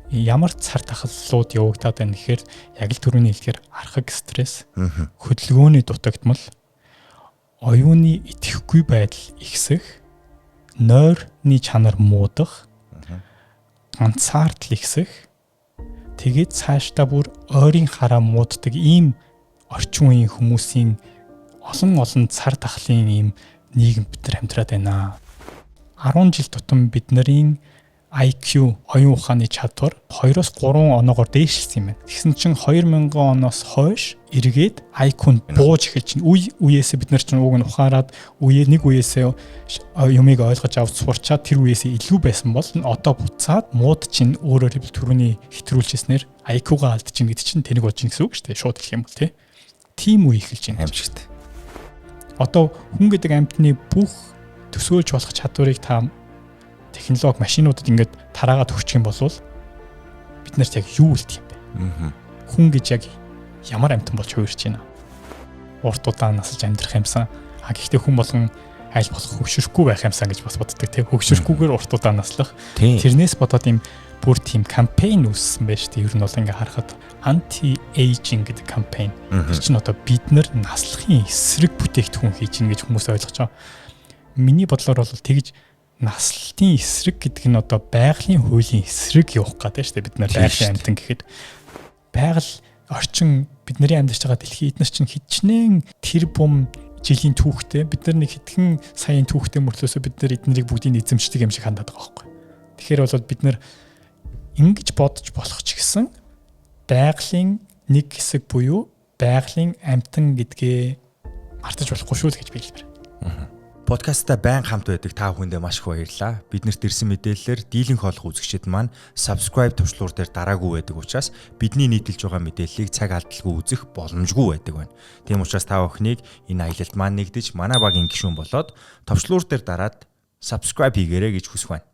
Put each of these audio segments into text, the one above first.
Ямар цар тахлууд явагдаад байна гэхээр яг л түрүүний хэлдгээр архаг стресс, хөдөлгөөний дутагдмал, оюуны идэвхгүй байдал ихсэх, нойрны чанар муудах, ганцаардал ихсэх, тэгээд цаашдаа бүр ойрын хараа мууддаг ийм орчин үеийн хүмүүсийн олон олон цар тахлын ийм нийгэм бид нар амьдраад байна. 10 жил тутам бид нарын IQ, оюун ухааны чадвар 2-3 оноогоор дээшилсэн юм байна. Тэгсэн чинь 2000 оноос хойш эргээд IQ-нд бууж эхэлж байна. Үе үеэсээ бид нар чинь уг нь ухаарад үе нэг үеэсээ юмыг ойлгож авч сурчаад тэр үеэсээ илүү байсан бол одоо буцаад мууд чинь өөрөөр хэлбэл түрүүний хэтрүүлжсэнээр IQ-гаа алдчихна гэдэг чинь тэнэг болж байна гэсэн үг шүү дээ. Шууд хэлэх юм бол тий. Тим үе эхэлж байна. Аимшигт. Одоо хүн гэдэг амьтны бүх төсөөлж болох чадварыг та технологи машинуудад ингээд тараагаад өгчих юм бол бид нарт яг юу үлдэх юм бэ? Хүн гэж яг ямар амьтан болж хувирч байна? Урт удаан насалж амьдрах юмсан. А гэхдээ хүн болгон аль болох хөгшөрөхгүй байх юмсан гэж бас боддог тийм. Хөгшөрөхгүйгээр урт удаан наслах. Тэрнээс бодоод ийм бүр тийм кампайн үүссэн байж тээ. Ер нь бол ингээ харахад anti aging гэдэг кампайн. Тэр чинь одоо бид нар наслахын эсрэг бүтээгдэхүүн хийж гин гэж хүмүүс ойлгож байгаа. Миний бодлоор бол тэгж наслалтын эсрэг гэдэг нь одоо байгалийн хуулийн эсрэг явах гэдэг шүү дээ. Бид нар байгалийн амьтан гэхэд байгаль орчин бидний амьдарч байгаа дэлхий эднэр чинь хичнээн тэр бум жилийн түүхтэй бид нар нэг хэдхэн саяын түүхтэй мөртлөөсөө бид нар эднэрийг бүгдийг эзэмшдэг юм шиг хандаад байгаа байхгүй. Тэгэхээр бол бид нар ингэж бодож болох ч гэсэн байгалийн нэг хэсэг буюу байгалийн амьтан гэдгээ мартаж болохгүй шүү л гэж би хэлмээр. Подкастта байн хамт байдаг та бүхэндээ маш их баярлалаа. Биднэрт ирсэн мэдээллээр дийлэнх хоолох үзэгчид маань subscribe товчлуур дээр дараагүй байдаг учраас бидний нийтэлж байгаа мэдээллийг цаг алдалгүй үзэх боломжгүй байдаг байна. Тийм учраас та бүхнийг энэ аялалд маань нэгдэж манай багийн гишүүн болоод товчлуур дээр дараад subscribe хийгээрэй гэж хүсэх байна.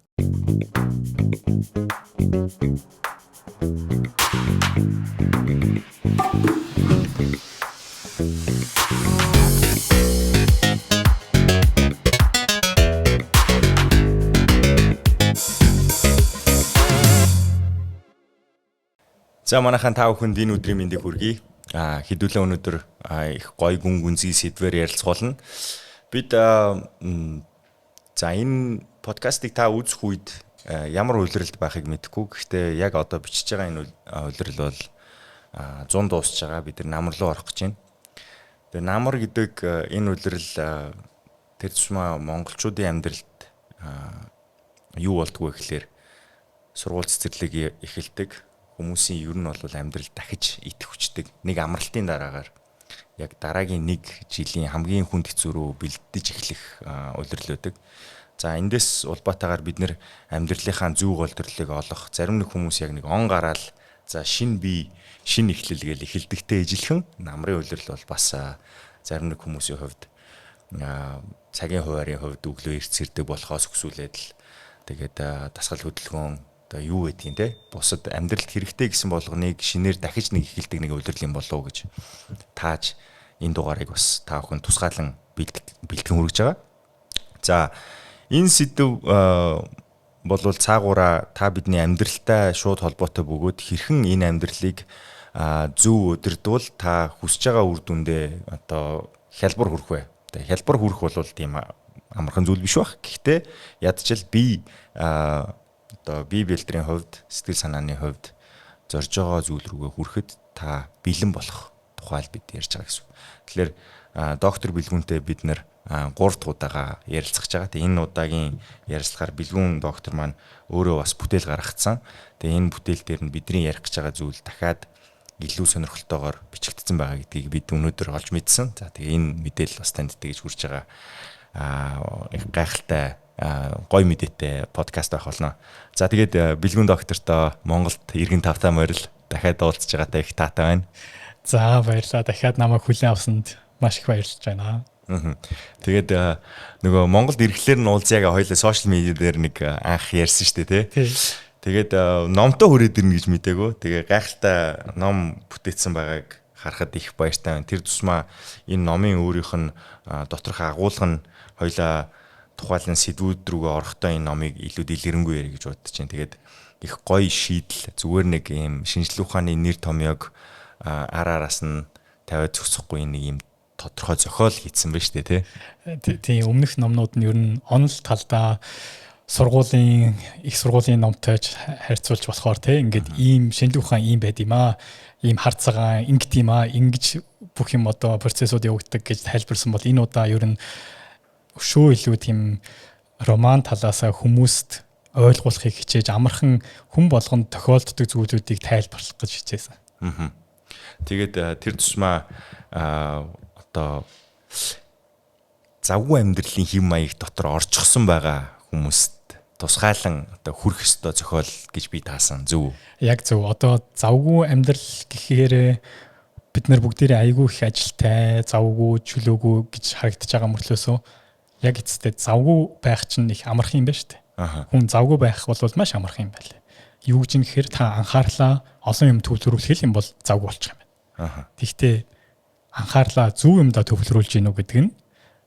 За манайхан та бүхэнд энэ өдрийн мэндийг хүргэе. Хэдүүлээ өнөөдөр их гоё гүн гүнзгий сэдвээр ярилцах болно. Бид за энэ подкастыг та үзэх үед ямар улиралд байхыг мэдэхгүй. Гэхдээ яг одоо бичиж байгаа энэ улирал бол 100 дуусч байгаа. Бид нар намар руу орох гэж байна. Тэгээ намар гэдэг энэ улирал тэр тусмаа монголчуудын амьдралд юу болдгоо гэхлээр сургууль цэцэрлэг эхэлдэг. Хүмүүсийн ер нь бол амьдрал дахиж итэх хүчдэг. Нэг амралтын дараагаар яг дараагийн нэг жилийн хамгийн хүнд хэцүү рүү бэлдэж эхлэх улирал байдаг. За эндээс улбаатаагаар бид нэр амьдралынхаа зүү гол төрлийг олох зарим нэг хүмүүс яг нэг он гараал за шин бие шин эхлэл гээл эхэлдэгтэй ижилхэн намрын улирал бол бас зарим нэг хүмүүсийн хувьд цагийн хуваарийн хувьд өглөө эрт сэрдэг болохоос өксүүлээд л тэгээд дасгал хөдөлгөөн одоо юу гэдгийг те бусад амьдралд хэрэгтэй гэсэн болгоныг шинээр дахиж нэг эхэлдэг нэг улирал юм болов уу гэж тааж энэ дугаарыг бас та бүхэн тусгаалan бэлтгэн хүргэж байгаа. За энэ сэдв болвол цаагаараа та бидний амьдралтай шууд холбоотой бөгөөд хэрхэн энэ амьдралыг зөв удирдвал та хүсэж байгаа үр дүндээ одоо хялбар хүрэх вэ? Одоо хялбар хүрэх бол тийм амархан зүйл биш байх. Гэхдээ ядчил би одоо бие бэлтрийн хувьд, сэтгэл санааны хувьд зорж байгаа зүйл рүүгээ хүрэхэд та бэлэн болох тухай л бид ярьж байгаа гэсэн. Тэгэхээр доктор Бэлгүнтэй бид нэр 3 дахь удаага ярилцах гэж байгаа. Тэгээ энэ удаагийн ярилцлагаар Бэлгүн доктор маань өөрөө бас бүтээл гаргацсан. Тэгээ энэ бүтээл дээр нь бидний ярих гэж байгаа зүйл дахиад илүү сонирхолтойгоор бичигдсэн байгаа гэдгийг бид өнөөдөр олж мэдсэн. За тэгээ энэ мэдээлэл бас танд тэгж хүрч байгаа их гайхалтай гоё мэдээтэй подкаст байх болно. За тэгээд Бэлгүн доктортой Монголд иргэн тавтай морил дахиад уулзж байгаатай их таатай байна. За баярлалаа. Дахиад намайг хүлээн авсанд маш их баярлж байна. Тэгээд нөгөө Монголд ирэхлээр нь уулзъя гэ хоёлаа сошиал медиа дээр нэг анх ярьсан шүү дээ, тий. Тэгээд номтой хүрээд ирнэ гэж мдээгүй. Тэгээ гайхалтай ном бүтээсэн байгааг харахад их баяртай байна. Тэр тусмаа энэ номын өөрийнх нь доторх агуулга нь хоёлаа тухайлан сэдвүүд рүүгээ орохдоо энэ номыг илүү дэлгэрэнгүй ярих гэж бодож байна. Тэгээд их гоё шийдэл, зүгээр нэг юм шинжлэх ухааны нэр томьёог ар араас нь тавиад зогсохгүй нэг юм тодорхой зохиол хийцэн байна шүү дээ, тий. Тийм, өмнөх номнууд нь ер нь онол талдаа сургуулийн их сургуулийн номтой харьцуулж болохоор те, ингээд ийм шинжлэх ухаан ийм байд юм аа, ийм хар цагаан ингэт юм аа, ингэж бүх юм одоо процессууд явагддаг гэж тайлбарсан бол энэ удаа ер нь өшөө илүү тийм роман талаасаа хүмүүст ойлгуулахыг хичээж, амархан хүн болгонд тохиолддог зүйлүүдийг тайлбарлах гэж хичээсэн. Тэгээд тэр тусмаа одоо завгүй амьдралын хэв маяг дотор орчихсон байгаа хүмүүст тусгайлан одоо хүрэх ёстой зохиол гэж би таасан, зөв үү? Яг зөв. Одоо завгүй амьдрал гэхээр бид нар бүгдээрээ айгүй их ажилтай, завгүй, чөлөөгүй гэж харагдаж байгаа мөртлөөсөө яг эцэстээ завгүй байх чинь их амархан юм байна шүү дээ. Хүн завгүй байх бол маш амархан юм байна. Юу гэж юм гэхээр та анхаарлаа олон юм төвлөрүүлэх юм бол завгүй болчих юм байна. Тэгэхдээ анхаарлаа зөв юмдаа төвлөрүүлж гинүү гэдэг нь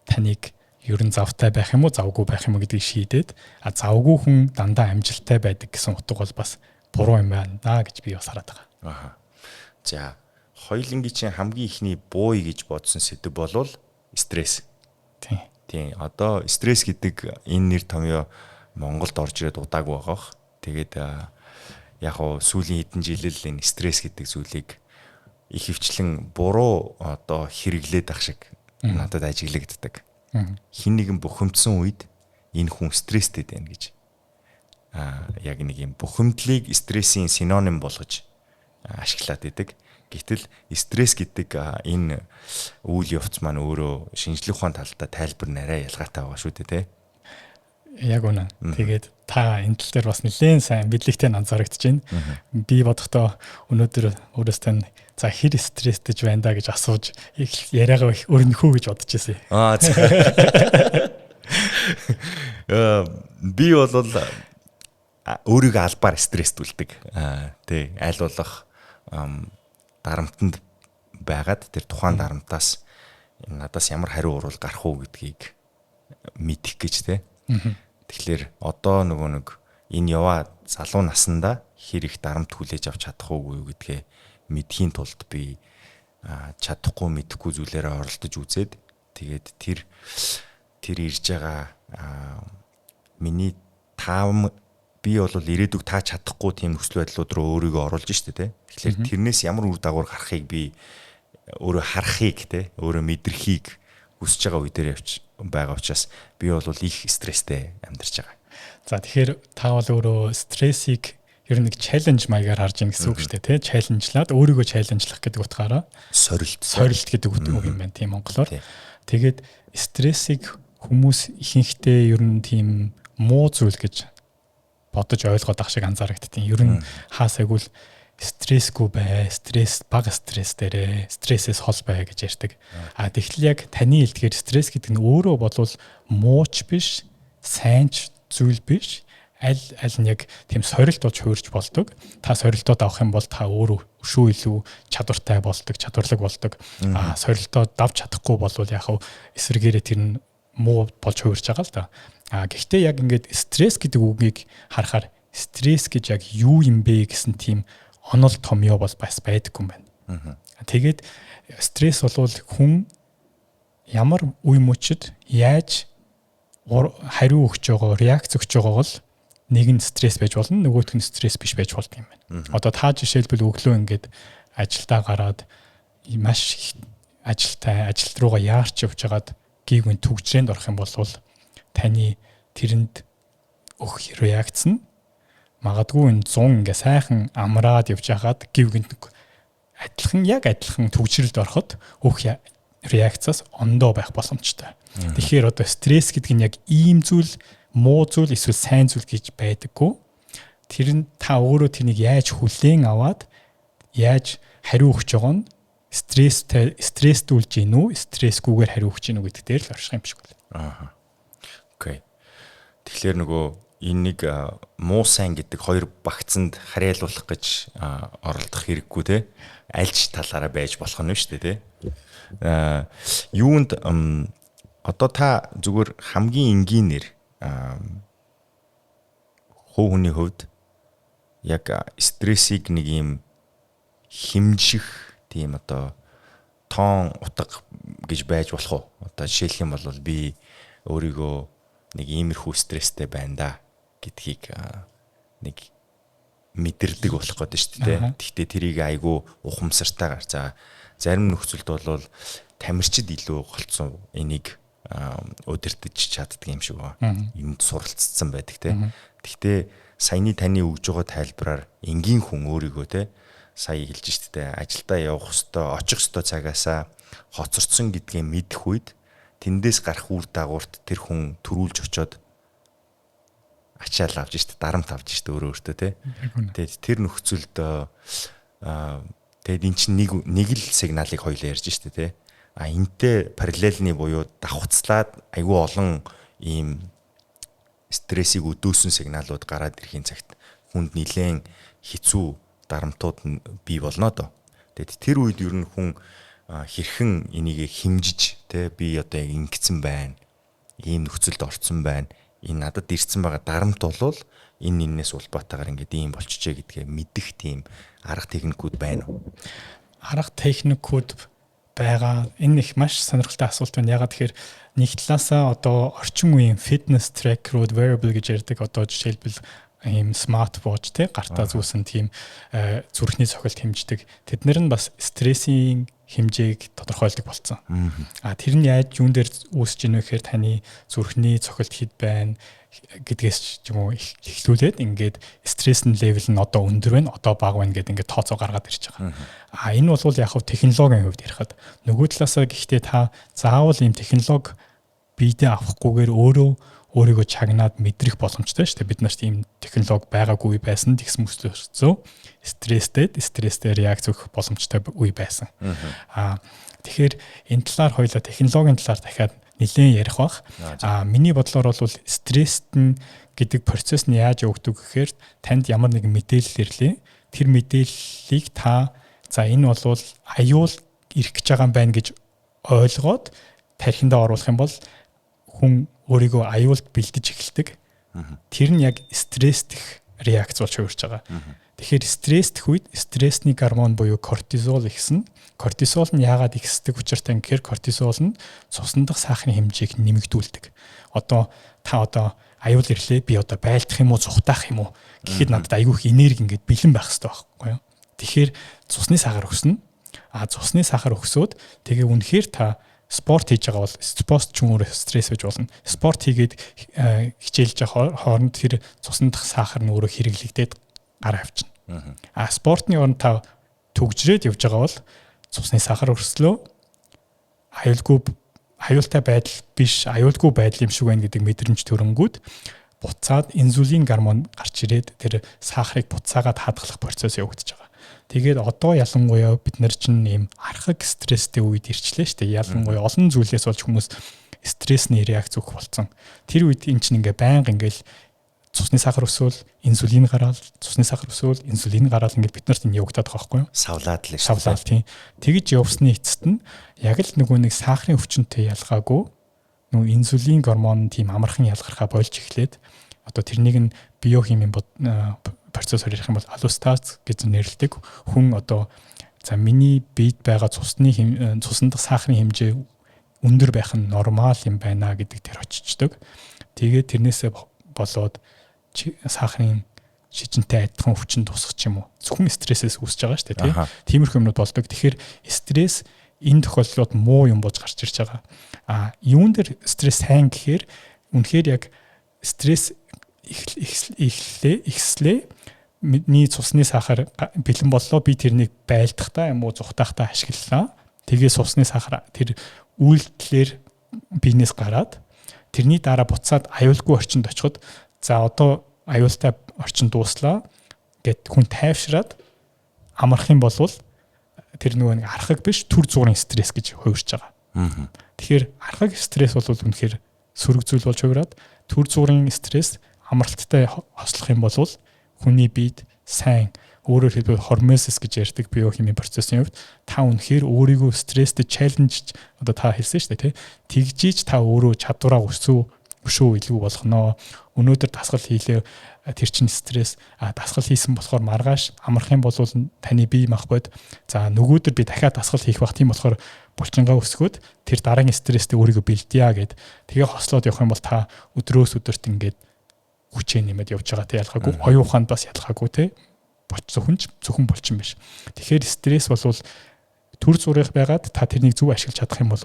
таныг ер нь завтай байх юм уу, завгүй байх юм уу гэдгийг шийдээд, а завгүй хүн дандаа амжилттай байдаг гэсэн утга бол бас буруу юм байна даа гэж би бас хараад байгаа. Аха. За, хоёулангийн чинь хамгийн ихний бууй гэж бодсон сэдэв болвол стресс. Тийм. Тийм. Одоо стресс гэдэг энэ нэр томьёо Монголд орж ирээд удаагүй байгаа бох. Тэгээд яг хуу сүүлийн хэдэн жил л энэ стресс гэдэг зүйлийг их хвчлэн буруу одоо хэрэглээд ах шиг надад ажиглагддаг. Хин нэгэн бухимдсан үед энэ хүн стресстэй байна гэж яг нэг юм бухимдлыг стрессийн синоним болгож ашиглаад идэг. Гэтэл стресс гэдэг энэ үйл явц маань өөрөө шинжлэх ухаан талдаа тайлбар нарай ялгаатай байгаа шүү дээ, тэ. Яг үнэ. Тэгээд та энэ тал дээр бас нэлээд сайн мэдлэгтэй анзаарэгдэж байна. Би бодохдоо өнөөдөр өөрөөс тань за хэр стресстэйж байна да гэж асууж яриагаа их өрнөхөө гэж бодож ирсэн. Аа. Би бол өөрийгөө албаар стресстүүлдэг. Тий, аль болох дарамтанд байгаад тэр тухайн дарамтаас надаас ямар хариу урвал гарах уу гэдгийг мэдэх гэж, тий. Тэгэхээр одоо нөгөө нэг энэ яваа залуу наснда хэр их дарамт хүлээж авч чадах уугүй юу гэдгээ мэдхийн тулд би чадахгүй мэдэхгүй зүйлээрээ оролдож үзээд, тэгээд тэр тэр ирж байгаа миний таам би бол ирээдүг та чадахгүй тийм нөхцөл байдлууд руу өөрийгөө оруулж штэ, тэ. Тэгэхээр тэрнээс ямар үр дагавар гарахыг би өөрөө харахыг, тэ, өөрөө мэдрэхийг хүсэж байгаа үе дээр явж байгаа учраас би бол их стресстэй амьдарч байгаа. За, тэгэхээр та бол өөрөө стрессийг ер нь нэг challenge маягаар харж байгаа гэсэн үг шүү дээ, тий? Challenge-лаад өөрийгөө challenge-лах гэдэг утгаараа сорилт, сорилт гэдэг үг юм байна тийм монголоор. Тэгээд стрессийг хүмүүс ихэнхдээ ер нь тийм муу зүйл гэж бодож ойлгоод ах шиг анзаарагдтiin. Ер нь хаасайгүй л стрессгүй бай, стресс бага, стресс дээрээ, стрессээс хол бай гэж ярьдаг. А тэгтэл яг таны хэлдгээр стресс гэдэг нь өөрөө болвол мууч биш, сайн ч зүйл биш. Аль аль нь яг тийм сорилт болж хуурч болдог. Та сорилтоод авах юм бол та өөрөө өшөө илүү чадвартай болдог, чадварлаг болдог. А сорилтоо давж чадахгүй болвол яг эсрэгээрээ тэр нь муу болж хуурч байгаа л да. А гэхдээ яг ингээд стресс гэдэг үгийг харахаар стресс гэж яг юу юм бэ гэсэн тийм онол томьёо бол бас байдаггүй юм байна. Тэгээд стресс бол хүн ямар үе мөчөд яаж хариу өгч байгаа, реакц өгч байгаа бол нэг нь стресс байж болно, нөгөөх нь стресс биш байж болдог юм байна. Одоо та жишээлбэл өглөө ингээд ажилдаа гараад маш их ажилтай, ажил руугаа яарч явж хагаад гийгүн түгжрээнд орох юм бол таны тэрэнд өгөх реакц нь магадгүй энэ 100 ингээ сайхан амраад явж хагаад гівгэнд адилхан, яг адилхан түгжрэлд ороход өөх реакцаас ондоо байх боломжтой. Тэгэхээр одоо стресс гэдэг нь яг ийм зүйл, муу зүйл эсвэл сайн зүйл гэж байдаггүй. Тэр нь та өөрөө тэрнийг яаж хүлээн аваад яаж хариу өгч байгаа нь стресстэй стресстүүлж гин үү, стрессгүйгээр хариу өгч гин үү гэдэг дээр л орших юм шиг байна. Аа. Окей. Тэгэхээр нөгөө энэ нэг муу сайн гэдэг хоёр багцанд харьяалуулах гэж оролдох хэрэггүй, те. Альж талаараа байж болох нь шүү дээ, те. Юунд одоо та зүгээр хамгийн энгийнээр хувь хүний хувьд Яг стрессийг нэг юм хэмжих тийм одоо тоон утга гэж байж болох уу? Одоо жишээлх юм бол би өөрийгөө нэг иймэрхүү стресстэй байна да гэдгийг нэг мэдэрдэг болох гэдэг шүү дээ. Гэхдээ тэрийг айгүй ухамсартайгаар, за, зарим нөхцөлд бол тамирчид илүү голцсон энийг удирдах чаддаг юм шиг байна. Юмд суралцсан байдаг те. Гэхдээ саяны таны өгж байгаа тайлбараар энгийн хүн өөрийгөө те, сая хэлж штэ те, ажилдаа явах хэвээр, очих хэвээр цагаасаа хоцорсон гэдгээ мэдэх үед тэндээс гарах үр дагаварт тэр хүн төрүүлж очоод ачаал авч штэ, дарамт авч штэ өөрөө өөртөө те. Тэгээд тэр нөхцөлд тэгээд эн чинь нэг л сигналыг хоёлаа ярьж штэ те. А энтэй параллельны буюу давхцлаад айгүй олон ийм стрессийг өдөөсөн сигналууд гараад ирэхийн цагт хүнд нилээн хэцүү дарамтууд нь бий болно доо. Тэгээд тэр үед ер нь хүн хэрхэн энийг хэмжиж те, би одоо яг ингэсэн байна, ийм нөхцөлд орцсон байна, энэ надад ирсэн байгаа дарамт болвол энээс улбаатайгаар ингээд ийм болчихжээ гэдгээ мэдэх тийм арга техникүүд байна уу? Арга техникүүд байгаа. Энэ их маш сонирхолтой асуулт байна. Ягаад тэгэхээр нэг талаасаа одоо орчин үеийн fitness tracker-ууд, wearable гэж ярьдаг, одоо жишээлбэл ийм smart watch те, гартаа зүүсэн тийм зүрхний цохилт хэмждэг. Тэд нар нь бас стрессийн хэмжээг тодорхойлдог болсон. А тэр нь яаж, юун дээр үүсэж ийнэ вэ гэхээр таны зүрхний цохилт хэд байна гэдгээс ч юм уу эхлүүлээд ингээд стрессийн level нь одоо өндөр байна, одоо бага байна гэдээ ингээд тооцоо гаргаад ирж байгаа. А энэ бол яг хав технологийн хувьд ярихад, нөгөө талаасаа гэхдээ та заавал ийм технологи биедээ авахгүйгээр өөрөө өөрийгөө чагнаад мэдрэх боломжтой шүү дээ. Бид нарт ийм технологи байгаагүй байсан. Тэгсэн мөртлөө стресстэй стресстэй реакц өгөх боломжтой үе байсан. Аа, тэгэхээр энэ талаар хоёлаа технологийн талаар дахиад нэлээд ярих бах. Аа, миний бодлоор бол стресст нь гэдэг процесс нь яаж явагддаг гэхээр танд ямар нэгэн мэдээлэл ирлээ. Тэр мэдээллийг та за, энэ бол аюул ирэх гэж байгаа юм байна гэж ойлгоод тархиндаа оруулах юм бол хүн өөрийгөө аюулд бэлдэж эхэлдэг. Тэр нь яг стресстэх реакц болж хувирч байгаа. Тэгэхээр стресстэх үед стрессний гормон буюу кортизол ихсэн. Кортизол нь яагаад ихсдэг учиртай гэхээр кортизол нь цусан дах сахарын хэмжээг нэмэгдүүлдэг. Одоо та одоо аюул ирлээ, би одоо байлдах юм уу, зугтаах юм уу гэхэд надад айгүй их энерги ингээд бэлэн байх хэрэгтэй байхгүй юу? Тэгэхээр цусны сахар өснө. А цусны сахар өсөөд тэгээ үнэхээр та спорт хийж байгаа бол спорт ч өөрөө стресс байж болно. Спорт хийгээд хичээлж байгаа хооронд тэр цусан дах сахар нь өөрөө хэрэглэгдээд гар авчна. А спортны оронд та түгжрээд явж байгаа бол цусны сахар өслөө, аюултай байдал биш, аюулгүй байдал юм шиг байна гэдэг мэдрэмж төрөнгүүд буцаад инсулин гормон гарч ирээд тэр сахарыг буцаагаад хадгалах процесс явагдаж байгаа. Тэгээд одоо ялангуяа бид нар чинь ийм архаг стресстэй үед ирчлээ шүү дээ. Ялангуяа олон зүйлээс болж хүмүүс стрессний реакц өгөх болсон. Тэр үед эн чинь ингээ байнга ингээл цусны сахар өсөөл инсулин гараал, цусны сахар өсөөл инсулин гараал, ингээд бид нарт энэ явагдаад байгаа байхгүй юу? Савлаад л шүү. Савлаад, тийм. Тэгж явсны эцэст нь яг л нөгөө нэг сахарын өвчнөд ялгаагүй нөгөө инсулин гормон тийм амархан ялгархаа болж эхлээд, одоо тэрнийг нь биохимийн процессор ярих юм бол аллостаз гэж нэрлэдэг. Хүн одоо за, миний биед байгаа цусны цусан дах сахарын хэмжээ өндөр байх нь нормал юм байна гэдэг тэр очичдөг. Тэгээд тэрнээсээ болоод сахарын шижинтэй адилхан өвчин тусах ч юм уу. Зөвхөн стрессээс үүсэж байгаа шүү дээ, тийм. Тиймэрхүү юмнууд болдог. Тэгэхээр стресс энэ тохиолдлууд муу юм болж гарч ирж байгаа. А юун дээр стресс сайн гэхээр үнэхээр яг стресс эхлээ ихслээ, миний цусны сахар бэлэн боллоо, би тэрнийг байлдахдаа юм уу зугтахдаа ашиглалаа. Тэгээ цусны сахар тэр үйлдэлээр биенээс гараад, тэрний дараа буцаад аюулгүй орчинд очиход, за, одоо аюултай орчин дууслаа гэд хүн тайвшраад амрах юм бол тэр нөгөө нэг архаг биш, түр зуурын стресс гэж хувирч байгаа. Тэгэхээр архаг стресс бол үнэхээр сөрөг зүйл болж хувираад, түр зуурын стресс амралттай хослох юм бол хүний биед сайн, өөрөөр хэлбэл хормезис гэж ярьдаг биохимийн процессын хувьд та үнэхээр өөрийгөө стресстэй challenge, одоо та хэлсэн шүү дээ, тий, тэгжиж та өөрөө чадвараа өсөв Өшөө илүү болгоно. Өнөөдөр дасгал хийлээ, тэр чинь стресс. Дасгал хийсэн болохоор маргааш амрах юм бол таны бие махбод, за, нөгөөдөр би дахиад дасгал хийх бах, тийм болохоор булчингаа өсгөөд тэр дараагийн стресстэй өөрийгөө бэлдъя гэд тэгээ хослоод явах юм бол та өдрөөс өдөрт ингээд хүчээ нэмээд явж байгаа, те, ялгаагүй. Оюун ухаанд бас ялгаагүй, те, зөвхөн ч зөвхөн булчин биш. Тэгэхээр стресс бол төр зүрх байгаад та тэрнийг зөв ашиглаж чадах юм бол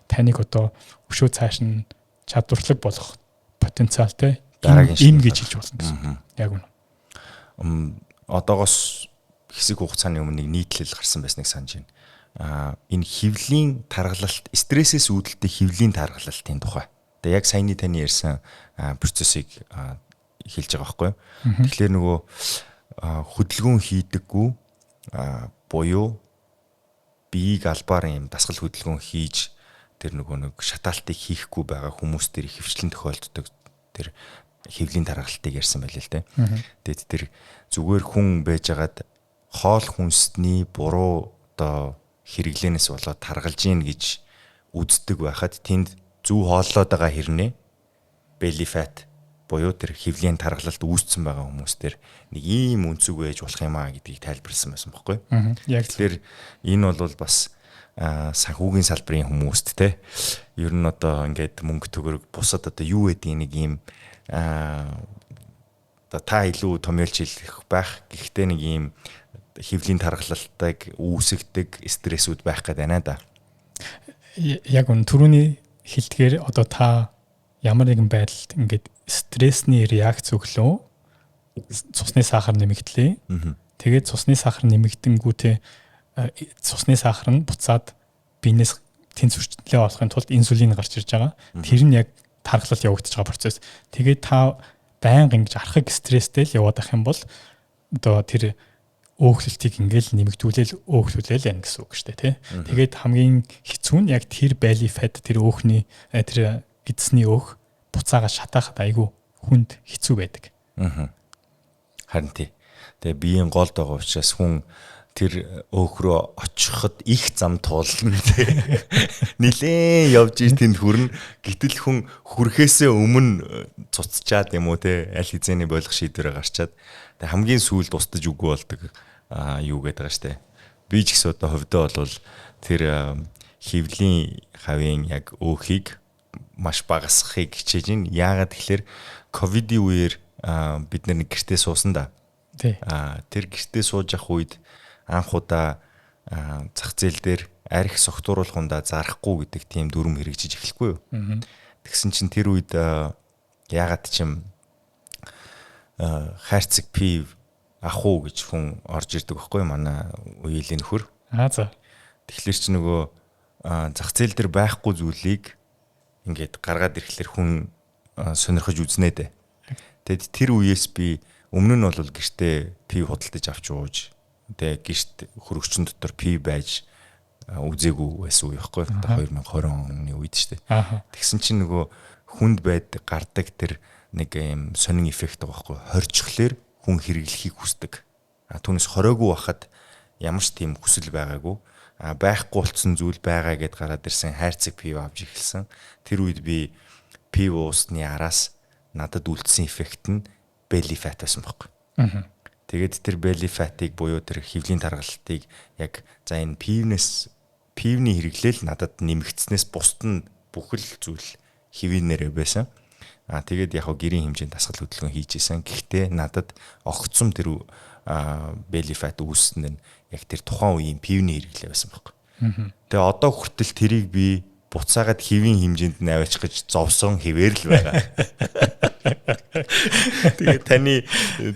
таныг одоо өшөө цааш нь чадварлаг болох потенциалтай дараагийн юм гэж хэлж болно гэсэн. Яг үнэ. Одоогоос хэсэг хугацааны өмнө нэг нийтлэл гарсан байсныг санаж байна. Энэ хэвлийн таргалалт, стрессээс үүдэлтэй хэвлийн таргалалтын тухай. Тэгээ яг саяны таны ярьсан процессыг хэлж байгаа байхгүй юу? Тэгэхээр нөгөө хөдөлгөөн хийдэггүй буюу биеийг албаар юм дасгал хөдөлгөөн хийж тэр нөгөө нэг шатаалтыг хийхгүй байгаа хүмүүс төр ихэвчлэн тохиолддог тэр хэвлийн тархалтыг ярьсан байлээ л дээ. Тэгээд тэр зүгээр хүн байжгаад хоол хүнсний буруу одоо хэрэглээнээс болоод таргалж гин гэж үздэг байхад тэнд зөв хооллоод байгаа хэрнээ belly fat буюу тэр хэвлийн таргалалт үүссэн байгаа хүмүүс төр нэг ийм өнцөг байж болох юм а гэдгийг тайлбарласан байсан байхгүй. Яг. Тэгэхээр энэ бол бас санхүүгийн салбарын хүмүүст, те, ер нь одоо ингээд мөнгө төгрөг, бусад одоо юу гэдэг нэг ийм одоо та илүү томьёолж хэлэх байх. Гэхдээ нэг ийм хэвлийн таргалалтыг үүсгдэг стрессүүд байх гэдэг байна да. Яг үн, түрүүний хэлдгээр одоо та ямар нэгэн байдалд ингээд стрессний реакц өглөө, цусны сахар нэмэгдлээ. Тэгээд цусны сахар нэмэгдэнгүүтээ цусны сахар нь буцаад биенээс тэнцвэрчлээ олохын тулд инсулин гарч ирж байгаа. Тэр нь яг тархалал явагдаж байгаа процесс. Тэгээд та байнга ингэж архаг стресстэй л яваад ах юм бол одоо тэр өөхлөлтийг ингээл нэмэгдүүлээл, өөхлүүлээл яана гэсэн үг шүү дээ, тий. Тэгээд хамгийн хэцүү нь яг тэр belly fat, тэр өөхний, тэр гэдсний өөх буцаага шатаахад айгүй хүнд хэцүү байдаг. Аа. Харин тий. Тэгээ биеийн голд байгаа учраас хүн тэр өөх рүү очиход их зам туулна, тий. Нилээн явж ир тэнд хүрнэ. Гэтэл хүн хүрэхээсээ өмнө цуцчаад юм уу, те, аль хэзээний болох шийдвэрээ гарчаад тэг хамгийн сүүлд устдаж үгүй болдог юу гэдэг байгаа штэ. Би ч гэсэн одоо хувьдаа бол тэр хэвлийн хавийн яг өөхийг маш багасгахыг хичээж байна. Яагаад тэгэхээр ковидын үеэр бид нэг гэртээ суусан да. Тэр гэртээ сууж явах үед анх удаа зах зээл дээр арх согтууруулах зарахгүй гэдэг тийм дүрм хэрэгжиж эхлэхгүй юу. Тэгсэн чинь тэр үед яагаад ч юм хайрцаг пив ах уу гэж хүн орж ирдэг байхгүй юу, манай үеийн нөхөр. Аа, за. Тэгэхээр чи нөгөө зах зээл дээр байхгүй зүйлийг ингээд гаргаад ирэхлээр хүн сонирхож үзнэ дээ. Тэгэд тэр үеэс би өмнө нь бол гэртээ пив худалдаж авч ууж, тэгээ гэрт хөрөгчн дотор пив байж үзээгүй байсан үе байхгүй, 2020 оны үед шүү дээ. Тэгсэн чинь нөгөө хүнд байд гардаг тэр нэг юм сонин эффект байгаа байхгүй, хоржихлоор хүн хэрэглэхийг хүсдэг. А түүнээс хориогүй байхад ямар ч тийм хүсэл байгаагүй. А байхгүй болцсон зүйл байгаа гэд гараад ирсэн хайрцаг пив авч эхэлсэн. Тэр үед би пив уусны араас надад үлдсэн эффект нь belly fat байсан байхгүй. Тэгээд тэр belly fat-ыг буюу тэр хэвлийн таргалтыг яг за энэ пивнес, пивний хэрэглээл надад нэмэгдснээс бусд нь бүхэл зүйл хэвийнээрээ байсан. А тэгээд яг гэрийн хэмжээнд дасгал хөдөлгөөн хийж исэн. Гэхдээ надад огцом тэр belly fat үүссэн нь яг тэр тухайн үеийн пивний хэрэглээ байсан байхгүй. Тэгээ одоо хүртэл тэрийг би буцаагаад хэвийн хэмжээнд нь аваачих гэж зовсон хэвээр л байгаа. Тэгээ таны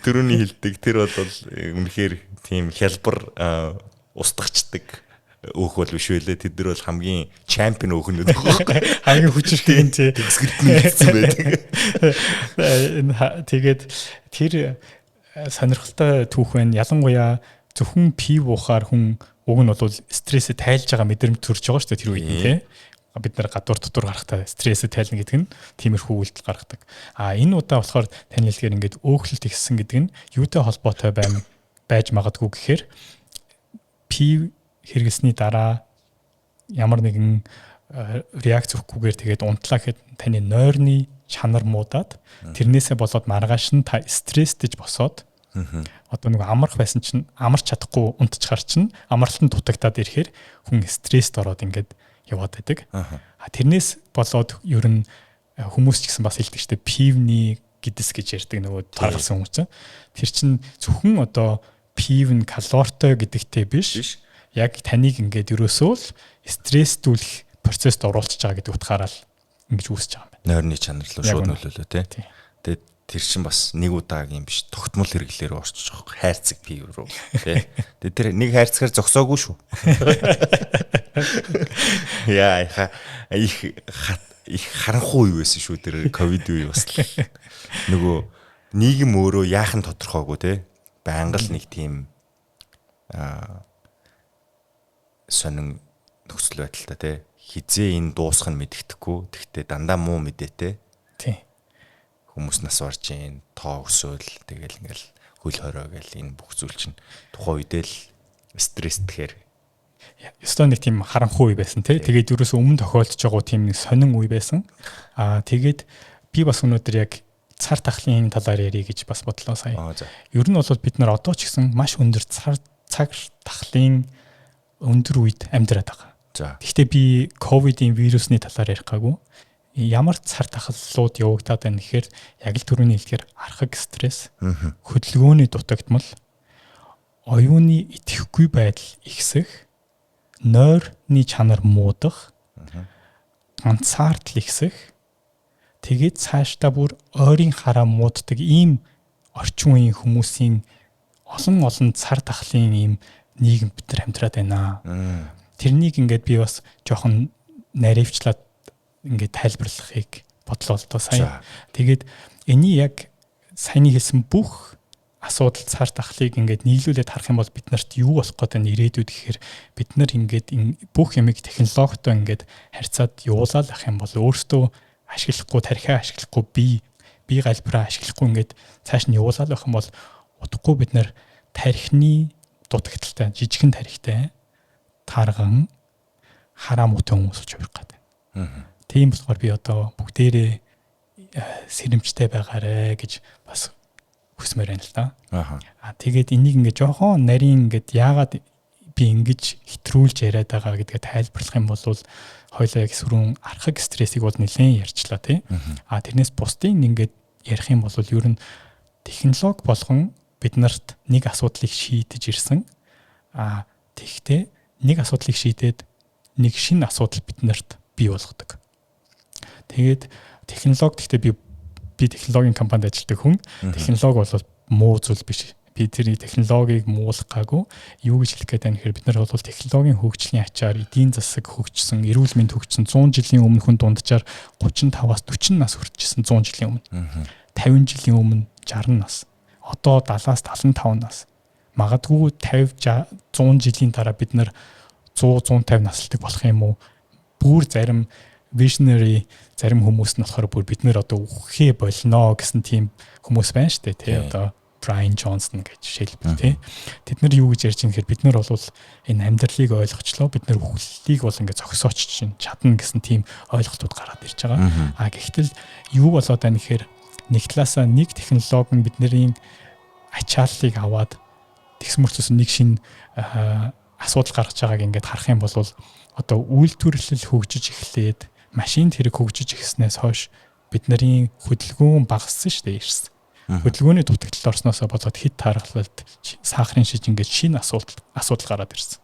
түрүүний хэлдэг тэр бол үнэхээр тийм хялбар устгачдаг өөх бол биш байлээ. Тэд нар бол хамгийн чемпион өөхнүүд байхгүй. Хамгийн хүчирхэг нь, тий. Төгсгөлд нь хэлсэн байдаг. Энэ тэгээд тэр сонирхолтой түүх байна. Ялангуяа зөвхөн пив уухаар хүн уг нь бол стрессээ тайлж байгаа мэдрэмж төрж байгаа шүү дээ тэр үед нь, тий. Бид нар гадуур дотор гарахтаа стрессээ тайлна гэдэг нь тиймэрхүү үйлдэл гаргадаг. А энэ удаа болохоор таны хэлгээр ингээд өөхлөлт ихсэн гэдэг нь юутай холбоотой байна байж магадгүй гэхээр пив хэрэглэсний дараа ямар нэгэн реакц өгөхгүйгээр тэгээд унтлаа гэхэд таны нойрны чанар муудаад, тэрнээсээ болоод маргааш нь та стресстэж босоод, одоо нэг амарх байсан чинь амарч чадахгүй унтчихар чинь амралтанд дутагдаад ирэхээр хүн стресст ороод ингээд яваад байдаг. А тэрнээс болоод ер нь хүмүүс ч гэсэн бас хэлдэг шүү дээ. Пивний гэдэс гэж ярьдаг нөгөө таргалсан хүмүүс чинь. Тэр чинь зөвхөн одоо пив нь калоритой гэдэгтэй биш. Яг таныг ингээд ерөөсөө л стресстүүлэх процесст оруулчихж байгаа гэдэг утгаараа л ингэж үүсэж байгаа юм байна. Нойрны чанар руу шууд нөлөөлөө тий. Тэгээд тэр чинь бас нэг удаагийн биш, тогтмол хэрэглээр орчих жоох хайрцаг пив рүү тий. Тэгээд тэр нэг хайрцгаар зогсоогүй шүү. Яа их их харанхуй үе байсан шүү тэр ковид үе бас л. Нөгөө нийгэм өөрөө яахан тодорхойгүй тий. Байнга л нэг тийм сонин нөхцөл байдалтай тий. Хизээ энэ дуусах нь мэддэхгүй. Тэгтээ дандаа муу мэдээтэй. Тий. Хүмүүс нас барж гин, тоо өсөөл, тэгэл ингээл хөл хорой гэл энэ бүх зүйл чинь тухайн үедээ л стресстхээр ёстой нэг тийм харанхуй үе байсан тий. Тэгээд ерөөсөө өмнө тохиолдож байгаа тийм нэг сонин үе байсан. Аа тэгээд би бас өнөөдөр яг цар тахлын талаар ярих гэж бас бодлоо сая. Ер нь бол бид нар одоо ч гэсэн маш өндөр цар цаг тахлын өндөр үед амьдраад байгаа. Гэхдээ би ковидын вирусны талаар ярих гаагүй. Ямар цар тахлууд явагдаад байна гэхээр яг л түрүүний хэлдгээр архаг стресс, хөдөлгөөний дутагдмал, оюуны идэвхгүй байдал ихсэх, нойрны чанар муудах, ганцаардал ихсэх, тэгээд цаашдаа бүр ойрын хараа мууддаг ийм орчин үеийн хүмүүсийн олон олон цар тахлын ийм нийгэм бид нар амьдраад байна. Тэрнийг ингээд би бас жоохон наривчлаад ингээд тайлбарлахыг бодлоо л доо сая. Тэгээд энэний яг саяны хэлсэн бүх асуудал цар тахлыг ингээд нийлүүлээд харах юм бол бид нарт юу болох гээд байна ирээдүйд гэхээр бид нар ингээд бүх юмыг технологитой ингээд харьцаад явуулаад ах юм бол өөрсдөө ашиглахгүй, тархиа ашиглахгүй, бие галбираа ашиглахгүй ингээд цааш нь явуулаад байх юм бол удахгүй бид нар тархины дутагдaltaй, жижигхэн тархитай, тарган, хараа муутай хүмүүс болж хувирах гэдэг. Тийм болохоор би одоо бүгдээрээ сэрэмжтэй байгаарэ гэж бас хүсмээр байна л да. Аа тэгээд энийг ингээд жоохон нарийн ингээд яагаад би ингэж хэтрүүлж яриад байгаа гэдгээ тайлбарлах юм бол хоёлаа яг сөрүүн архаг стрессийг бол нэлээд ярьчлаа тий. Аа тэрнээс бусдын ингээд ярих юм бол ер нь технологи болгон бид нарт нэг асуудлыг шийдэж ирсэн. Аа тэгтээ нэг асуудлыг шийдээд нэг шинэ асуудал бид нарт бий болгодог. Тэгээд технологи гэхдээ би технологийн компанид ажилладаг хүн. Технологи бол муу зүйл биш. Би тэр технологиг муулах гаагүй. Юу гэж хэлэх гээд байна гэхээр бид нар бол технологийн хөгжлийн ачаар эдийн засаг хөгжсөн, эрүүл мэнд хөгжсөн. 100 жилийн өмнө хүн дунджаар 35-аас 40 нас хүрчсэн 100 жилийн өмнө. 50 жилийн өмнө 60 нас. Одоо 70-аас 75 нас. Магадгүй 50 100 жилийн дараа бид нар 100 150 насалдаг болох юм уу? Бүр зарим visionary зарим хүмүүс нь болохоор бүр бид нэр одоо үхээ болно гэсэн тийм хүмүүс байна шүү дээ тий. Одоо Брайан Джонсон гэж жишээлбэл тий. Тэд нар юу гэж ярьж байгаа гэхээр бид нар бол энэ амьдралыг ойлгочлоо, бид нар үхлийг бол ингээд зогсооч чинь чадна гэсэн тийм ойлголтууд гараад ирж байгаа. А гэхдээ юу болоод байна гэхээр нэг талаасаа нэг технологи нь бидний ачааллыг аваад тэгс мөртлөөс нэг шинэ асуудал гаргаж байгааг ингээд харах юм бол одоо үйлдвэрлэл хөгжиж эхлээд машин тэрэг хөгжиж эхэлснээс хойш бидний хөдөлгөөн багассан шүү дээ ирсэн. Хөдөлгөөний дутагдал орсноосоо болоод хит тархалт, сахарын шиж ингээд шинэ асуудал гараад ирсэн.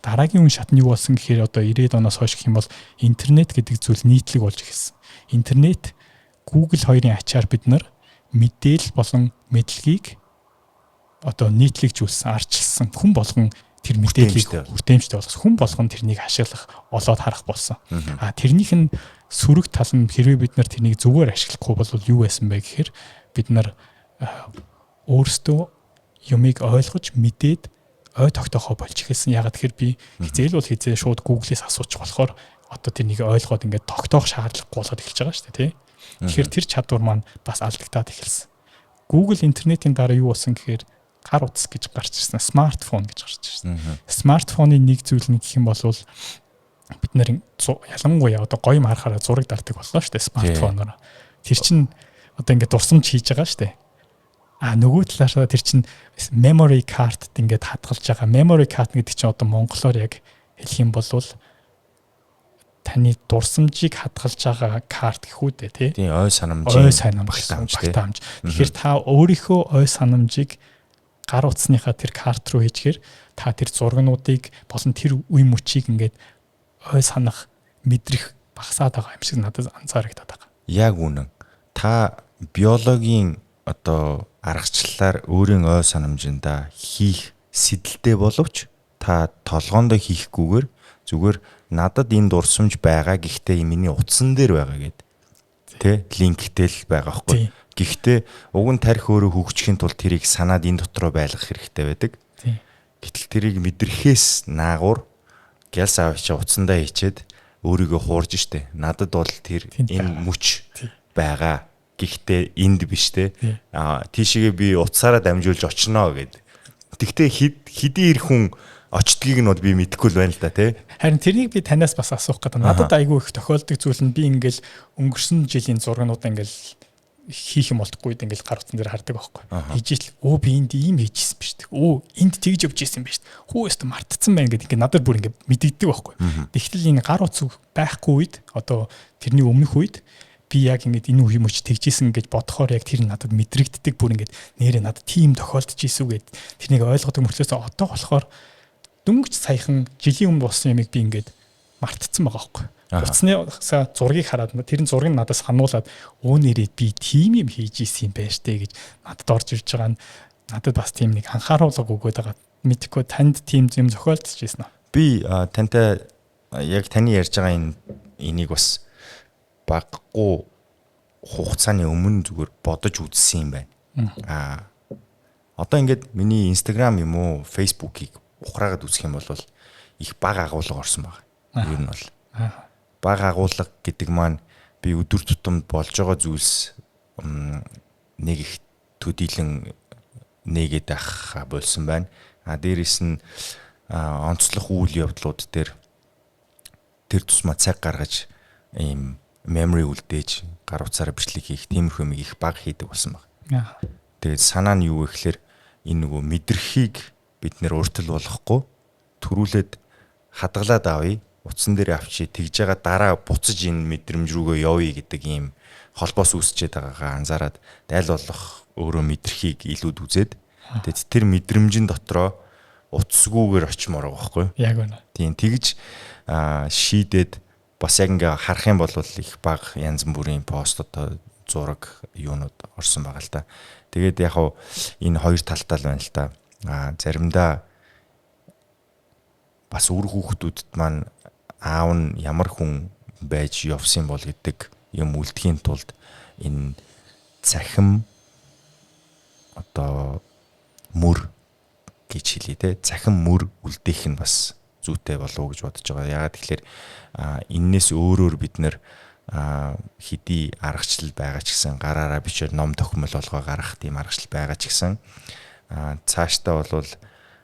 Дараагийн үн шат нь юу болсон гэхээр одоо 90-ад оноос хойш гэх юм бол интернет гэдэг зүйл нийтлэг болж эхэлсэн. Интернет, Google хоёрын ачаар бид нар мэдээлэл болон мэдлэгийг одоо нийтлэгжүүлсэн, арчилсан, хүн болгон тэр мэдээллийг хүртээмжтэй болгосон. Хүн болгон тэрнийг ашиглах, олоод харах болсон. А тэрнийх нь сөрөг тал нь хэрвээ бид нар тэрнийг зүгээр ашиглахгүй бол юу байсан бэ гэхээр бид нар өөрсдөө юмыг ойлгож мэдээд ой тогтоохоо болж эхэлсэн. Ягаад тэгэхээр би хизээл бол хизээ шууд Google-ээс асуучих болохоор одоо тэрнийг ойлгоод ингээд тогтоох шаардлагагүй болоод эхэлж байгаа шүү дээ, тий. Тэгэхээр тэр чадвар маань бас алдагдаад эхэлсэн. Google интернетийн дараа юу болсон гэхээр гар утас гэж гарч ирсэн, смартфон гэж гарч ирсэн. Смартфоны нэг зүйл нь гэх юм бол бид нэр ялангуяа одоо гоё юм харахаараа зураг дардаг боллоо шүү дээ смартфоноор. Тэр чинь одоо ингээд дурсамж хийж байгаа шүү дээ. А нөгөө талаараа тэр чинь memory card ингээд хадгалж байгаа. Memory card гэдэг чинь одоо монголоор яг хэлэх юм бол таны дурсамжийг хадгалж байгаа карт гэх үү дээ, тий? Тийм, ой санамж. Ой санамж, багтаамж. Тэгэхээр та өөрийнхөө ой санамжийг гар утасныхаа тэр карт руу хийчихээр та тэр зургнуудыг болон тэр үе мөчийг ингээд ой санах, мэдрэх багасаад байгаа юм шиг надад анзаарагдаад байгаа. Яг үнэн. Та биологийн одоо аргачлалаар өөрийн ой санамжиндаа хийх сэдэлтэй боловч та толгоондоо хийхгүйгээр зүгээр надад энэ дурсамж байгаа, гэхдээ миний утсан дээр байгаа гэд, тэ, линктэй л байгаа байхгүй. Гэхдээ уг нь тарих өөрөө хөгжихийн тулд тэрийг санаад энэ дотроо байлгах хэрэгтэй байдаг. Гэтэл тэрийг мэдрэхээс наагур гялс авчаа утсандаа хийчээд өөрийгөө хуурж штэ. Надад бол тэр энэ мөч байгаа. Гэхдээ энд биш, те. Аа, тийшээгээ би утсаараа дамжуулж очноо гэд. Тэгтээ хэдий ир хүн очдгийг нь бол би мэдэхгүй л байна л да, тий. Харин тэрнийг би танаас бас асуух гэдэг. Надад айгүй их тохиолдог зүйл нь би ингээл өнгөрсөн жилийн зургнуудаа ингээл хийх юм болтгүй ингээл гар утсан дээр хардаг байхгүй. Хийж ил өө би энд ийм хийжсэн биш үү? Өө, энд тэгж явж исэн биш. Хүү, өстө мартцсан байна гэдэг ингээд надад бүр ингээд мэдэгддэг байхгүй. Тэгтэл энэ гар утас байхгүй үед, одоо тэрний өмнөх үед би яг ингээд энэ үе мөч тэгжсэн гэж бодохоор яг тэр надад мэдрэгддэг, бүр ингээд нэрээ надад тийм тохиолдож исэн гэд тэрнийг ойлгодог мөртлөөс одоо болохоор дөнгөж саяхан жилийн өмнө болсон юмыг би ингээд мартцсан байгаа байхгүй. Утасныхаа зургийг хараад тэр нь зургийг надад сануулад өө, нэрээ би тийм юм хийж исэн юм байна штэ гэж надад орж ирж байгаа нь надад бас тийм нэг анхааруулга өгөөд байгаа. Мэдхгүй, танд тийм юм зохиолдож ирсэн үү? Би тантай яг таны ярьж байгаа энэ энийг бас баггүй хугацааны өмнө зүгээр бодож үзсэн юм байна. Одоо ингээд миний Instagram юм уу, Facebook-ийг ухраагаад үзэх юм бол их бага агуулга орсон байна. Ер нь бол бага агуулга гэдэг маань би өдөр тутамд болж байгаа зүйлс нэг их төдийлөн нээгээд авах болсон байна. А дээрэс нь онцлох үйл явдлууд дээр тэр тусмаа цаг гаргаж ийм memory үлдээж гар утсаараа бичлэг хийх тиймэрхүү юм их бага хийдэг болсон байна. Тэгээд санаа нь юу вэ гэхээр энэ нөгөө мэдрэхийг бид нэр уртал болохгүй төрүүлээд хадгалаад авъя, утсан дээр авчи, тэгж байгаа дараа буцаж энэ мэдрэмж рүүгээ явъя гэдэг ийм холбоос үүсчээд байгаагаа анзаараад айл болох өөрөө мэдрэхийг илүүд үзээд, тэгээд тэр мэдрэмжин дотроо утасгүйгээр очимоор байгаа байхгүй юу? Яг үнэ. Тийм, тэгж шийдээд бас яг ингээ харах юм бол их бага янз бүрийн пост, одоо зураг юунууд орсон байгаа л та. Тэгээд яг хав энэ хоёр талтай л байна л та. А заримдаа бас үр хүүхдүүдэд маань аав нь ямар хүн байж явсан бол гэдэг юм үлдэхийн тулд энэ цахим одоо мөр гэж хэлье те, цахим мөр үлдээх нь бас зүйтэй болов уу гэж бодож байгаа. Яагаад тэгэхээр эннээс өөрөөр бид нэр хэдий аргачлал байгаа ч гэсэн, гараараа бичээр ном тохимол болгоо гаргах тийм аргачлал байгаа ч гэсэн, цаашдаа бол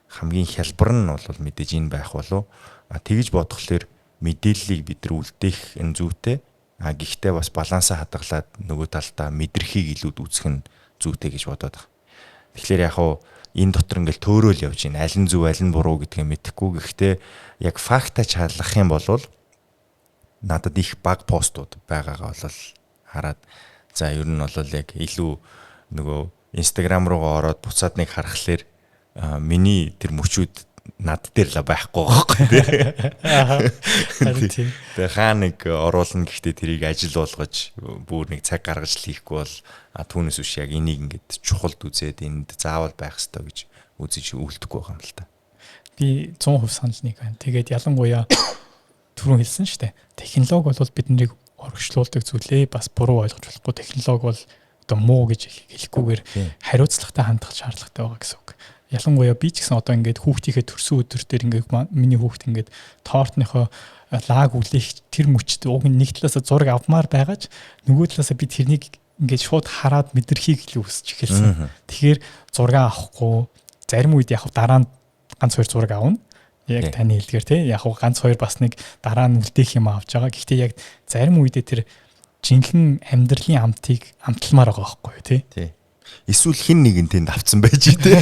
хамгийн хялбар нь бол мэдээж энэ байх болов. Тэгж бодглохлоор мэдээллийг бид нар үлдээх энэ зүйтэй. А гэхдээ бас балансаа хадгалаад нөгөө талдаа мэдрэхийг илүүд үзэх нь зүйтэй гэж бодоод байгаа. Тэгэхээр яг хуу энэ дотор ингээл төөрөөл явж байна. Аль нь зөв, аль нь буруу гэдгээ мэдэхгүй. Гэхдээ яг факта чалгах юм бол надад их баг постууд байгаагаа бол хараад, за, ер нь бол яг илүү нөгөө Instagram руугаа ороод буцаад нэг харахлаар миний тэр мөчүүд над дээр л байхгүй байхгүй, тий. Тэгээ хаа нэг оруулна, гэхдээ тэрийг ажил болгож бүр нэг цаг гаргаж л хийхгүй бол түүнээс биш яг энийг ингээд чухалд үзээд энд заавал байх ёстой гэж үзэж үлдэхгүй байгаа юм л та. Би 100% санал нэг байна. Тэгээд ялангуяа түрүүн хэлсэн шүү дээ. Технологи бол биднийг урагшлуулдаг зүйлээ бас буруу ойлгож болохгүй. Технологи бол одоо муу гэж хэлэхгүйгээр хариуцлагатай хандах шаардлагатай байгаа гэсэн үг. Ялангуяа би ч гэсэн одоо ингээд хүүхдийнхээ төрсөн өдөр дээр ингээд миний хүүхд ингээд тортныхоо лааг үлээх тэр мөчд уг нь нэг талаасаа зураг авмаар байгаач нөгөө талаасаа би тэрнийг ингээд шууд хараад мэдрэхийг илүү хүсэж эхэлсэн. Тэгэхээр зураг авахгүй, зарим үед яг дараа нь ганц хоёр зураг авна. Яг таны хэлдгээр, те, яг ганц хоёр бас нэг дараа нь үлдээх юм авч байгаа. Гэхдээ яг зарим үедээ тэр жинхэнэ амьдралын амтыг амтламаар байгаа байхгүй юу, тий? Тий. Эсвэл хэн нэгэн тэнд авцсан байж тий.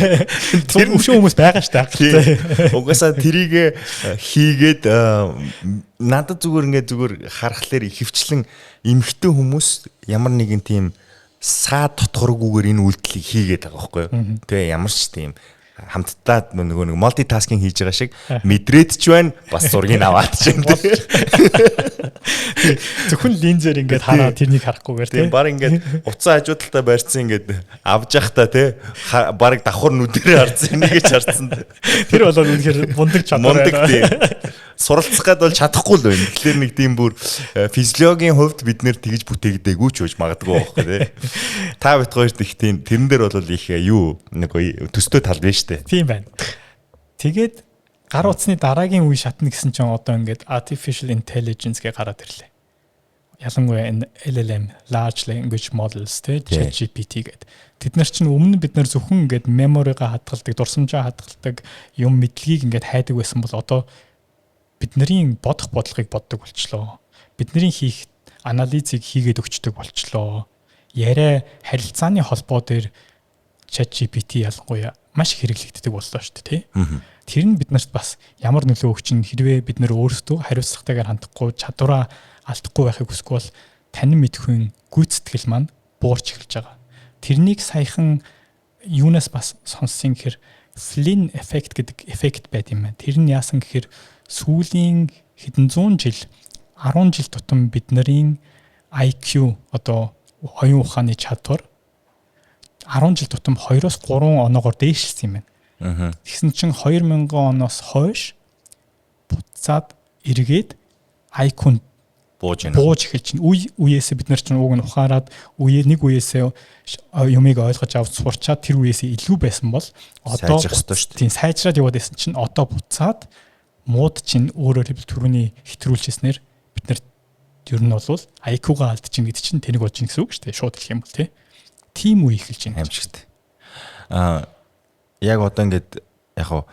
Тэр өшөө хүмүүс байгаа шүү дээ. Угаасаа тэрийг хийгээд надад зүгээр ингээд зүгээр харахлаар ихэвчлэн эмэгтэй хүмүүс ямар нэгэн тийм саа дотгоргүйгээр энэ үйлдэлийг хийгээд байгаа байхгүй юу? Тэгээ ямар ч тийм хамтдаа нөгөө нэг multitasking хийж байгаа шиг мэдрээд ч байна, бас зургийг аваад ч байна. Зөвхөн линзээр ингээд хараад тэрнийг харахгүйгээр тийм. Баг ингээд утсан хажуу талдаа барьсан, ингээд авж явахдаа тий баг давхар нүдэрээ харсан, энийг ч харсан. Тэр болоод үнэхээр мундаг чадвар байна. Тийм. Суралцах гээд бол чадахгүй л байна. Тэгэхээр нэг тийм бүр физиологийн хувьд бид нэр тэгж бүтээгдээгүй ч байж магадгүй байхгүй тий. Та бит хоёрт их тийм тэрэн дээр бол их юу нэг төстэй тал байна шүү дээ. Тийм байна. Тэгээд гар утасны дараагийн үе шатна гэсэн чинь одоо ингээд artificial intelligence гэж гараад ирлээ. Ялангуяа энэ LLM, large language models те, ChatGPT гэдэг. Тэд нар чинь өмнө бид нар зөвхөн ингээд memory-га хадгалдаг, дурсамжаа хадгалдаг, юм мэдлэгийг ингээд хайдаг байсан бол одоо бидний бодох бодлогыг боддог болчлоо. Бидний хийх анализыг хийгээд өгчдөг болчлоо. Яриа харилцааны холбоо дээр ChatGPT ялангуяа маш их хэрэглэгддэг боллоо шүү дээ, тий. Тэр нь бид нарт бас ямар нөлөө өгч чинь, хэрвээ бид нар өөрсдөө хариуцлагатайгаар хандахгүй, чадвараа алдахгүй байхыг хүсэхгүй бол танин мэдэхүйн гүйцэтгэл маань буурч эхэлж байгаа. Тэрнийг саяхан юунаас бас сонссон гэхээр Flynn effect гэдэг эффект байд юм байна. Тэр нь яасан гэхээр сүүлийн хэдэн зуун жил, 10 жил тутам бидний IQ, одоо оюун ухааны чадвар 10 жил тутам 2-оос 3 оноогоор дээшилсэн юм байна. Тэгсэн чинь 2000 оноос хойш буцаад эргээд IQ бууж байна. Бууж эхэлж байна. Үе үеэсээ бид нар чинь уг нь ухаарад үе нэг үеэсээ юмыг ойлгож авч сурчаад тэр үеэсээ илүү байсан бол одоо сайжрах ёстой шүү дээ. Тийм, сайжраад яваад байсан чинь одоо буцаад мууд чинь, өөрөөр хэлбэл түрүүний хэтрүүлжсэнээр бид нар ер нь бол IQ-гаа алдчихна гэдэг чинь тэнэг болж байна гэсэн үг шүү дээ. Шууд хэлэх юм бол тий. Тим үе эхэлж байна. Аимшигт. Яг одоо ингээд яг хаа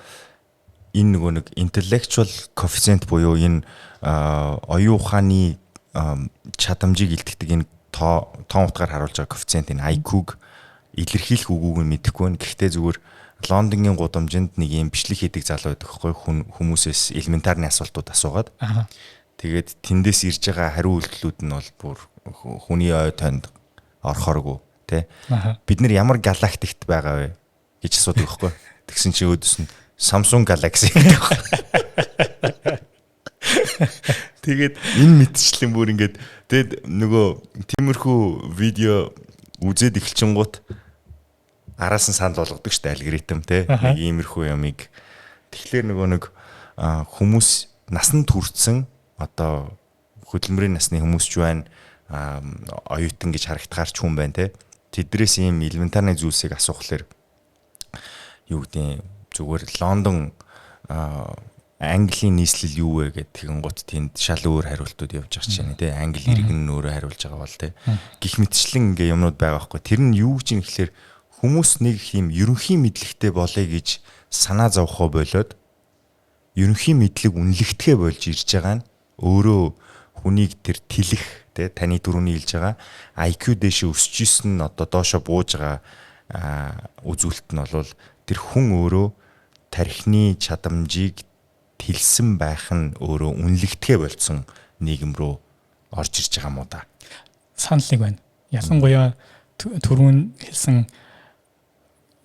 энэ нөгөө нэг intellectual coefficient буюу энэ оюун ухааны чадамжийг илтгэдэг энэ тоо тоон утгаар харуулж байгаа коэффициент, энэ IQ-г илэрхийлэх үгүйг нь мэдэхгүй байна. Гэхдээ зүгээр Лондонгийн гудамжинд нэг юм бичлэг хийдэг залуу байдаг хгүй, хүн хүмүүсээс элементарны асуултууд асуугаад. Тэгээд тэндээс ирж байгаа хариу үйлдэлүүд нь бол бүр хүний ой тойнд орохооргүй тий. Бид нар ямар галактикт байгаа вэ гэж асуудаг байхгүй. Тэгсэн чинь өөдөөс нь Samsung Galaxy гэдэг байхгүй. Тэгээд энэ мэтчлэн бүр ингээд тэгээд нөгөө тиймэрхүү видео үзээд эхэлчингуут араас нь санал болгодог штэ алгоритм те, нэг иймэрхүү юмыг. Тэгэхээр нөгөө нэг хүмүүс, насанд хүрсэн, одоо хөдөлмөрийн насны хүмүүс ч байна, оюутан гэж харагдахаар ч хүн байна те, тэдрээс ийм элементарны зүйлсийг асуухлаар юу гэдэг, зүгээр Лондон, Английн нийслэл юу вэ гэдэг тэгэн гут тэнд шал өөр хариултууд явж байгаа чинь тий, англи иргэн нь өөрөө хариулж байгаа бол тий, гих мэтчлэн ингээ юмнууд байгаа байхгүй. Тэр нь юу гэж юм гэхэлэр хүмүүс нэг юм ерөнхий мэдлэгтэй болъё гэж санаа зовхоо болоод ерөнхий мэдлэг үнэлэгдэхээ болж ирж байгаа нь өөрөө хүнийг тэр тэлэх тий, таны түрүүний хэлж байгаа IQ дэше өсөж исэн нь одоо доошо бууж байгаа үзүүлэлт нь бол тэр хүн өөрөө тархины чадамжийг тэлсэн байх нь өөрөө үнэлэгдэхээ болцсон нийгэм рүү орж ирж байгаа юм уу да. Санал нэг байна. Ялангуяа түрүүн хэлсэн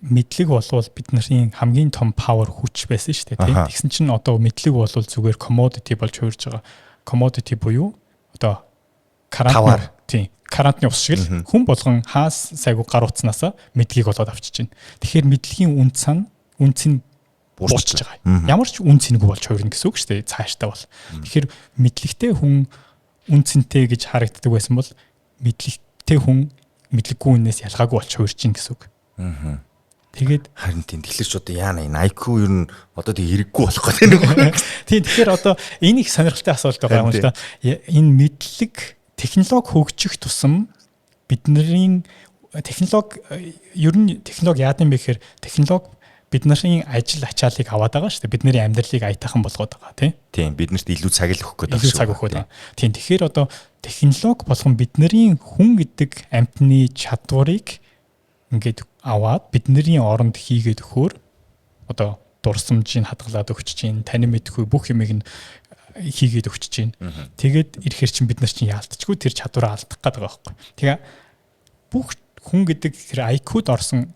мэдлэг болвол бидний хамгийн том power, хүч байсан шүү дээ, тийм. Тэгсэн чинь одоо мэдлэг болвол зүгээр commodity болж хувирж байгаа. Commodity буюу одоо карантин, тийм, карантны ус шиг л хүн болгон хаас сайгүй гар утаснаасаа мэдлэгийг олоод авчиж байна. Тэгэхээр мэдлэгийн үн цан үнц нь буурч байгаа. Ямар ч үн цэнгүй болж хувирна гэсэн үг шүү дээ цаашдаа бол. Тэгэхээр мэдлэгтэй хүн үн цэнтэй гэж харагддаг байсан бол мэдлэгтэй хүн мэдлэггүй хүнээс ялгаагүй болж хувирч гин гэсэн үг. Тэгээд харин тийм, тэгэхээр ч одоо яана, энэ IQ ер нь одоо тэг хэрэггүй болох гэдэг нэг. Тийм, тэгэхээр одоо энэ их сонирхолтой асуулт байгаа юм л да. Энэ мэдлэг, технологи хөгжих тусам бидний технологи, ер нь технологи яад юм бэ гэхээр технологи бидний ажил ачааллыг аваад байгаа шүү дээ. Бидний амьдралыг аятайхан болгоод байгаа, тийм. Тийм, биднэрт илүү цаг л өгөх гээд байгаа шүү. Илүү цаг өгөх гээд байгаа. Тийм, тэгэхээр одоо Технологи болгон бидний хүн гэдэг амьтны чадварыг ингээд аваад бидний оронд хийгээд өгөхөөр одоо дурсамжийг хадгалаад өгч чинь, танин мэдхгүй бүх юмыг нь хийгээд өгч чинь. Тэгээд ирэхэр чинь бид нар чинь яалтчгүй тэр чадвараа алдах гээд байгаа байхгүй. Тэгээ бүх хүн гэдэг тэр IQ-д орсон,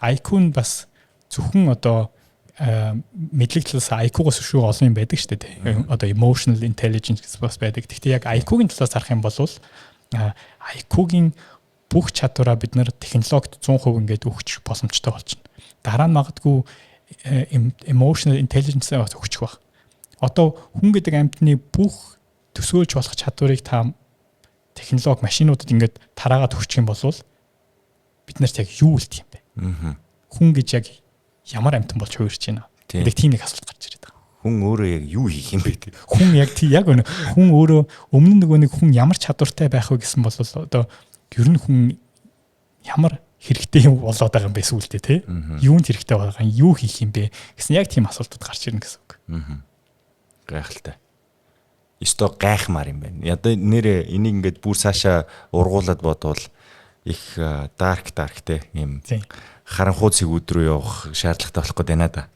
IQ нь бас зөвхөн одоо мэдлэг талаас IQ-гаас өшөө олон юм байдаг шүү дээ. Одоо emotional intelligence гэж бас байдаг. Гэхдээ яг IQ-гийн талаас харах юм бол IQ-гийн бүх чадвараа бид нар технологид 100% ингээд өгч боломжтой болчихно. Дараа нь магадгүй emotional intelligence-аа бас өгчих байх. Одоо хүн гэдэг амьтны бүх төсөөлж болох чадварыг та технологи машинуудад ингээд тараагаад өгчих юм бол бид нарт яг юу үлдэх юм бэ? Хүн гэж яг ямар амьтан болж хувирч байна гэдэг тийм нэг асуулт гарч ирээд байгаа. Хүн өөрөө яг юу хийх юм бэ те? Хүн яг тий, яг үнэ. Хүн өөрөө өмнө нөгөө нэг хүн ямар чадвартай байх вэ гэсэн бол одоо ер нь хүн ямар хэрэгтэй юм болоод байгаа юм бэ сүүлдээ, те? Юунд хэрэгтэй байгаа юм, юу хийх юм бэ гэсэн яг тийм асуултууд гарч ирнэ гэсэн үг. Гайхалтай. Ёстой гайхмаар юм байна. Одоо нэрээ энийг ингээд бүр цаашаа ургуулад бодвол их dark dark те, юм харанхуй цэгүүд рүү явах шаардлагатай болох гээд байна да.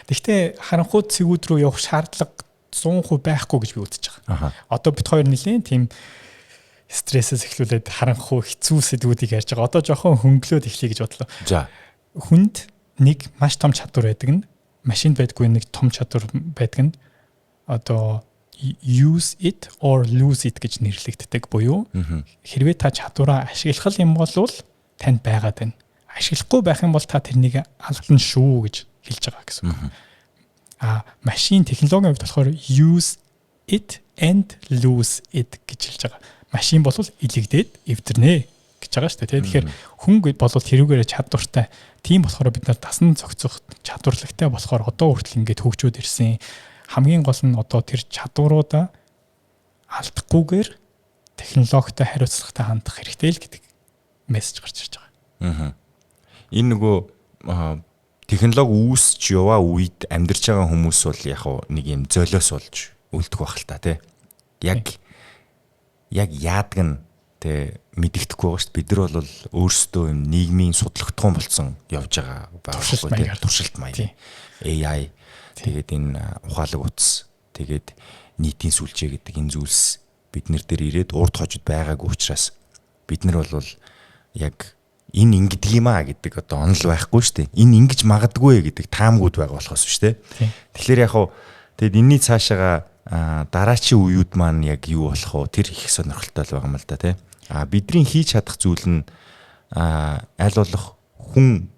Гэхдээ харанхуй цэгүүд рүү явах шаардлага 100% байхгүй гэж би үзэж байгаа. Одоо бид хоёр нэлийн тийм стрессээс эхлүүлээд харанхуй хэцүү сэдвүүдийг ярьж байгаа. Одоо жоохон хөнгөлөөд эхлэе гэж бодлоо. За. Хүнд нэг маш том чадвар байдаг нь, машинд байдгүй нэг том чадвар байдаг нь одоо use it or lose it гэж нэрлэгддэг буюу хэрвээ та чадвараа ашиглах юм бол танд байгаад байна. Ашиглахгүй байх юм бол та тэрнийг алдана шүү гэж хэлж байгаа гэсэн үг. А машин технологийн хувьд болохоор use it and lose it гэж хэлж байгаа. Машин бол илэгдээд эвдэрнэ гэж байгаа шүү дээ. Тэгэхээр хүн бол тэрүүгээрээ чадвартай. Тийм болохоор бид нар дасан зохицох чадварлагтай болохоор одоо хүртэл ингээд хөгжөөд ирсэн. Хамгийн гол нь одоо тэр чадваруудаа алдахгүйгээр технологитой хариуцлагатай хандах хэрэгтэй л гэдэг мессеж гарч ирж байгаа. Аа. Энэ нөгөө технологи үүсч яваа үед амьдарч байгаа хүмүүс бол яг нэг юм золиос болж үлдэх байх л та, тий. Яг яадаг нь тэ мэдэгдэхгүй байгаа шүү дээ. Бид нар бол өөрсдөө юм нийгмийн судлагдахуун болсон явж байгаа байхгүй, тий. Туршилт маяг. AI, тэгээд энэ ухаалаг утас, тэгээд нийтийн сүлжээ гэдэг энэ зүйлс бид нар дээр ирээд урд хожид байгаагүй учраас бид нар бол яг энэ ингэдэг юм а гэдэг одоо онол байхгүй шүү дээ. Энэ ингэж магадгүй гэдэг таамгууд байгаа болохоос шүү дээ. Тэгэхээр яг хуу тэгэд энэний цаашаага дараачийн үеүд маань яг юу болох вэ? Тэр их сонирхолтой л байгаа юм л да, тий. А бидний хийж чадах зүйл нь аль болох хүн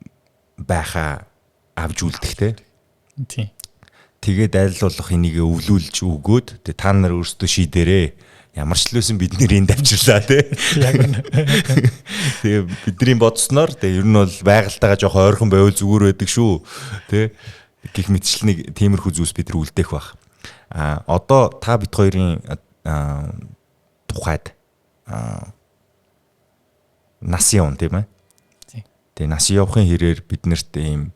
байхаа авч үлдэх, тий. Тэгээд аль болох энийг өвлүүлж өгөөд тэгээ та нар өөрсдөө шийдэрээ. Ямар ч л байсан бид нэр энд авчирлаа, тий. Яг үнэ. Тэгээ бидний бодсноор тэгээ ер нь бол байгальтайгаа жоох ойрхон байвал зүгээр байдаг шүү. Тий. Гэх мэтчлэн нэг тиймэрхүү зүйлс бид нар үлдээх байх. А одоо та бид хоёрын тухайд нас явна, тийм ээ. Тэгээ нас явахын хэрээр бид нарт ийм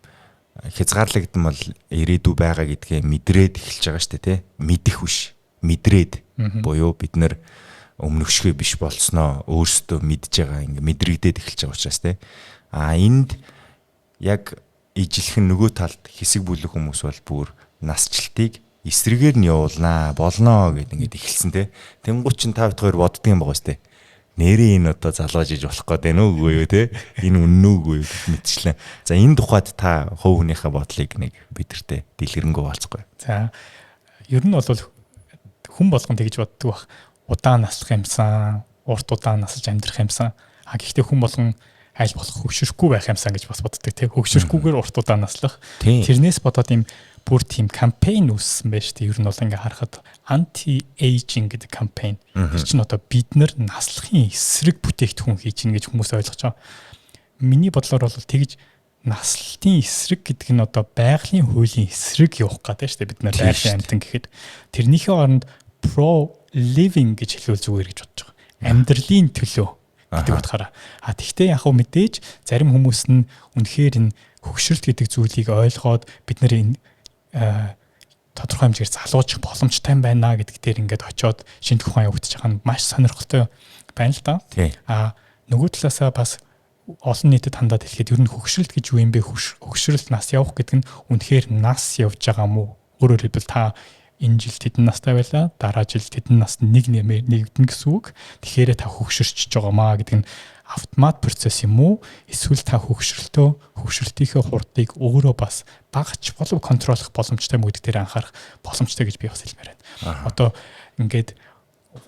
хязгаарлагдмал ирээдүй байгаа гэдгээ мэдрээд эхэлж байгаа шүү дээ, тий. Мэдэх биш, мэдрээд буюу бид нар өмнөгшгөө биш болсноо өөрсдөө мэдж байгаа, ингээ мэдрэгдээд эхэлж байгаа учраас, тий. А энд яг ижилхэн нөгөө талд хэсэг бүлэг хүмүүс бол бүр насжилтыг эсрэгээр нь явуулнаа болноо гэд ингээд эхэлсэн, те. Тэнгуут чин та бит хоёр боддөг юм байгаа сте. Нэрээ энэ одоо залгаж иж болох гээд байна уугүй юу, те? Энэ үнэн үгүй юу гэх мэтчлэн. За, энэ тухайд та хувь хүнийхээ бодлыг нэг бидэртээ дэлгэрэнгүй хуваалцахгүй. За, ер нь бол хүн болгон тэгж боддог бах. Удаан наслах юмсан, урт удаан насалж амьдрах юмсан. А гэхдээ хүн болгон аль болох хөгшөрөхгүй байх юмсан гэж бас боддог, тийм, хөгшөрөхгүйгээр урт удаан наслах. Тэрнээс бодоод ийм бүр тийм кампайн үүссэн байж тээ. Ер нь бол ингээ харахад anti aging гэдэг кампайн. Тэр чинь одоо бид нар наслахын эсрэг бүтээгдэхүүн хийж гин гэж хүмүүс ойлгож байгаа. Миний бодлоор бол тэгж наслалтын эсрэг гэдэг нь одоо байгалийн хуулийн эсрэг явах гэдэг шүү дээ. Бид нар байгалийн амьтан гэхэд тэрнийхээ оронд pro living гэж хэлвэл зүгээр гэж бодож байгаа. Амьдралын төлөө гэдэг утгаараа. А тэгвэл яг хөө мэдээж зарим хүмүүс нь үнэхээр энэ хөгшрөлт гэдэг зүйлийг ойлгоод бид нар энэ тодорхой тодорхой хэмжээгээр залуучих боломжтой юм байна гэдэг дээр ингээд очиод шинжлэх ухаан явагдаж байгаа нь маш сонирхолтой байна л да. А нөгөө талаасаа бас олон нийтэд хандаад хэлэхэд ер нь хөгшрөлт гэж юу юм бэ? Хөгшрөлт, нас явах гэдэг нь үнэхээр нас явж байгаа юм уу? Өөрөөр хэлбэл, та энэ жил тэдэн настай байлаа, дараа жил тэдэн наснд нэг нэмэр нэгдэн гэсэн үг. Тэгэхээр та хөгшөрчж байгаа маа гэдэг нь автомат процесс юм уу? Эсвэл та хөгшрөлтөө, хөгшрөлтийнхөө хурдыг өөрөө бас багч болов control лох боломжтой юм гэдэг дээр анхаарах боломжтой гэж би бас хэлмээр байна. Одоо ингээд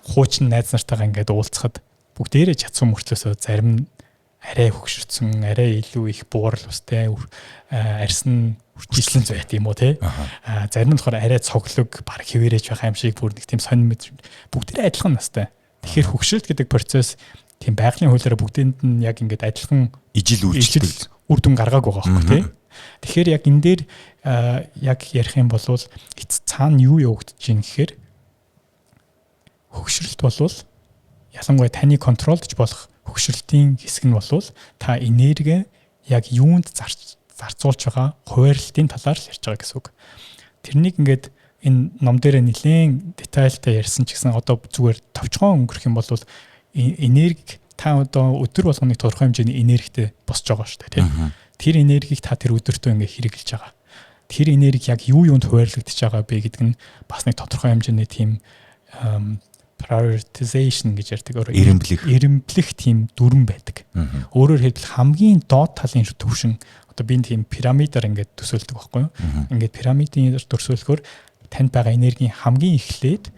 хуучин найз нартайгаа ингээд уулзахад бүгдээрээ чадсан мөртлөөсөө зарим нь арай хөгшөрсөн, арай илүү их буурал устай, арьс нь үрчилсэн зүйт юм уу, те. А зарим нь болохоор арай цоглог, баг хэвээрэж байх юм шиг, бүр нэг тийм сонин мэд, бүгдээрээ адилхан настай. Тэгэхээр хөгшрөлт гэдэг процесс тийм байгалийн хуулиараа бүгдэнд нь яг ингээд адилхан ижил үйлчлдэг үр дүн гаргаагүй байгаа байхгүй, тий. Тэгэхээр яг энэ дээр яг ярих юм бол эц цаана юу явагдаж байна гэхээр хөгшрөлт болвол, ялангуяа таны control дож болох хөгшрөлтийн хэсэг нь болвол та энерги яг юунд зарцуулж байгаа хуваарлтын талаар л ярьж байгаа гэсэн үг. Тэрнийг ингээд энэ ном дээр нэлээд детальтай ярьсан ч гэсэн одоо зүгээр товчхон өнгөрөх юм бол энерги, та одоо өдөр болгоны тодорхой хэмжээний энергитэй босч байгаа шүү дээ, тийм. Тэр энергийг та тэр өдөртөө ингээ хэрэглэж байгаа. Тэр энерги яг юу юунд хуваарлагдаж байгаа бэ гэдэг нь бас нэг тодорхой хэмжээний тийм prioritization гэж ярьдаг. Өөрөөр эрэмблэх эрэмблэх тийм дүрэн байдаг. Өөрөөр хэлбэл, хамгийн доод талын төвшин, одоо би тийм пирамидаар ингээд төсөөлдөг байхгүй юу? Ингээд пирамидын төсөөлөхөөр танд байгаа энергийн хамгийн эхлээд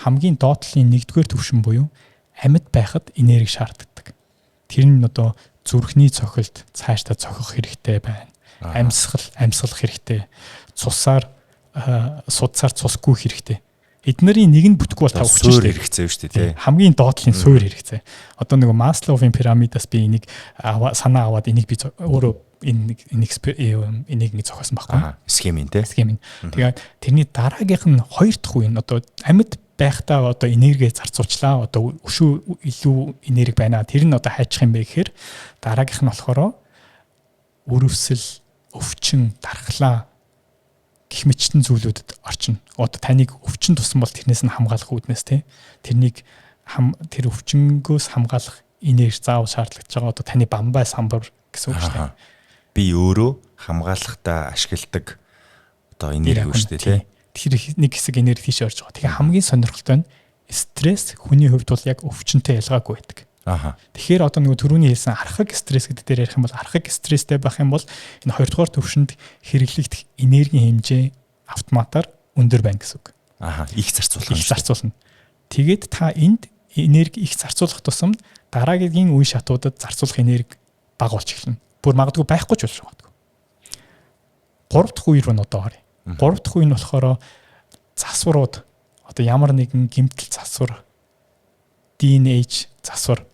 хамгийн доод талын нэгдүгээр төвшин буюу амьд байхад энерги шаарддаг. Тэр нь одоо зүрхний цохилт цаашдаа цохих хэрэгтэй байна. Амьсгал амьсгалах хэрэгтэй. Цусаар, судсаар цусгүй хэрэгтэй. Эднэрийн нэг нь бүтэхгүй бол та өгч шүү дээ. Хэрэгцээ шүү дээ, тий. Хамгийн доод талын суур хэрэгцээ. Одоо нөгөө Масловын пирамидаас би энийг санаа аваад энийг би өөрөө энэ энийг ингэ зохиосон байхгүй. Схемийн, тий. Схемийн. Тэгээд тэрний дараагийнх нь хоёр дахь үе нь одоо амьд байхдаа одоо энерги зарцуулчлаа. Одоо өшөө илүү энерги байна. Тэр нь одоо хайчих юм бэ гэхээр дараагийнх нь болохоор өрөвсөл, өвчин, дархлаа гэх мэтчилэн зүйлүүдэд орчино. Одоо таныг өвчин тусан бол тэрнээс нь хамгаалах үүднээс, тий. Тэрнийг тэр өвчнгөөс хамгаалах энерги заавал шаардлагатай байгаа. Одоо таны бамбай самбар гэсэн үг шүү дээ. Би өөрөө хамгаалахдаа ашигладаг одоо энерги шүү дээ, тий. Тэр нэг хэсэг энерги тийш орж байгаа. Тэгэхээр хамгийн сонирхолтой нь стресс хүний хувьд бол яг өвчнөд ялгаагүй байдаг. Тэгэхээр одоо нөгөө түрүүний хэлсэн архаг стресс гэдэг дээр ярих юм бол архаг стресстэй байх юм бол энэ хоёрдугаар төвшөнд хэрэглэгдэх энергийн хэмжээ автоматар өндөр байна гэсэн үг. Их зарцуулах. Их зарцуулна. Тэгээд та энд энерги их зарцуулах тусам дараагийн үе шатуудад зарцуулах энерги бага болж эхэлнэ. Бүр магадгүй байхгүй ч болж магадгүй. Гурав дахь үе рүү нь одоо оръё. Гурав дахь үе нь болохоор засварууд, одоо ямар нэгэн гэмтэл засвар, DNH засвар,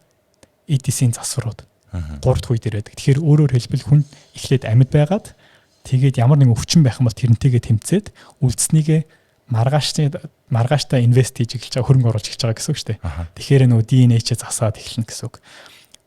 EDC-ийн засварууд гурав дахь үе дээр байдаг. Тэгэхээр өөрөөр хэлбэл, хүн эхлээд амьд байгаад, тэгээд ямар нэгэн өвчин байх юм бол тэрнтэйгээ тэмцээд үлдснийгээ маргааштай invest хийж эхэлж байгаа, хөрөнгө оруулж эхэлж байгаа гэсэн үг шүү дээ. Тэгэхээр нөгөө DNA-ч засаад эхэлнэ гэсэн үг.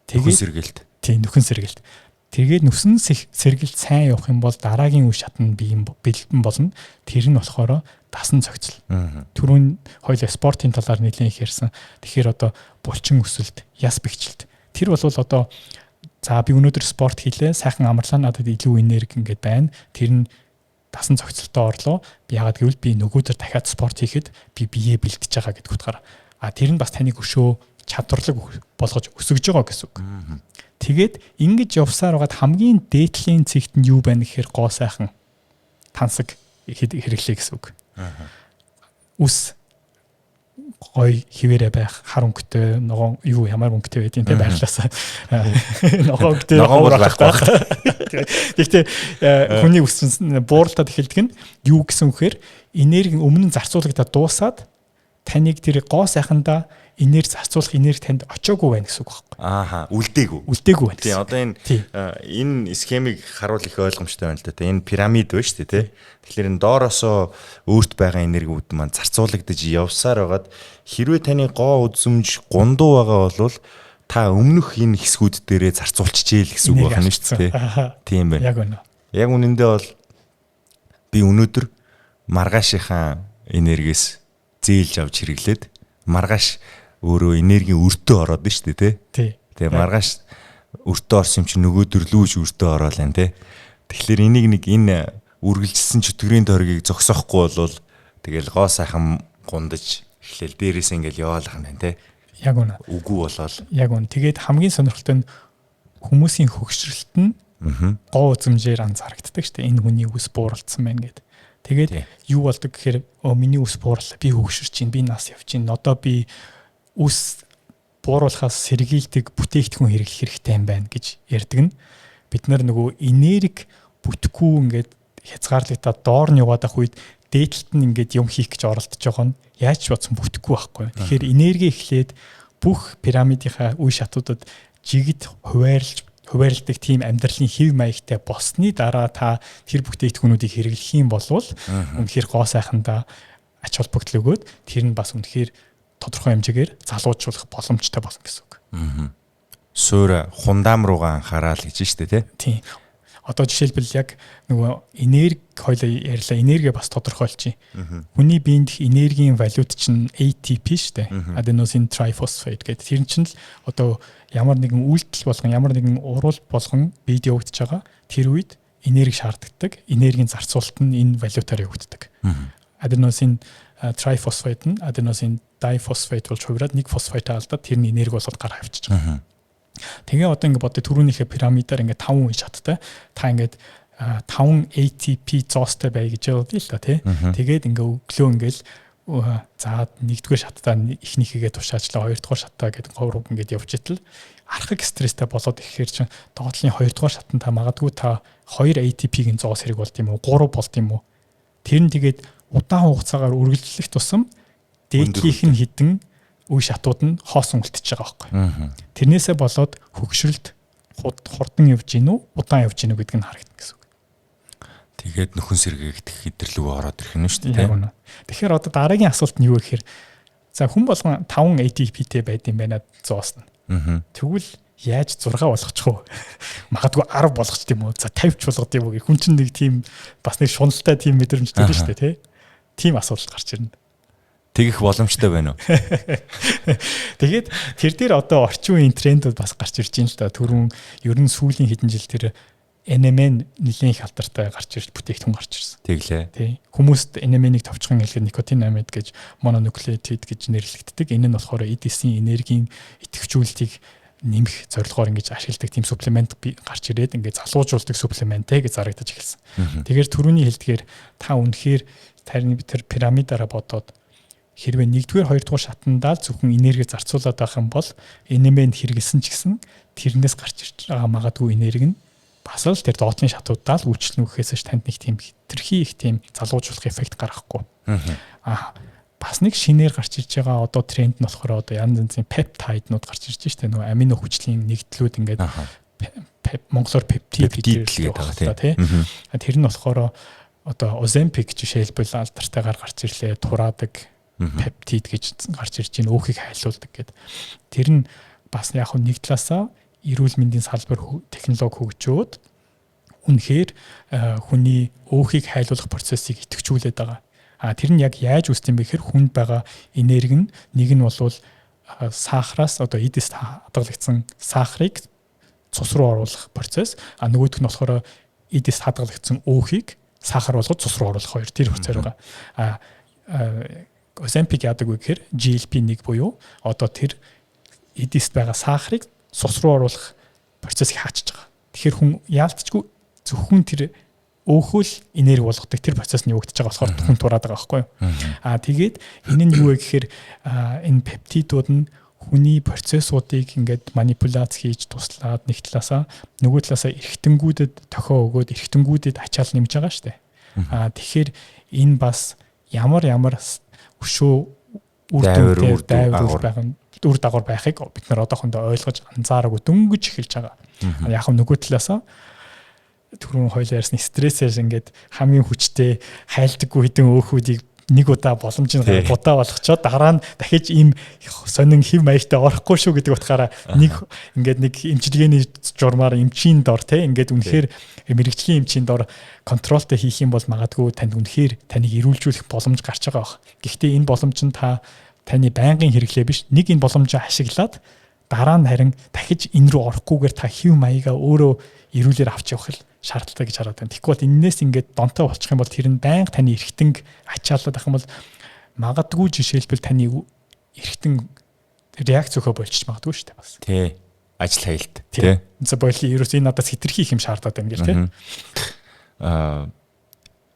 Тэгээд сэргэлт. Тийм, нөхөн сэргэлт. Тэгээд нүсэн сэргэлт сайн явах юм бол дараагийн үе шат нь бий бэлдэн болно. Тэр нь болохоор дасан зохицол. Түрүүн хоёул спортын талаар нэлээд их ярьсан. Тэгэхээр одоо булчин өсөлт, яс бэхжилт. Тэр бол одоо за, би өнөөдөр спорт хийлээ, сайхан амарлаа, надад илүү энерги ингээд байна. Тэр нь дасан зохицолтой орлоо. Яагаад гэвэл би нөгөөдөр дахиад спорт хийхэд би биеэ бэлтэж байгаа гэдэг утгаараа. А тэр нь бас таныг өшөө чадварлаг болгож өсгөж байгаа гэсэн үг. Тэгээд ингэж явсаар байгаад хамгийн дээдлийн цэгт нь юу байна гэхээр гоо сайхан тансаг хэрэглээ гэсэн үг. Үс гой хിവэрэ байх, хар өнгөтэй, ногоон, юу, ямар өнгөтэй байдیں۔ Те, байрлалаасаа ногоон өнгөтэй, ногоон бол байхгүй. Гэхдээ хүний үс бууралтад эхэлдэг нь юу гэсэн үхээр энерги өмнө нь зарцуулагдаад дуусаад таныг тэр гоо сайхандаа энерги зарцуулах энерги танд очоогүй байна гэсэн үг байхгүй. Ааха, үлдээгүй. Үлдээгүй байна. Тийм, одоо энэ схемийг харуул их ойлгомжтой байна л да. Энэ пирамид байна шүү дээ, тий. Тэгэхээр энэ доороосоо өөрт байгаа энергиуд маань зарцуулагдаж явсаар байгаад хэрвээ таны гоо үзэмж гундуу байгаа бол та өмнөх энэ хэсгүүд дээрээ зарцуулчихжээ л гэсэн үг байна шүү дээ, тий. Тийм байна. Яг үнэ. Яг үнэндээ бол би өнөөдөр Маргаашийнхаа энергиэс зээлж авч хэрэглээд, маргааш өөрөө энергийн өртөө ороод нь шүү дээ, тий. Тэгээ маргааш өртөө орсон юм чинь нөгөөдөр лүүж өртөө ороод байна, тий. Тэгэхээр энийг нэг энэ үргэлжилсэн чөтгөрийн тойргийг зогсоохгүй бол тэгэл гоо сайхан гундаж эхлээл дээрээс ингээл яваалах юм байна, тий. Яг үнэ. Үгүй болоод. Яг үнэ. Тэгээд хамгийн сонирхолтой нь хүмүүсийн хөгшрөлт нь гоо үзмжээр анзаарагддаг шүү дээ. Энэ хүний үс бууралдсан байна гэд. Тэгээд юу болдог гэхээр миний үс буурлаа, би хөгшөрч чинь, би нас явж чинь. Одоо би үс бууруулахаас сэргийлдэг бүтээгдэхүүн хэрэглэх хэрэгтэй юм байна гэж ярьдаг нь бид нар нөгөө энерги бүтэхгүй ингээд хязгаарлагдаад доор нь яваад ах үед дээдлэлт нь ингээд юм хийх гэж оролдож байгаа нь яаж ч бодсон бүтэхгүй байхгүй. Тэгэхээр энерги эхлээд бүх пирамидынхаа үе шатуудад жигд хуваарлж хуваарлдаг тийм амьдралын хэв маягтай болсны дараа та тэр бүтээгдэхүүнүүдийг хэрэглэх юм бол үнэхээр гоо сайхандаа ач холбогдол өгөөд тэр нь бас үнэхээр тодорхой хэмжээгээр залуужуулах боломжтой болно гэсэн үг. Суур хундаам руугаа анхаарал гэж штэ, тий. Тийм. Одоо жишээлбэл яг нөгөө энерги хоёлаа ярьлаа, энерги бас тодорхойлчих. Хүний биед энергийн валют чинь ATP штэ. Adenosine triphosphate гэдэг. Тэр чинь л одоо ямар нэгэн үйлдэл болгон, ямар нэгэн уруул болгон биед явагдаж байгаа. Тэр үед энерги шаарддаг. Энергийн зарцуулалт нь энэ валютаар явагддаг. Adenosine triphosphate нь adenosine diphosphate болж хувираад нэг фосфатаа алдаад тэр нь энерги болоод гар авчиж байгаа. Тэгээ одоо ингэ бодъё, түрүүнийхээ пирамидаар ингээ 5 үе шаттай. Та ингээд 5 ATP зоостой бай гэж бодъё л да, тий. Тэгээд ингээ өглөө ингээл за нэгдүгээр шаттай эхнийхэгээ тушаачлаа, хоёрдугаар шаттаа гэдэг гурав ингээд явж итэл архаг стресстэй болоод ирэхээр чинь доотлын хоёрдугаар шатан та магадгүй та 2 ATP-ийн зоос хэрэг болд юм уу, 3 болд юм уу. Тэр нь тэгээд удаан хугацаагаар үргэлжлэх тусам дээдлийнх нь хідэн үе шатууд нь хоосон үлдчихэж байгаа байхгүй. Тэрнээсээ болоод хөгшрөлт хурдан явж гин үү, удаан явж гин үү гэдг нь харагдана гэсэн үг. Тэгээд нөхөн сэргээгдэх хэдэрлүү ороод ирэх нь шүү дээ. Тийм. Тэгэхээр одоо дараагийн асуулт нь юу гэхээр за хүн болгон 5 ATP-тэй байд юм байна зоос нь. Тэгвэл яаж 6 болгочих вэ? Магадгүй 10 болгочих юм уу? За 50 ч болгох юм уу гэх хүн чинь нэг тийм бас нэг шуналтай тийм мэдрэмжтэй шүү дээ, тий. Тийм асуудал гарч ирнэ. Тэгэх боломжтой байна уу? Тэгээд тэр дээр одоо орчин үеийн трендүүд бас гарч ирж байна л да. Түрүүн ер нь сүүлийн хэдэн жил тэр NMN нэлээн их алдартай гарч ирж бүтээгдэхүүн гарч ирсэн. Тэглээ. Тий. Хүмүүст NMN-ийг товчхон хэлэхэд никотинамид гэж, мононуклеотид гэж нэрлэгддэг. Энэ нь болохоор эд эсийн энергийн идэвхжүүлэлтийг нэмэх зорилгоор ингэж ашигладаг тийм supplement гарч ирээд ингээд залуужуулдаг supplement гэж зарагдаж эхэлсэн. Тэгэхээр түрүүний хэлдгээр та үнэхээр тарны тэр пирамидаараа бодоод хэрвээ нэгдүгээр, хоёрдугаар шатандаа л зөвхөн энерги зарцуулаад байх юм бол NMN хэрэгэлсэн ч гэсэн тэрнээс гарч ирж байгаа магадгүй энерги нь бас л тэр доотлын шатуудаа л үйлчлэн өгөхөөс танд нэг тийм хэтэрхий их тийм залуужуулах эффект гаргахгүй. Аа, бас нэг шинээр гарч ирж байгаа одоо тренд нь болохоор одоо янз янзын peptide-нууд гарч ирж штэ, нөгөө амино хүчлийн нэгдлүүд ингээд монголоор пептид гэж байгаа, тий. Тэр нь болохоор одоо Ozempic жишээлбэл алдарттайгаар гарч ирлээ, тураадаг пептид гэж гарч ирж байна, өөхийг хайлуулдаг гэд. Тэр нь бас яг нэг талаасаа эрүүл мэндийн салбар технологи хөгжөөд үнэхээр хүний өөхийг хайлуулах процессыг идэвхжүүлээд байгаа. А тэр нь яг яаж үүсдэг юм бэ гэхээр хүнд байгаа энерги нь нэг нь болвол сахараас, одоо эдээс хадгалагдсан сахарыг цус руу оруулах процесс, а нөгөөх нь болохоор эдээс хадгалагдсан өөхийг сахар болгож цус руу оруулах хоёр тэр процесс байгаа. А Оземпик яадаг вэ гэхээр GLP-1 буюу одоо тэр эдист байгаа сахарыг цус руу оруулах процессыг хаачиж байгаа. Тэгэхээр хүн яалтчгүй зөвхөн тэр өөхөө л энерги болгодог тэр процесс нь явагдаж байгаа болохоор хүн тураад байгаа байхгүй юу. Аа, тэгээд энэ нь юу вэ гэхээр энэ пептидууд нь хүний процессуудыг ингээд манипуляц хийж туслаад нэг талаасаа, нөгөө талаасаа эргэтэнгүүдэд тохио өгөөд эргэтэнгүүдэд ачаал нэмж байгаа шүү дээ. Аа, тэгэхээр энэ бас ямар ямар өшөө үр дүнтэй дайвар байх нь үр дагавар байхыг бид нар одоохондоо ойлгож анзаараагүй дөнгөж эхэлж байгаа. Яг нь нөгөө талаасаа түрүүн хоёул ярьсан стрессээр ингээд хамгийн хүчтэй хайлдаггүй хэдэн өөхүүдийг Нэг удаа боломжийг будаа болгочоод дараа нь дахиж ийм сонин хэв маягтай орохгүй шүү гэдэг утгаараа нэг ингээд нэг эмчилгээний журмаар эмчийн дор те ингээд үнэхээр мэрэгжлийн эмчийн дор контролтой хийх юм бол магадгүй танд үнэхээр таныг эрүүлжүүлэх боломж гарч байгаа бах. Гэхдээ энэ боломж нь та таны байнгын хэрэглээ биш. Нэг энэ боломжоо ашиглаад дараа нь харин дахиж энэ рүү орохгүйгээр та хэв маягаа өөрөө эрүүлэр авч явах л шаардлагатай гэж хараад байна. Тэгэхгүй бол энээс ингээд донтой болчих юм бол тэр нь байнга таны эргэтэнг ачаалаад байх юм бол магадгүй жишээлбэл таны эргэтэн реакц өгөө болчих магадгүй шүү дээ бас. Тий. Ажил хаялт тий. За боли ерөөс энэ надаас хитрхи их юм шаардаад байна гэл тий.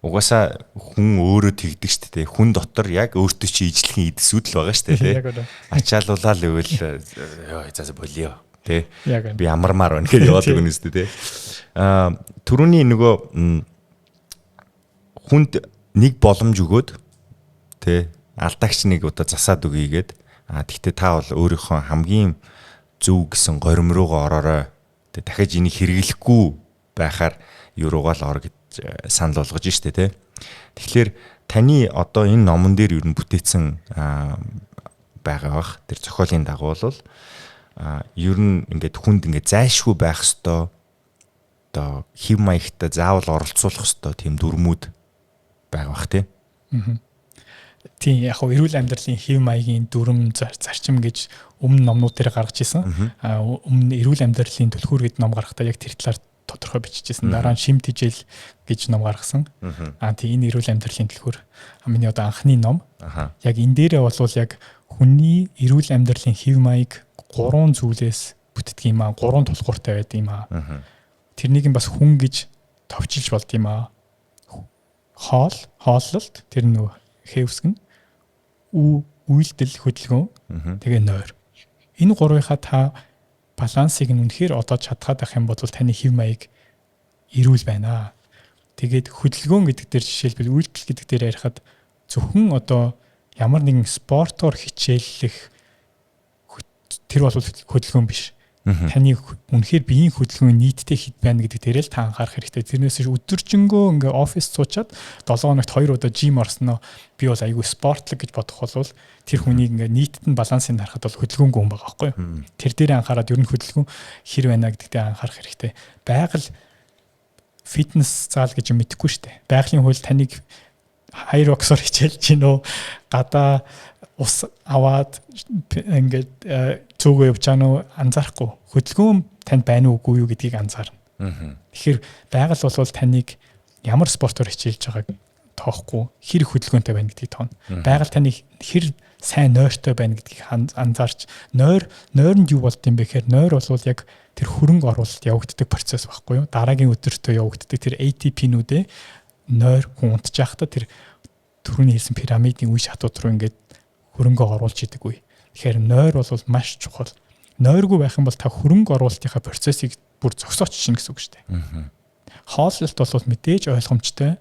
Угаасаа хүн өөрөө тэгдэг шүү дээ. Хүн дотор яг өөртөө чи ижлэхэн эдсүүд л байгаа шүү дээ. Тий. Ачаалуулаа л гэвэл ёо за болио. Тий. Би амармаар байна гэж яваад өгнө шүү дээ. Тий. Түрүүний нөгөө хүнд нэг боломж өгөөд тий алдаагч нэг удаа засаад өгье гээд тэгтээ та бол өөрийнхөө хамгийн зөв гэсэн горим руугаа ороорой. Тэг дахиж энийг хэрэглэхгүй байхаар юу руугаа л ор гэж санал болгож штэ тий. Тэгэхээр таны одоо энэ номон дээр ер нь бүтээсэн байгаа бах. Тэр зохиолын дагуу бол ер нь ингээд хүнд ингээд зайлшгүй байх ёстой одоо хэв маягтай заавал оролцуулах ёстой тийм дүрмүүд байгаа бах тий. Тийм, яг хөө эрүүл амьдралын хэв маягийн дүрм зарчим гэж өмнө номнууд дээр гаргаж исэн. Өмнө эрүүл амьдралын түлхүүр гэдэг ном гаргахдаа яг тэр талаар тодорхой бичижсэн. Дараа нь шим тижэл гэж ном гаргасан. Тийм, энэ эрүүл амьдралын түлхүүр миний одоо анхны ном. Яг энэ дээрээ болвол яг хүний эрүүл амьдралын хэв маяг 3 зүйлээс бүтдэг юм аа. 3 тулгууртай байдаг юм аа. Тэрнийг нь бас хүн гэж товчилж болд юм аа. Хоол, хооллолт, тэр нөгөө хэвсгэн, үйлдэл, хөдөлгөөн, тэгээ нойр. Энэ гурвынхаа та балансыг нь үнэхээр одоод чадхаад байх юм бол таны хэв маяг эрүүл байна. Тэгээд хөдөлгөөн гэдэг дээр жишээлбэл үйлдэл гэдэг дээр ярихад зөвхөн одоо ямар нэгэн спортоор хичээллэх тэр бол хөдөлгөөн биш. Таны үнэхээр биеийн хөдөлгөөн нийтдээ хэд байна гэдэг дээрээ л та анхаарах хэрэгтэй. Тэрнээс өдөржингөө ингээ офис суучаад 7 хоногт 2 удаа жим орсноо би бол айгүй спортлог гэж бодох бол тэр хүнийг ингээ нийтд нь балансыг харахад бол хөдөлгөөнгүй хүн байгаа байхгүй юу? Тэр дээрээ анхаарад ер нь хөдөлгөөн хэр байна гэдэгтээ анхаарах хэрэгтэй. Байгаль фитнес зал гэж юм мэдэхгүй шүү дээ. Байгалийн хууль таныг хайроксоор хичээлж гин үү? Гадаа ус аваад ингээд цөөгөө явж байгаа нь анзаарахгүй. Хөдөлгөөн танд байна уугүй юу гэдгийг анзаарна. Тэгэхээр байгаль бол таныг ямар спортоор хичээлж байгааг тоохгүй, хэр хөдөлгөөнтэй байна гэдгийг тооно. Байгаль таны хэр сайн нойртой байна гэдгийг анзаарч, нойр нойронд юу болд юм бэ гэхээр нойр бол яг тэр хөрөнгө оруулалт явагддаг процесс байхгүй юу? Дараагийн өдөртөө явагддаг тэр ATP-нүүдээ нойр хүн унтж байхдаа тэр түрүүний хэлсэн пирамидын үе шатууд руу ингээд хөрөнгө оруулж идэг үе. Тэгэхээр нойр бол маш чухал. Нойргүй байх юм бол та хөрөнгө оруулалтынхаа процессыг бүр зогсооч чинь гэсэн үг шүү дээ. Хооллолт бол мэдээж ойлгомжтой,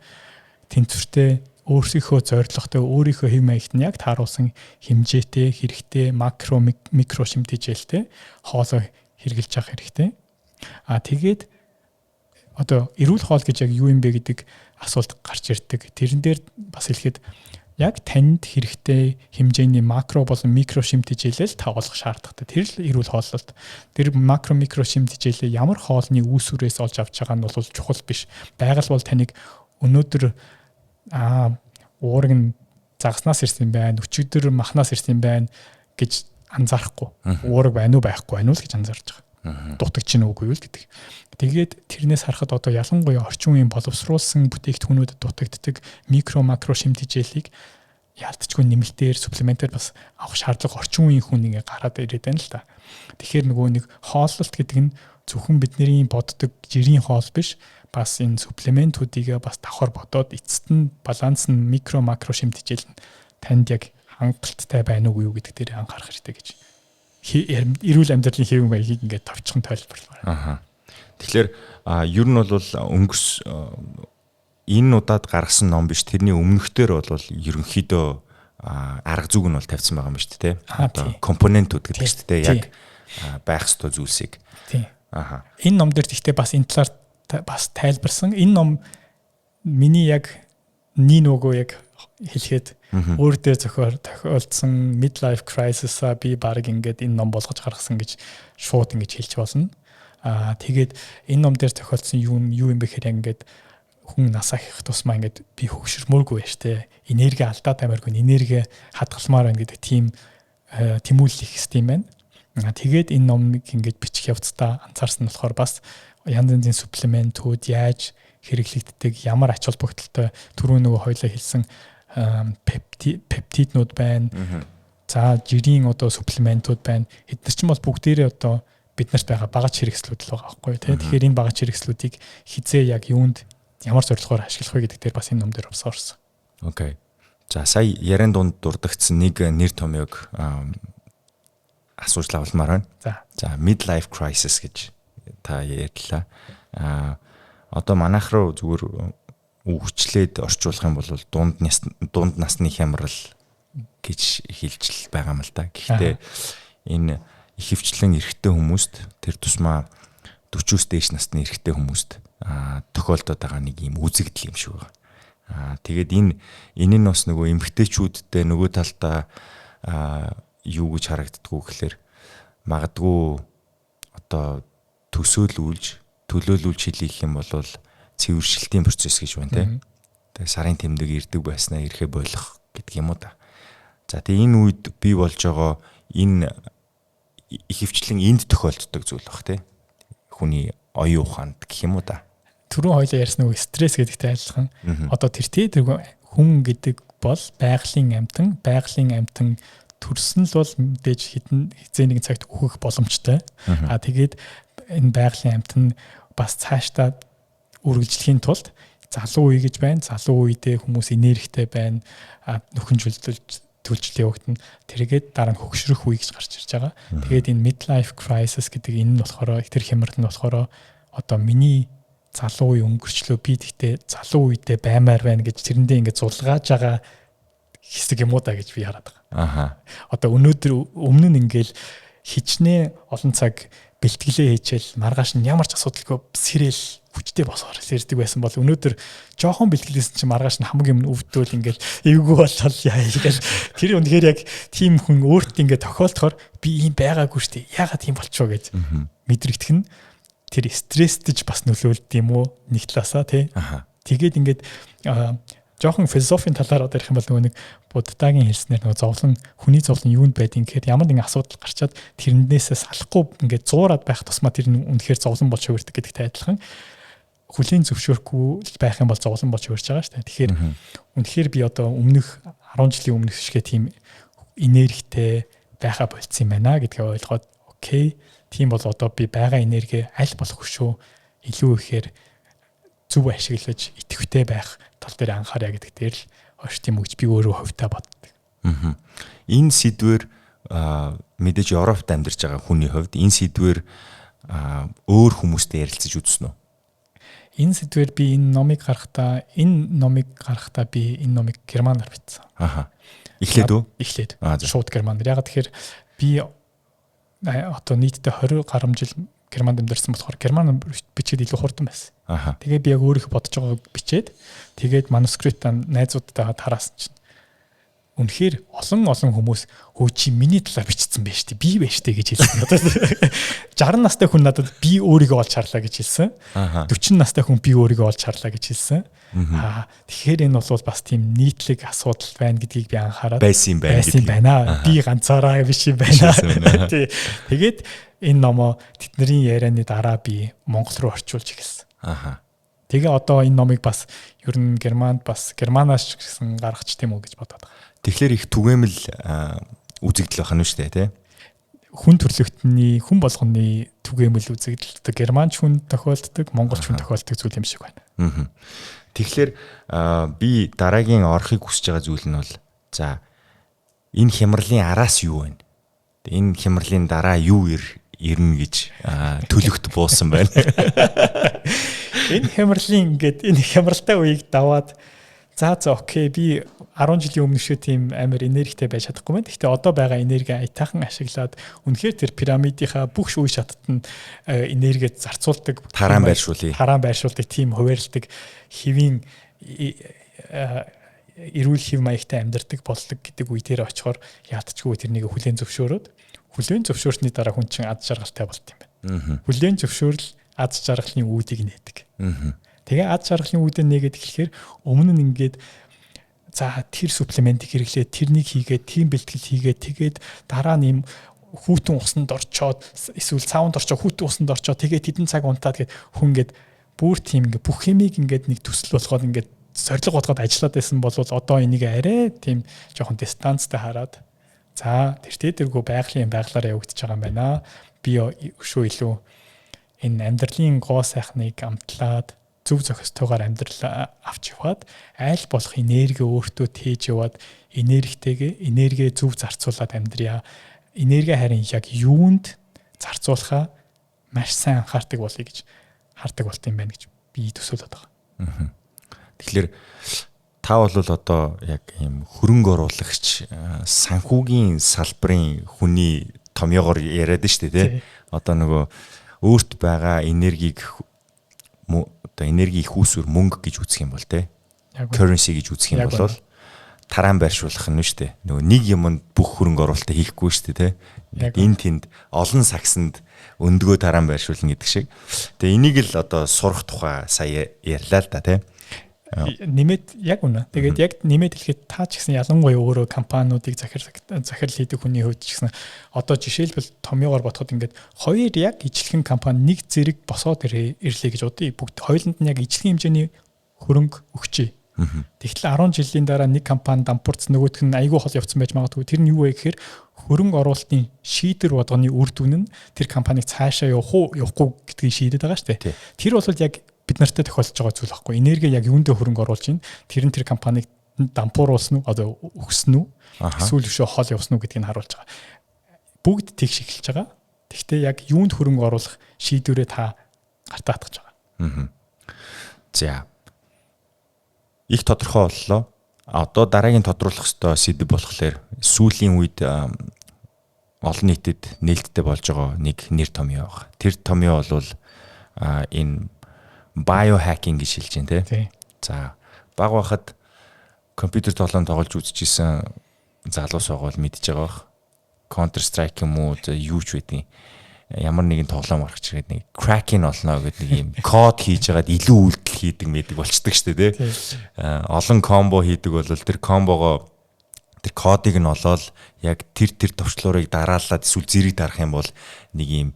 тэнцвэртэй, өөрсдийнхөө зорилготой, өөрийнхөө хэв маягт нь яг тааруулсан хэмжээтэй, хэрэгтэй макро, микро шимтээжэлтэй хоолой хэрглэж явах хэрэгтэй. Тэгээд одоо эрүүл хоол гэж яг юу юм бэ гэдэг асуулт гарч ирдэг. Тэрэн дээр бас хэлэхэд яг танд хэрэгтэй хэмжээний макро болон микро шимтээжээлэл та олох шаардлагатай. Тэр л эрүүл хооллолт. Тэр макро микро шимтээжээлээ ямар хоолны үүсвэрээс олж авч байгаа нь бол чухал биш. Байгаль бол таныг өнөөдөр уураг нь загаснаас ирсэн байна, өчигдөр махнаас ирсэн байна гэж анзаарахгүй. Уураг байна уу байхгүй байна уу л гэж анзаарч байгаа. Дутагч нь үгүй юу л гэдэг. Тэгээд тэрнээс харахад одоо ялангуяа орчин үеийн боловсруулсан бүтээгдэхүүнүүдэд дутагддаг микро макро шимтээжээлийг яалтчгүй нэмэлтээр суплементээр бас авах шаардлага орчин үеийн хүн ингээ гараад ирээд байна л та. Тэгэхээр нөгөө нэг хооллолт гэдэг нь зөвхөн бидний боддог жирийн хоол биш, бас энэ суплементүүдийг бас давхар бодоод эцэст нь баланс нь микро макро шимтээжэл нь танд яг хангалттай байна уу юу гэдэг дээр анхаарах хэрэгтэй гэж эрүүл амьдралын хэв маягийг ингээд товчхон тайлбарлаваа. Аха. Тэгэхээр ер нь бол өнгөрс энэ удаад гаргасан ном биш, тэрний өмнөхдөр бол ерөнхийдөө арга зүг нь бол тавьсан байгаа юм шүү дээ. Одоо компонентүүд гэдэг шүү дээ. Яг байх ёстой зүйлсийг. Тийм. Аха. Энэ ном дээр тэгтээ бас энэ талаар бас тайлбарсан. Энэ ном миний яг нөгөө яг Хэлэхэд өөр дээр тохиолдсон midlife crisis-а би баг ингээд энэ ном болгож гаргасан гэж шууд ингэж хэлж болно. Аа, тэгээд энэ ном дээр тохиолдсон юу юу юм бэ гэхээр ингээд хүн насаа хэх тусмаа ингээд би хөгшөрмөөргүй байж тээ. Энерги алдаад амаргүй, энерги хадгалмаар байна гэдэг тийм тэмүүлэл их юм байна. Тэгээд энэ номыг ингээд бичих явцдаа анзаарсан нь болохоор бас янз янзын supplement үүд яаж хэрэглэгддэг, ямар ач холбогдолтой, түрүү нөгөө хоёлаа хэлсэн пептиднүүд байна. За, жирийн одоо supplement үүд байна. Эдгээр чинь бол бүгдээрээ одоо бид нарт байгаа багаж хэрэгслүүд л байгаа байхгүй тий. Тэгэхээр энэ багаж хэрэгслүүдийг хизээ яг юунд ямар зорилгоор ашиглах вэ гэдэг дээр бас энэ ном дээр бас орсон. Okay. За, сая яриан дунд дурдагдсан нэг нэр томьёог асууж лавлмаар байна. За. За, midlife crisis гэж та ярьлаа. Одоо манайх руу зүгээр үгчлээд орчуулах юм бол дунд насны хямрал гэж хэлж л байгаа юм л да. Гэхдээ энэ ихэвчлэн эрэгтэй хүмүүст, тэр тусмаа 40-оос дээш насны эрэгтэй хүмүүст тохиолдоод байгаа нэг юм үзэгдэл юм шиг байна. Тэгээд энэ нь бас нөгөө эмэгтэйчүүдтэй нөгөө талдаа юу гэж харагддгүү гэхэлэр магадгүй одоо төсөөлүүлж, төлөөлүүлж хэлэх юм бол цэвэршилтийн процесс гэж байна те. Тэгээ сарын тэмдэг ирдэг байснаа ирэхэ болох гэдэг юм уу да. За, тэгээ энэ үед бий болж байгаа энэ ихэвчлэн энд тохиолддог зүйл баг те. Хүний оюун ухаанд гэх юм уу да. Түрүүн хоёлаа ярьсан нөгөө стресс гэдэгтэй адилхан. Одоо тэр тий тэр хүн гэдэг бол байгалийн амьтан, байгалийн амьтан төрсөн л бол мэдээж хэдэн хэзээ нэгэн цагт үхэх боломжтой. А тэгээд энэ байгалийн амьтан бас цаашдаа үргэлжлэхийн тулд залуу үе гэж байна. Залуу үедээ хүмүүс энергитэй байна. Нөхөнжүүлдэж төлжлөө явагдана. Тэргээд дараа нь хөгшрөх үе гэж гарч ирж байгаа. Тэгээд энэ midlife crisis гэдэг энэ нь болохоор, тэр хямрал нь болохоор одоо миний залуу үе өнгөрчлөө, би тэгтээ залуу үедээ баймаар байна гэж тэрэндээ ингээд зулгааж байгаа хэсэг юм уу да гэж би хараад байгаа. Одоо өнөөдөр, өмнө нь ингээл хичнээн олон цаг бэлтгэлээ хийчихэл маргааш нь ямар ч асуудалгүй сэрэл хүчтэй босоор сэрдэг байсан бол өнөөдөр жоохон бэлтгэлээсэн чинь маргааш нь хамаг юм өвдөөл, ингээл эвгүй болол яа ингээл тэр үнэхээр яг тийм хүн өөрт ингээд тохиолдохоор би ийм байгаагүй штэ, яагаад тийм болчихоо гэж мэдрэгдэх нь тэр стресстэж бас нөлөөлдөг юм уу нэг талаасаа тий. Тэгээд ингээд жоохон философийн талаар одоо ярих юм бол нөгөө нэг Буддагийн хэлснээр нөгөө зовлон, хүний зовлон юунд байдгийг гэхээр ямар нэгэн асуудал гарчаад тэрнээсээ салахгүй ингээд зуураад байх тусмаа тэр нь үнэхээр зовлон болж хувирдаг гэдэгтэй адилхан хүлээн зөвшөөрөхгүй байх юм бол зовлон болж хувирч байгаа шүү дээ. Тэгэхээр үнэхээр би одоо өмнөх 10 жилийн өмнөх шигээ тийм энергитэй байха болцсон юм байна гэдгээ ойлгоод, okay, тийм бол одоо би байгаа энерги аль болох өшөө илүү ихээр зөв ашиглаж идэвхтэй байх тал дээр анхаарья гэдэг дээр л орт юм гэж би өөрөө хувьдаа боддог. Энэ сэдвэр мэдээж Европт амьдарч байгаа хүний хувьд энэ сэдвэр өөр хүмүүстэй ярилцаж үзсэн үү? Энэ сэдвэр би энэ номыг гаргахдаа би энэ номыг германаар бичсэн. Аха. Эхлээд үү? Эхлээд. Шууд германаар. Яг тэгэхээр би одоо нийтдээ 20 гаруй жил Германд амьдарсан болохоор герман бичээд илүү хурдан байсан. Тэгээ би яг өөрийнхөө бодож байгааг бичээд, тэгээд манускриптаа найзуудтайгаа тараасан чинь үнэхээр олон олон хүмүүс "Хөө, чи миний талаар бичсэн байж тээ, би байж тээ" гэж хэлсэн. Одоо 60 настай хүн надад "Би өөрийгөө олж харлаа" гэж хэлсэн. 40 настай хүн "Би өөрийгөө олж харлаа" гэж хэлсэн. Аа, тэгэхээр энэ бол бас тийм нийтлэг асуудал байна гэдгийг би анхаарал байсан юм байна. Байсан байна. Би ганцаараа биш юм байна. Тий. Тэгээд энэ номоо тэдний ярианы дараа би монгол руу орчуулж эхэлсэн. Тэгээ одоо энэ номыг бас ер нь Германд, бас Германаас ч гэсэн гаргач тийм үү гэж бодоод байгаа. Тэгэхээр их түгээмэл үзэгдэл байх нь шүү дээ, тий? Хүн төрөлхтний, хүн болгоны түгээмэл үзэгдэл, одоо германч хүн тохиолддог, монголч хүн тохиолддог зүйл юм шиг байна. Тэгэхээр би дараагийн орохыг хүсэж байгаа зүйл нь бол за, энэ хямралын араас юу вэ? Энэ хямралын дараа юу ирнэ гэж төлөгт буусан байна. Энэ хямралын ингээд энэ хямралтай үеийг даваад, за, okay, би 10 жилийн өмнө шиг тийм амар энергитэй байж чадахгүй байна. Гэхдээ одоо байгаа энерги аятайхан ашиглаад үнэхээр тэр пирамидынхаа бүх үе шатад нь энерги зарцуулдаг, тараан байршуулъя. Тараан байршуулдаг, тийм хуваарилдаг хэвийн Эрүүл хэв маягтай амьдардаг болдог гэдэг үе дээр очихоор яалтчгүй тэрнийг хүлээн зөвшөөрөөд, хүлээн зөвшөөрсний дараа хүн чинь аз жаргалтай болдог юм байна. Хүлээн зөвшөөрөл аз жаргалын үүдийг нээдэг. Тэгээ аз жаргалын үүдээ нээгээд эхлэхээр өмнө нь ингээд за тэр supplement ийг хэрэглээ, тэрнийг хийгээд, тийм бэлтгэл хийгээд, тэгээд дараа нь юм хүйтэн усанд орчоод, эсвэл саунд орчоод, хүйтэн усанд орчоод, тэгээд хэдэн цаг унтаад гээд хүн ингээд бүр тийм ингээд бүх юмыг ингээд нэг төсөл болгоод, ингээд зорилго болгоод ажиллаад байсан бол одоо энийг арай тийм жоохон distance тай хараад, за тэртээ тэргүй байгалийн байглаараа явагдаж байгаа юм байна. Би өшөө илүү энэ амьдралын гоо сайхныг амтлаад, зөв зохистойгоор амьдрал авч яваад, аль болох энерги өөртөө тээж яваад, энергитэйгээ энерги зөв зарцуулаад амьдрья. Энерги харин яг юунд зарцуулахаа маш сайн анхаардаг болъё гэж хардаг болт юм байна гэж би төсөөлөд байгаа. Тэгэхээр та бол одоо яг ийм хөрөнгө оруулагч, санхүүгийн салбарын хүний томьёогоор яриад нь шүү дээ, тий. Одоо нөгөө өөрт байгаа энергийг, одоо энерги их үүсвэр мөнгө гэж үзэх юм бол, тий. Currency гэж үзэх юм бол тараан байршуулах нь шүү дээ. Нөгөө нэг юмд бүх хөрөнгө оруулалтаа хийхгүй шүү дээ, тий. Энэ тэнд олон сагсанд өндгөө тараан байршуулна гэдэг шиг. Тэгээ энийг л одоо сурах тухай сая ярьлаа л да, тий. Нэмээд яг үнэ. Тэгээд яг нэмээд хэлэхэд та ч гэсэн ялангуяа өөрөө компаниудыг захирал захирал хийдэг хүний хувьд ч гэсэн одоо жишээлбэл томьёогоор бодоход ингээд хоёр яг ижилхэн компани нэг зэрэг босоод ирлээ гэж бодъё. Бүгд хоёуланд нь яг ижилхэн хэмжээний хөрөнгө өгчээ. Тэгтэл 10 жилийн дараа нэг компани дампуурц, нөгөөх нь айгүй хол явцсан байж магадгүй. Тэр нь юу вэ гэхээр хөрөнгө оруулалтын шийдвэр болгоны үр дүн нь тэр компанийг цаашаа явах уу, явахгүй гэдгийг шийдэд байгаа шүү дээ. Тэр бол яг бид нартай тохиолдож байгаа зүйл байхгүй. Энерги яг юундээ хөрөнгө оруулж байна? Тэр нь тэр компанийг дампууруулсан уу, одоо өгсөн үү? Эсвэл өшөө хол явсан уу гэдгийг харуулж байгаа. Бүгд тэгш эхэлж байгаа. Тэгвэл яг юунд хөрөнгө оруулах шийдвэрээ та гартаа хатгаж байгаа. За. Их тодорхой боллоо. Одоо дараагийн тодруулах ёстой сэдэв болохоор сүүлийн үед олон нийтэд нээлттэй болж байгаа нэг нэр томьёо байгаа. Тэр томьёо бол энэ biohacking гэж хэлж байна, тий. За, баг байхад компьютер тоглоом тоглож үзчихсэн залуус байгаа бол мэдж байгаа бах. Counter Strike юм уу, за юу ч байдیں۔ Ямар нэгэн тоглоом гаргаж ирээд нэг cracking олно гэдэг нэг юм код хийж байгаад илүү үйлдэл хийдэг мэдэг болчдөг шүү дээ, тий. Олон combo хийдэг бол тэр combo гоо, тэр кодыг нь олоод яг тэр тэр товчлуурыг дараалаад эсвэл зэрэг дарах юм бол нэг юм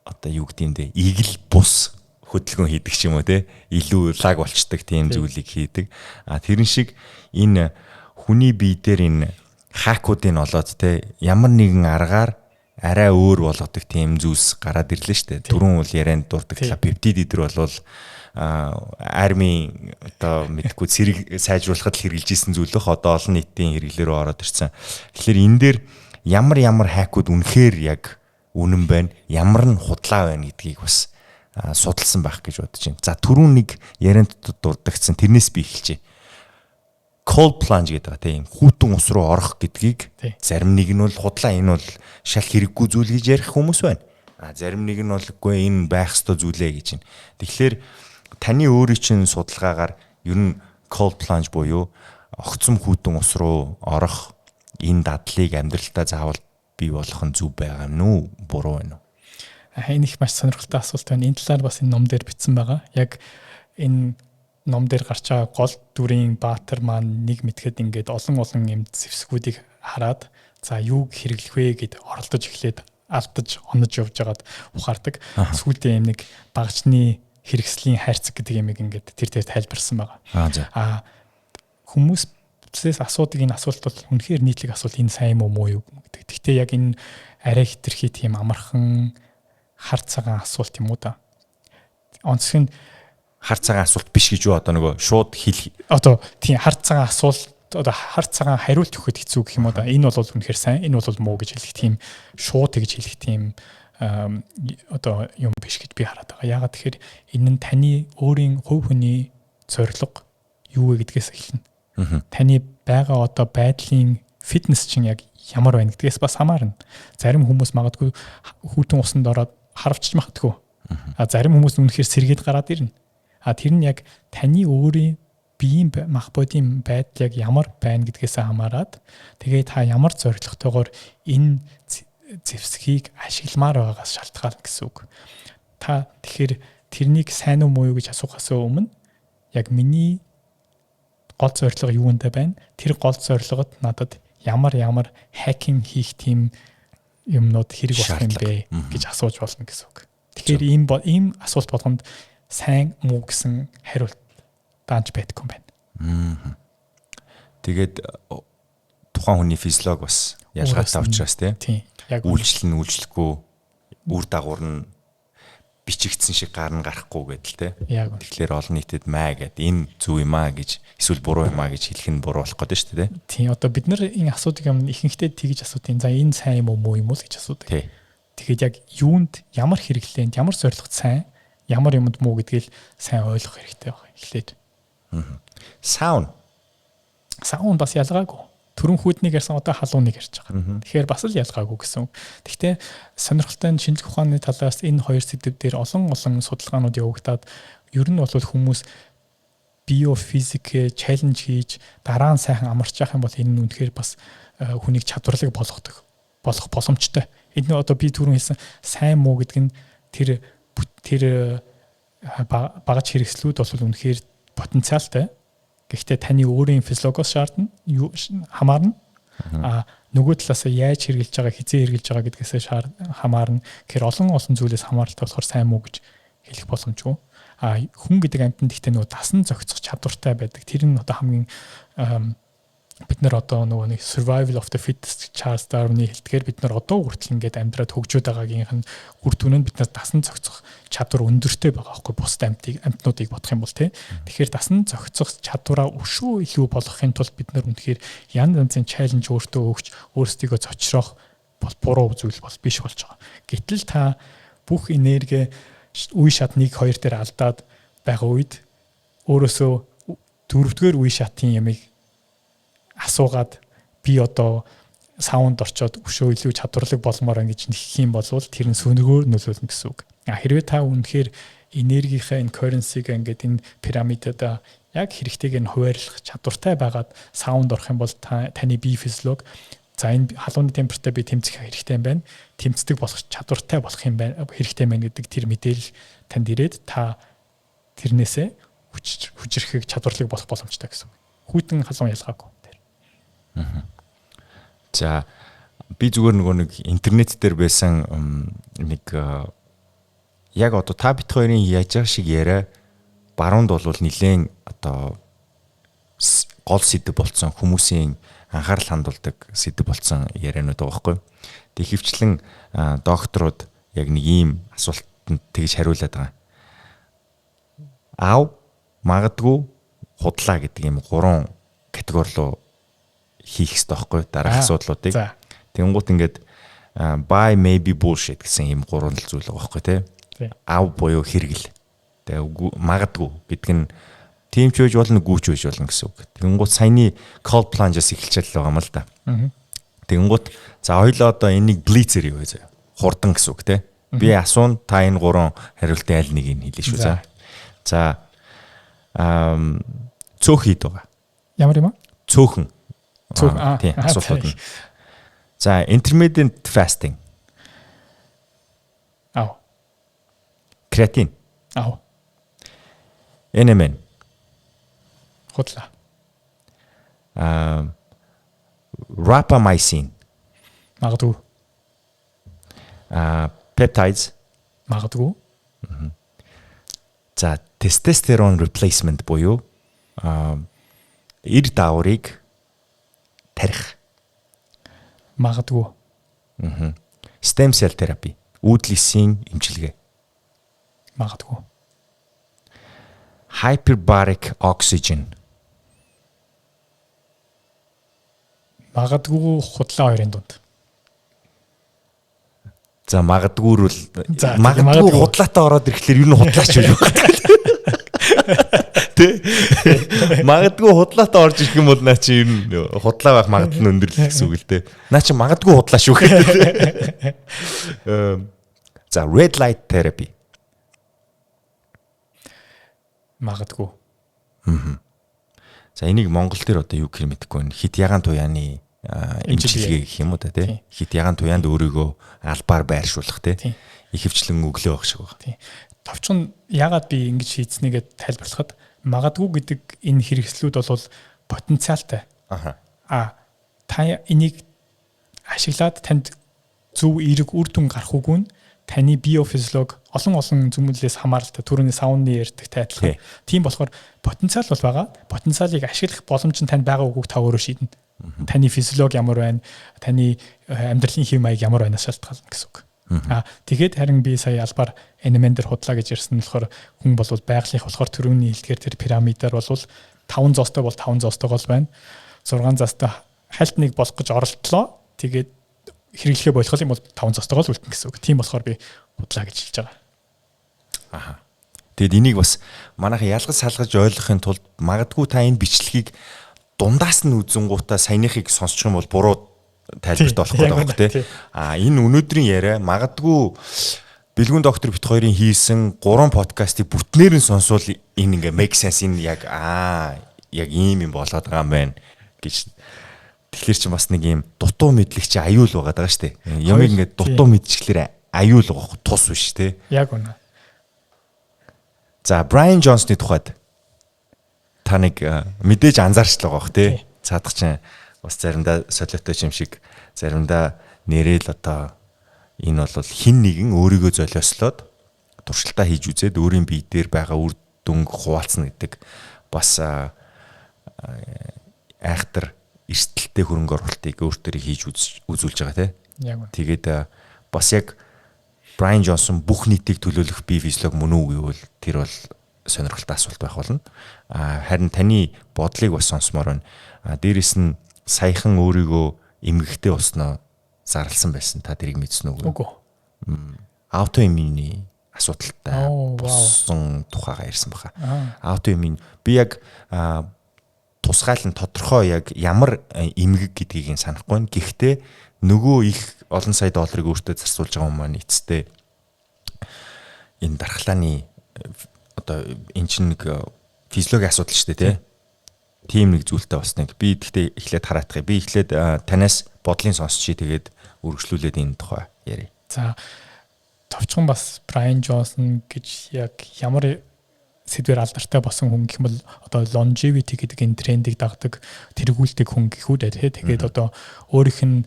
одоо юу гэдэг юм бэ, игэл бус хөдөлгөөн хийдэг ч юм уу, те, илүү лаг болчдөг тийм зүйлийг хийдэг. А тэрэн шиг энэ хүний бие дээр энэ hack уудыг олоод, те, ямар нэгэн аргаар арай өөр болгодог тийм зүйлс гараад ирлээ шүү дээ. Түрүүн бол ярианд дурдагдлаа. Пептид эдэр болвол армийн одоо мэдгүй цэрэг сайжруулахад л хэрэглэж исэн зүйл бох, одоо олон нийтийн хэрэглээ рүү ороод ирсэн. Тэгэхээр энэ дээр ямар ямар hack ууд үнэхээр яг үнэн байна, ямар нь худлаа байна гэдгийг бас судалсан байх гэж бодож байна. За, түрүүн нэг ярианд дурдагдсан, тэрнээс би эхэлжээ. Cold plunge гэдэг байгаа, тийм, хүйтэн ус руу орох гэдгийг зарим нэг нь бол худлаа, энэ бол шал хэрэггүй зүйл гэж ярих хүмүүс байна. А зарим нэг нь бол үгүй, энэ байх ёстой зүйлээ гэж байна. Тэгэхээр таны өөрийн чинь судалгаагаар ер нь cold plunge буюу огцом хүйтэн ус руу орох энэ дадлыг амьдралтаа заавал бий болох нь зөв байгаа юм уу, буруу байна уу? Энэ их маш сонирхолтой асуулт байна. Энэ талаар бас энэ ном дээр бичсэн байгаа. Яг энэ ном дээр гарч байгаа гол дүрийн Баатар маань нэг мэдхэд ингээд олон олон юм зэвсгүүдийг хараад, за юуг хэрэглэх вэ гэд оролдож эхлээд алдаж онож явж байгаад ухаардаг. Сүүлдээ юм нэг багажны хэрэгслийн хайрцаг гэдэг юмыг ингээд тэр дээр тайлбарсан байгаа. Аа, хүмүүсээс асуудаг энэ асуулт бол үнэхээр нийтлэг асуулт, энэ сайн юм уу, муу юу гэдэг. Гэхдээ яг энэ арай хэтэрхий тийм амархан хар цагаан асуулт юм уу да. Онцгой нь хар цагаан асуулт биш гэж юу, одоо нөгөө шууд хэл Одоо тийм, хар цагаан асуулт, одоо хар цагаан хариулт өгөхөд хэцүү гэх юм уу да. Энэ бол үнэхээр сайн, энэ бол муу гэж хэлэх тийм, шууд тэгж хэлэх тийм одоо юм биш гэж би хараад байгаа. Яагаад тэгэхээр энэ нь таны өөрийн хувь хүний зорилго юу вэ гэдгээс эхэлнэ. Таны байгаа одоо байдлын фитнес чинь яг ямар байна гэдгээс бас хамаарна. Зарим хүмүүс магадгүй хүйтэн усанд ороод харавчиж магадгүй. А зарим хүмүүс үнэхээр сэргээд гараад ирнэ. А тэр нь яг таны өөрийн Биеийн мах бодийн байдал яг ямар байна гэдгээс хамаарат, тэгээ та ямар зорилготойгоор энэ зэвсгийг ашигламаар байгаагаас шалтгаална гэсэн үг. Та тэгэхээр тэрнийг сайн уу, муу юу гэж асуухаас өмнө яг миний гол зорилго юунд байна? Тэр гол зорилгод надад ямар ямар hacking хийх тийм юмнууд хэрэг болох юм бэ гэж асууж болно гэсэн үг. Тэгэхээр ийм асуулт болгонд сайн, муу гэсэн хариулт даанч байдаггүй юм байна. Тэгээд тухайн хүний физиологи бас ялгаатай учраас, тий. Яг үйлчлэл нь үйлчлэхгүй, үр дагавар нь бичигдсэн шиг гарна, гарахгүй гэдэл, тий. Тэгэхээр олон нийтэд маа гэд энэ зөв юм аа гэж эсвэл буруу юм аа гэж хэлэх нь буруу болох гэдэг шүү дээ, тий. Тийм, одоо бид нар энэ асуудаг юм ихэнхдээ тэгж асуудیں۔ За, энэ сайн юм уу, муу юм уу л гэж асуудаг. Тэгэхээр яг юунд, ямар хэрэглээнд, ямар зорилгод сайн, ямар юмд муу гэдгийг сайн ойлгох хэрэгтэй байна. Эхлээд. Саун. Саун бас ялгаагүй. Түрүүн хүйтнийг ярьсан, одоо халууныг ярьж байгаа. Тэгэхээр бас л ялгаагүй гэсэн. Гэхдээ сонирхолтой нь шинжлэх ухааны талаас энэ хоёр сэдэв дээр олон олон судалгаанууд явагдаад, ер нь бол хүмүүс биофизик challenge хийж дараа нь сайхан амарч явах юм бол энэ нь үнэхээр бас хүнийг чадварлаг болгодог болох боломжтой. Энэ нь одоо би түрүүн хэлсэн сайн муу гэдэг нь тэр тэр багаж хэрэгслүүд бол үнэхээр потенциалтай. Гэхдээ таны өөрийн физиологоос шаардна, юу хамаарна. А нөгөө талаас яаж хэрэглэж байгаа, хэзээ хэрэглэж байгаа гэдгээсээ хамаарна. Тэгэхээр олон олон зүйлээс хамааралтай болохоор сайн муу гэж хэлэх боломжгүй. А хүн гэдэг амьтанд гэхдээ нөгөө дасан зохицох чадвартай байдаг. Тэр нь одоо хамгийн бид нар одоо нөгөө нэг survival of the fittest, Charles Darwin-ы хэлдгээр, бид нар одоо хүртэл ингээд амьдраад хөгжөөд байгаагийнх нь үр дүн нь бид нар дасан зохицох чадвар өндөртэй байгаа байхгүй, бусад амьтнуудыг бодох юм бол, тий. Тэгэхээр дасан зохицох чадвараа өшөө илүү болгохын тулд бид нар үнэхээр янз янзын challenge өөртөө өгч, өөрсдийгөө зочроох бол буруу зүйл бол биш болж байгаа. Гэтэл та бүх энерги үе шат 1 2 дээр алдаад байгаа үед өөрөөсөө дөрөвдүгээр үе шатын ямыг асуугаад, би одоо саунд орчоод өшөө илүү чадварлаг болмоор ингэж нэхэх юм бол тэр нь сөнөгөөр нөлөөлнө гэсэн үг. А хэрвээ та үнэхээр энергийнхаа энэ currency-г ингээд энэ пирамидад яг хэрэгтэйг нь хуваарлах чадвартай байгаад саунд орох юм бол та таны бие физиологи за энэ халууны температуртай би тэмцэх хэрэгтэй юм байна. Тэмцдэг болох чадвартай болох юм байна, хэрэгтэй байна гэдэг тэр мэдээлэл танд ирээд та тэрнээсээ хүч хүчрэхэг чадварлаг болох боломжтой гэсэн үг. Хүйтэн халуун ялгаагүй. За, би зүгээр нөгөө нэг интернет дээр байсан нэг яг одоо та бит хоёрын яаж байгаа шиг яриа баруунд бол нилээн одоо гол сэдэв болцсон, хүмүүсийн анхаарал хандуулдаг сэдэв болцсон ярианууд байгаа байхгүй. Тэг хөвчлэн докторууд яг нэг ийм асуултанд тэгж хариулаад байгаа. Ав, магадгүй, худлаа гэдэг ийм гурван категори руу хийх хэрэгтэй байхгүй дараах асуудлуудыг. Тэнгуут ингээд buy, maybe, bullshit гэсэн ийм гурван л зүйл байгаа байхгүй, тий. Ав буюу хэрэгэл. Тэгээ магадгүй гэдэг нь тийм ч байж болно, гүүч байж болно гэсэн үг. Тэнгуут саяны cold plunge-аас эхэлчихэл байгаа юм л да. Тэнгуут за хоёлоо одоо энийг blitz-ээр юу заяа. Хурдан гэсэн үг, тий. Би асуун, та энэ гурван хариултын аль нэгийг хэлнэ шүү, за. За, цөөх хийд байгаа. Ямар юм аа? Цөөхөн. Цөөхөн. Тийм, асуултууд нь. За, intermittent fasting. Ав. Креатин. Ав. NMN. Худлаа. Rapamycin. Магадгүй. Peptides. Магадгүй. За, testosterone replacement буюу эр дааврыг тарих. Магадгүй. Stem cell therapy. Үүдэл эсийн эмчилгээ. Магадгүй. Hyperbaric oxygen. Магадгүй, худлаа хоёрын дунд. За, магадгүй бол За, магадгүй магадгүй. Худлаатай ороод ирэхлээр ер нь худлаач байж байгаа. Тэ? Магадгүй худлаатай орж ирэх юм бол наа чи ер нь худлаа байх магадлал нь өндөр л гэсэн үг л дээ. Наа чи магадгүй худлаа шүү гэдэг. За, red light therapy. Магадгүй. За, энийг Монгол дээр одоо юу гэх юм мэдэхгүй байна. Хэт ягаан туяаны эмчилгээ гэх юм уу та, тий. Хэт ягаан туяанд өөрийгөө албаар байршуулах, тий. Ихэвчлэн өглөө байх шиг байна. Тий. Товчхон ягаад би ингэж шийдснийгээ тайлбарлахад магадгүй гэдэг энэ хэрэгслүүд бол потенциалтай. А та энийг ашиглаад танд зөв эерэг үр дүн гарах үгүй нь таны биофизиологи, олон олон зүйлээс хамааралтай, түрүүний сауны ярьдагтай адилхан. Тийм болохоор потенциал бол байгаа. Потенциалыг ашиглах боломж нь танд байгаа үгүйг та өөрөө шийднэ. Таны физиологи ямар байна, таны амьдралын хэв маяг ямар байнаас шалтгаална гэсэн үг. А тэгээд харин би сая албаар NMN дээр худлаа гэж ярьсан нь болохоор хүн бол байгалийнх болохоор түрүүний хэлдгээр тэр пирамидаар бол 5 зоостой бол 5 зоостойгоо л байна. 6 заастай хальт нэг болох гэж оролдлоо. Тэгээд хэрэглэхээ болох юм бол 5 зоостойгоо л үлдэнэ гэсэн үг. Тийм болохоор би худлаа гэж хэлж байгаа. Аха. Тэгэд энийг бас манайхан ялгаж салгаж ойлгохын тулд магадгүй та энэ бичлэгийг дундаас нь үзэнгуутаа саяныхыг сонсчих юм бол буруу тайлбарт болох гэдэг байна, тий. А энэ өнөөдрийн яриа магадгүй Бэлгүн доктор бит хоёрын хийсэн 3 подкастыг бүтнээр нь сонсвол энэ ингээ make sense, энэ яг яг ийм юм болоод байгаа юм байна гэж. Тэгэхээр чи бас нэг юм дутуу мэдлэг чи аюул байгаа даа шүү дээ. Ямыг ингээд дутуу мэдчихлээр аюул байгаа, тус биш, тий. Яг үнэ. За, Брайан Джонсны тухайд та нэг мэдээж анзаарч л байгаа бох, тий. Цаадах чинь бас заримдаа солиотой юм шиг, заримдаа нэрэл одоо энэ бол хин нэгэн өөрийгөө золиослоод туршилтаа хийж үзээд өөрийн бие дээр байгаа үр дүнг хуваалцна гэдэг бас айхтар эрсдэлтэй хөрөнгө оруулалтыг өөртөө хийж үзүүлж байгаа, тий. Тэгээд бас яг Брайан Джонсон бүх нийтийг төлөөлөх бие физиолог мөн үү гэвэл тэр бол сонирхолтой асуулт байх болно. А харин таны бодлыг бас сонсомоор байна. А дээрэс нь саяхан өөрийгөө эмгэгтэй болсноо зарласан байсан. Та тэрийг мэдсэн үү? Үгүй. Autoimmune асуудалтай болсон тухайгаа ярьсан баха. Autoimmune, би яг тусгайлан тодорхой яг ямар эмгэг гэдгийг нь санахгүй байна. Гэхдээ нөгөө их олон сая долларыг өөртөө зарцуулж байгаа хүмүүс маань эцэстээ энэ дархлааны одоо эн чинь нэг физиологийн асуудал шүү дээ, тий. Тийм нэг зүйлтэй болсныг би гэхдээ эхлээд хараадах. Би эхлээд танаас бодлын сонсчий, тэгээд үргэлжлүүлээд энэ тухай ярив. За, товчхон бас Брайан Джонсон гэж яг ямар сэдвээр алдартай болсон хүн гэх юм бол одоо longevity гэдэг энэ трендийг дагдаг, тэргүүлдэг хүн гэх үү дээ, тий. Тэгээд одоо өөрийнх нь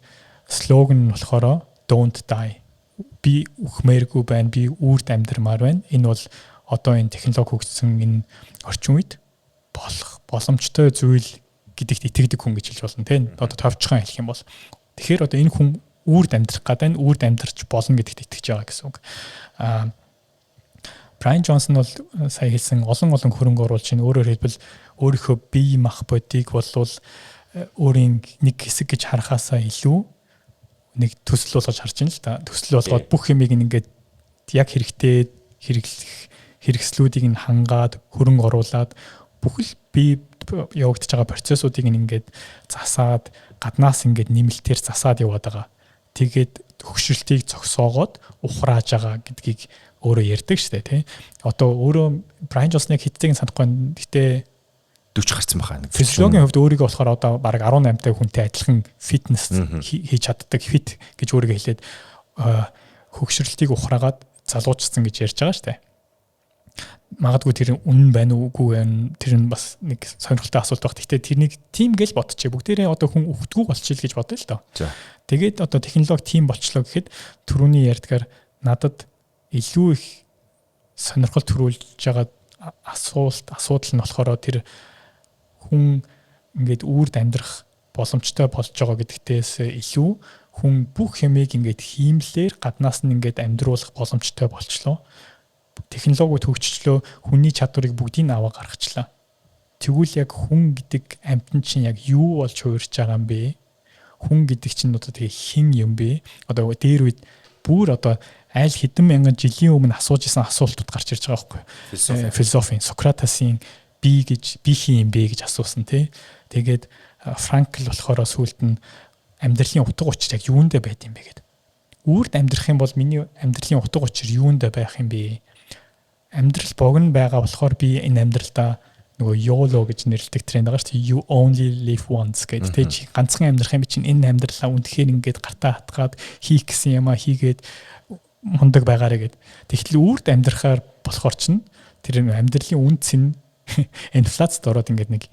слоган нь болохоор "Don't die". Би үхмээргүй байна, би үүрд амьдрмаар байна. Энэ бол одоо энэ технологи хөгжсөн энэ орчин үед болох боломжтой зүйл гэдэгт итгэдэг хүн гэж хэлж болно, тийм. Одоо товчхон хэлэх юм бол. Тэгэхээр одоо энэ хүн үүрд амьдрах гэдэг нь үүрд амьдарч болно гэдэгт итгэж байгаа гэсэн үг. Аа Брайан Джонсон бол сая хэлсэн олон олон хөрөнгө оруулж чинь, өөрөөр хэлбэл өөрийнхөө бие мах бодийг болвол өөрийн нэг хэсэг гэж харахаасаа илүү нэг төсөл болгож харж байна л да. Төсөл болгоод бүх юмыг ингээд яг хэрэгтэй хэрэглэх хэрэгслүүдийг нь хангаад, хөрөнгө оруулаад, бүхэл бие явагдаж байгаа процессуудыг ингээд засаад, гаднаас ингээд нэмэлтээр засаад яваад байгаа. Тэгээд хөгшрөлтийг зогсоогоод ухрааж байгаа гэдгийг өөрөө ярьдаг шүү дээ, тий. Одоо өөрөө Брайан Джонсныг хэдтэйг нь санахгүй байна. Гэтэ 40 гарсан баха. Физиологийн хувьд өөрийгөө болохоор одоо бараг 18 тай хүнтэй адилхан фитнес хийж чаддаг, fit гэж өөрийгөө хэлээд хөгшрөлтийг ухраагаад залуучсан гэж ярьж байгаа шүү дээ. Магадгүй тэр үнэн байна уу, үгүй байна, тэр нь бас нэг сонирхолтой асуулт баг. Гэхдээ тэрнийг тийм гэл бодчихъя. Бүгдээрээ одоо хүн үхдэггүй болчихъя гэж бодъё л доо. Тэгээд одоо технологи тийм болчлоо гэхэд түрүүний ярьдгаар надад илүү их сонирхол төрүүлж байгаа асуулт асуудал нь болохоор тэр хүн ингээд үүрд амьдрах боломжтой болж байгаа гэдэгтээс илүү хүн бүх юмыг ингээд хиймлээр гаднаас нь ингээд амьдруулах боломжтой болчлоо. Технологиуд хөгжчлөө, хүний чадварыг бүгдийг нь аваа гаргачлаа. Тэгвэл яг хүн гэдэг амьтан чинь яг юу болж хувирч байгаа юм бэ? Хүн гэдэг чинь одоо тэгээ хэн юм бэ? Одоо дээр үед бүр одоо айл хэдэн мянган жилийн өмнө асууж исэн асуултууд гарч ирж байгаа байхгүй юу? Философийн Сократасын би гэж, би хэн юм бэ гэж асуусан, тий. Тэгээд Франкл болохоор сүүлд нь амьдралын утга учир яг юундаа байд юм бэ гэд. Үүрд амьдрах юм бол миний амьдралын утга учир юундаа байх юм бэ? Амьдрал богино байгаа болохоор би энэ амьдралдаа Нөгөө YOLO гэж нэрлэдэг тренд байгаа шүү дээ. You only live once гэдэг, тэ, чи ганцхан амьдрах юм чинь энэ амьдралаа үнэхээр ингээд гартаа хатгаад хийх гэсэн юмаа хийгээд мундаг байгаарэ гэд. Тэгтэл үрд амьдрахаар болохоор чинь тэр амьдралын үнэ цэн инфляцид ороод ингээд нэг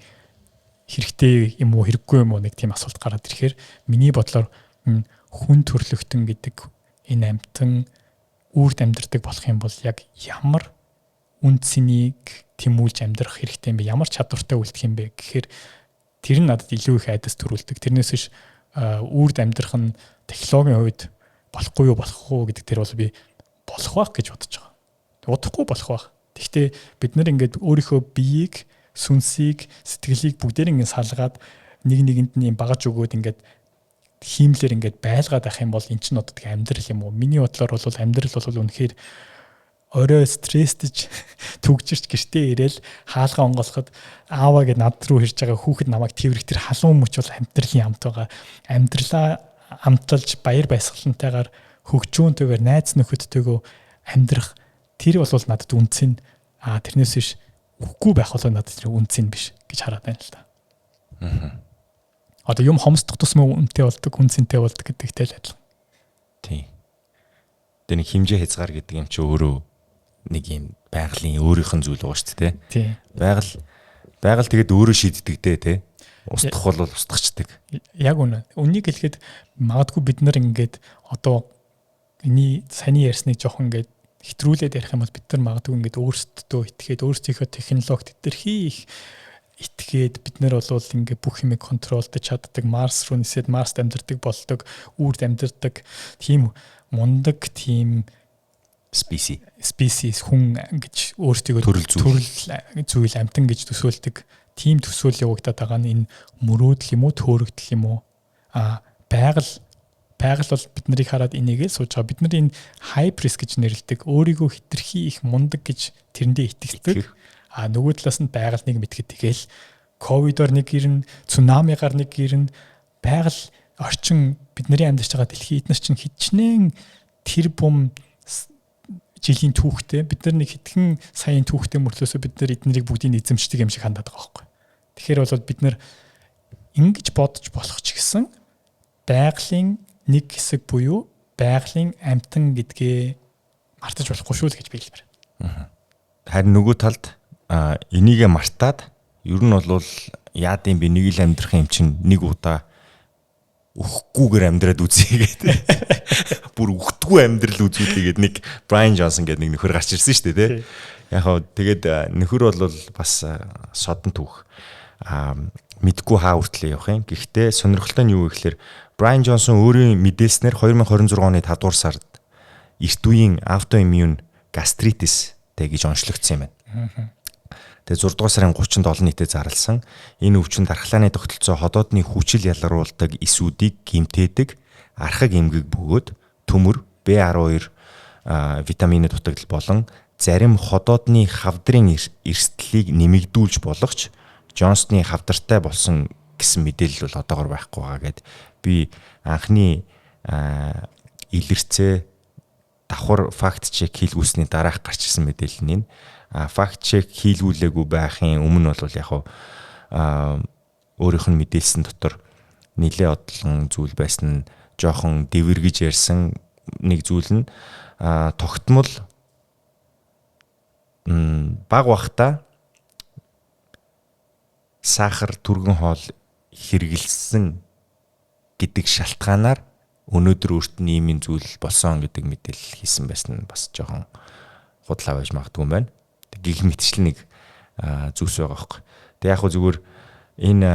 хэрэгтэй юм уу, хэрэггүй юм уу, нэг тийм асуулт гараад ирэхээр миний бодлоор хүн төрлөختөн гэдэг энэ амьтан үрд амьдрдаг болох юм бол яг ямар үнэ цэнийг тэмүүлж амьдрах хэрэгтэй юм бэ? Ямар чадвартай үлдэх юм бэ гэхээр тэр нь надад илүү их айдас төрүүлдэг. Тэрнээс биш үрд амьдрах нь технологийн хувьд болохгүй юу, болох уу гэдэг тэр бол би болох байх гэж бодож байгаа. Удахгүй болох байх. Гэхдээ бид нар ингээд өөрийнхөө биеийг, сүнсийг, сэтгэлийг бүгдээр ингээд салгаад, нэг нэгэнд нь юм багаж өгөөд, ингээд хиймлэр ингээд байлгаад байх юм бол эн чинь одоо тэг амьдрал юм уу? Миний бодлоор бол амьдрал бол үнэхээр орой стресстэж түгжирч гэртээ ирээл хаалгаа онгойлоход ааваа гэд над руу ирж байгаа хүүхэд намайг тэрвэрх тэр халуун мөч бол амьдралын амт байгаа. Амьдралаа амталж, баяр баясгалантайгаар, хөгжүүнтэйгээр, найз нөхөдтэйгөө амьдрах тэр бол надад үнэ цэн. А тэрнээс биш үхгүй байх бол надад тэр үнэ цэн биш гэж хараад байна л да. Одоо юм хомсдох тусмаа үнэтэй болдог, үнэ цэнтэй болдог гэдэгтэй л адилхан. Тийм. Тэгээ нэг хэмжээ хязгаар гэдэг юм чи өөрөө нэг юм байгалийн өөрийнх нь зүйл байгаа шүү дээ. Тийм. Байгаль тэгээд өөрөө шийддэг дээ, тий. Устдах бол устгахчдаг. Яг үнэ. Үнийг хэлэхэд магадгүй бид нар ингээд одоо энэний саяны ярьсныг жоохон ингээд хэтрүүлээд ярих юм бол бид нар магадгүй ингээд өөрсдөө итгээд, өөрсдийнхөө технологид хэтэрхий их итгээд, бид нар бол ингээд бүх юмыг control дож чаддаг, Марс руу нисээд Марст амьдардаг болдог, үрд амьдардаг тийм мундаг тийм Species. Species, хүн гэж өөрсдийгөө төрөл зүйл. Төрөл зүйл, амьтан гэж төсөөлдөг тийм төсөөл явагдаад байгаа нь энэ мөрөөдөл юм уу, төөрөгдөл юм уу? А байгаль бол бид нарыг хараад энийгээ сууж байгаа. Бид нар энэ hybris гэж нэрлэдэг. Өөрийгөө хэтэрхий их мундаг гэж тэрэндээ итгэдэг. А нөгөө талаас нь байгаль нэг мэтгэд тэгэл ковидоор нэг ирнэ, цунамигаар нэг ирнэ. Байгаль орчин, бидний амьдарч байгаа дэлхий, эднэр чинь хичнээн тэр бум жилийн түүхтэй, бид нар нэг хэдхэн саяын түүхтэй мөртлөөсөө бид нар эднэрийг бүгдийг эзэмшдэг юм шиг хандаад байгаа байхгүй. Тэгэхээр бол бид нар ингэж бодож болох ч гэсэн байгалийн нэг хэсэг буюу байгалийн амьтан гэдгээ мартаж болохгүй шүү л гэж би хэлмээр. Харин нөгөө талд энийгээ мартаад ер нь бол яадын би нэг л амьдрах юм чинь нэг удаа үхгүйгээр амьдраад үзье гэдэг. Бүр үхдэггүй амьдрал үзүүлье гэдэг нэг Брайан Джонсон гэдэг нэг нөхөр гарч ирсэн шүү дээ, тий. Яг хаа тэгээд нөхөр бол бас содон түүх. Мэдгүй хаа хүртлээ явах юм. Гэхдээ сонирхолтой нь юу вэ гэхээр Брайан Джонсон өөрийн мэдээлснээр 2026 оны 5 дугаар сард эрт үеийн autoimmune gastritis тэ гэж онцлогдсон юм байна. Тэгээ 6 дугаар сарын 30-нд олон нийтэд зарласан. Энэ өвчин дархлааны тогтолцоо, ходоодны хүчил ялгаруулдаг эсүүдийг гэмтээдэг архаг эмгэг бөгөөд төмөр, B12 витамины дутагдал болон зарим ходоодны хавдрын эрсдлийг нэмэгдүүлж болох ч Джонсны хавдартай болсон гэсэн мэдээлэл бол одоогор байхгүй байгаа гэд би анхны илэрцээ давхар fact check хийлгүүлсний дараах гарч ирсэн мэдээлэл нь. Fact check хийлгүүлээгүй байхын өмнө бол яг өөрийнх нь мэдээлсэн дотор нилээ одлон зүйл байсан нь, жоохон дэвэргэж ярьсан нэг зүйл нь тогтмол баг бахта сахар, түргэн хоол хэрэгэлсэн гэдэг шалтгаанаар өнөөдөр өөрт нь ийм зүйл болсон гэдэг мэдээлэл хийсэн байсан нь бас жоохон худлаа байж магадгүй юм байна. Гэх мэтчлэн нэг зүйлс байгаа байхгүй. Тэг яг хөө зүгээр энэ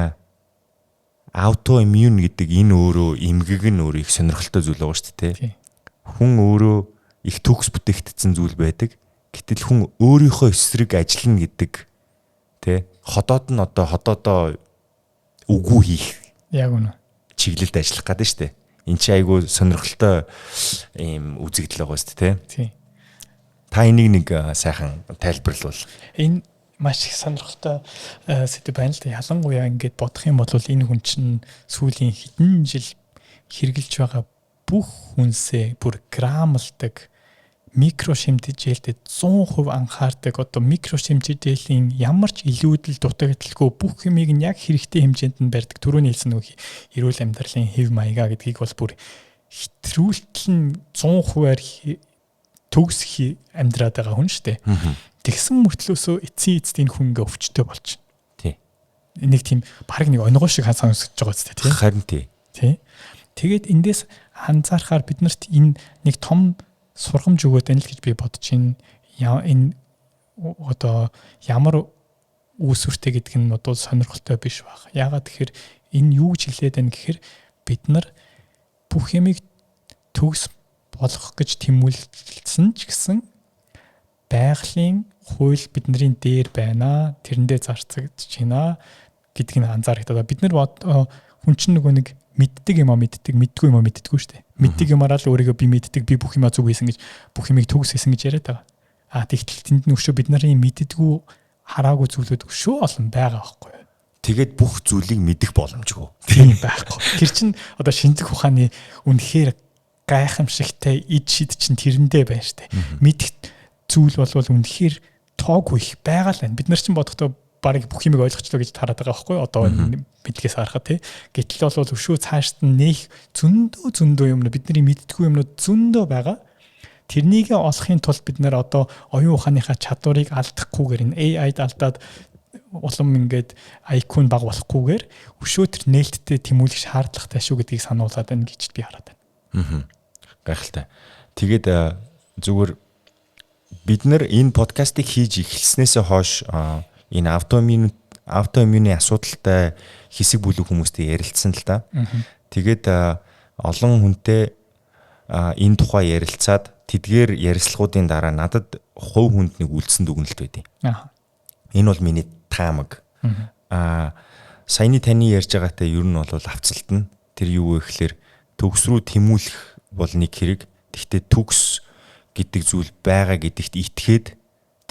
autoimmune гэдэг энэ өөрөө эмгэг нь өөрөө их сонирхолтой зүйл байгаа шүү дээ. Хүн өөрөө их төгс бүтээгдсэн зүйл байдаг. Гэтэл хүн өөрийнхөө эсрэг ажиллана гэдэг, тэ, ходоод нь одоо ходоодоо үгүй хийх Яг үнэ. чиглэлд ажиллах гэдэг шүү дээ. Энд чи айгүй сонирхолтой ийм үзэгдэл байгаа шүү дээ, тэ. Тийм. Та энийг нэг сайхан тайлбарлавал. Энэ маш их сонирхолтой сэдэв байна л да. Ялангуяа ингээд бодох юм бол энэ хүн чинь сүүлийн хэдэн жил хэрэгжилж байгаа бүх хүнсээ бүр грамлдаг Микро шимтгэлтэй 100% анхаардаг. Одоо микро шимтгэлийн ямар ч илүүдэл дутагдaltaгүй бүх юмыг нь яг хэрэгтэй хэмжээнд нь барьдаг. Түрүүний хэлсэн нөгөө эрүүл амьдралын хэв маяга гэдгийг бол бүр хэтрүүлтэл нь 100%-аар төгс амьдраад байгаа хүн шүү дээ. Тэгсэн мөртлөөсөө эцсийн эцэст энэ хүн ингээ өвчтөй болчихно. Тий. Нэг тийм баг нэг оногоо шиг сонсогдож байгаа зү, тий. Харин тий. Тий. Тэгээд эндээс анзаархаар биднэрт энэ нэг том сургамж өгөөд байна л гэж би бодож байна. Энэ одоо ямар үүсвэртэй гэдг нь одоо сонирхолтой биш баг. Яагаад тэгэхээр энэ юу гэж хэлээд байна гэхээр бид нар бүх юмыг төгс болгох гэж тэмүүлсэн ч гэсэн байгалийн хууль бидний дээр байна. Тэрэндээ зарцагдж байна гэдгийг анзаарах. Бид нар хүн чинь нөгөө нэг мэддэг юм а мэддэг, мэддгүй юм а мэддэггүй шүү дээ. Мэддэг юмараа л өөрийгөө би мэддэг, би бүх юмаа зүг хийсэн гэж, бүх юмыг төгс хийсэн гэж яриад байгаа. А тэгтэл тэнд нь өшөө бид нарын мэддэггүй, хараагүй зүйлүүд өшөө олон байгаа байхгүй юу? Тэгээд бүх зүйлийг мэдэх боломжгүй. Тийм байхгүй. Тэр чинь одоо шинжлэх ухааны үнэхээр гайхамшигтай ид шид чинь тэрэндээ байна шүү дээ. Мэдэх зүйл болвол үнэхээр тоогүй их байгаа л байна. Бид нар чинь бодохдоо барыг бүх юмыг ойлгочлоо гэж тараад байгаа байхгүй юу? Одоо мэдлэгээс харахад тий. Гэтэл бол өшөө цаашд нь нэх зөндөө зөндөө юмнууд, бидний мэддэггүй юмнууд зөндөө байгаа. Тэрнийг олохын тулд бид нэр одоо оюун ухааныхаа чадварыг алдахгүйгээр, энэ AI-д алдаад улам ингээд IQ нь бага болохгүйгээр өшөө тэр нээлттэй тэмүүлэх шаардлагатай шүү гэдгийг сануулад байна гэж би хараад байна. Аа. Гайхалтай. Тэгээд зүгээр бид нар энэ подкастыг хийж эхэлснээсээ хойш энэ аутоиммуны асуудалтай хэсэг бүлэг хүмүүстэй ярилцсан л да. Тэгээд олон хүнтэй энэ тухай ярилцаад, тэдгээр ярилцлагуудын дараа надад хувь хүнд нэг үлдсэн дүгнэлт байдیں۔ Энэ бол миний таамаг. Саяны таны ярьж байгаатай ер нь бол авцалтна. Тэр юу вэ гэхээр төгс рүү тэмүүлэх бол нэг хэрэг. Тэгвэл төгс гэдэг зүйл байгаа гэдэгт итгээд,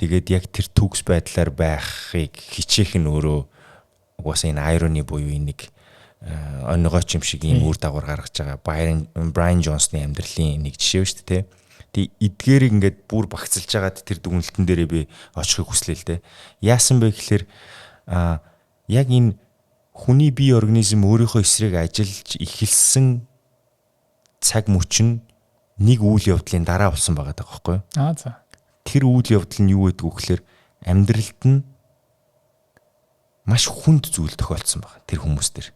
тэгээд яг тэр төгс байдлаар байхыг хичээх нь өөрөө угаасаа энэ irony буюу энэ нэг онигооч юм шиг ийм үр дагавар гаргаж байгаа Брайан Джонсны амьдралын нэг жишээ шүү дээ. Тэг эдгээрийг ингээд бүр багцлж хагаад тэр дүгнэлтэн дээрээ би очихыг хүслээ л дээ. Яасан бэ гэхээр яг энэ хүний бие организм өөрийнхөө эсрэг ажиллаж эхэлсэн цаг мөч нь нэг үйл явдлын дараа болсон байгаа даа байхгүй юу? Аа за. Тэр үйл явдал нь юу гэдэг вэ гэхээр амьдралд нь маш хүнд зүйл тохиолдсон байгаа тэр хүмүүс дээр.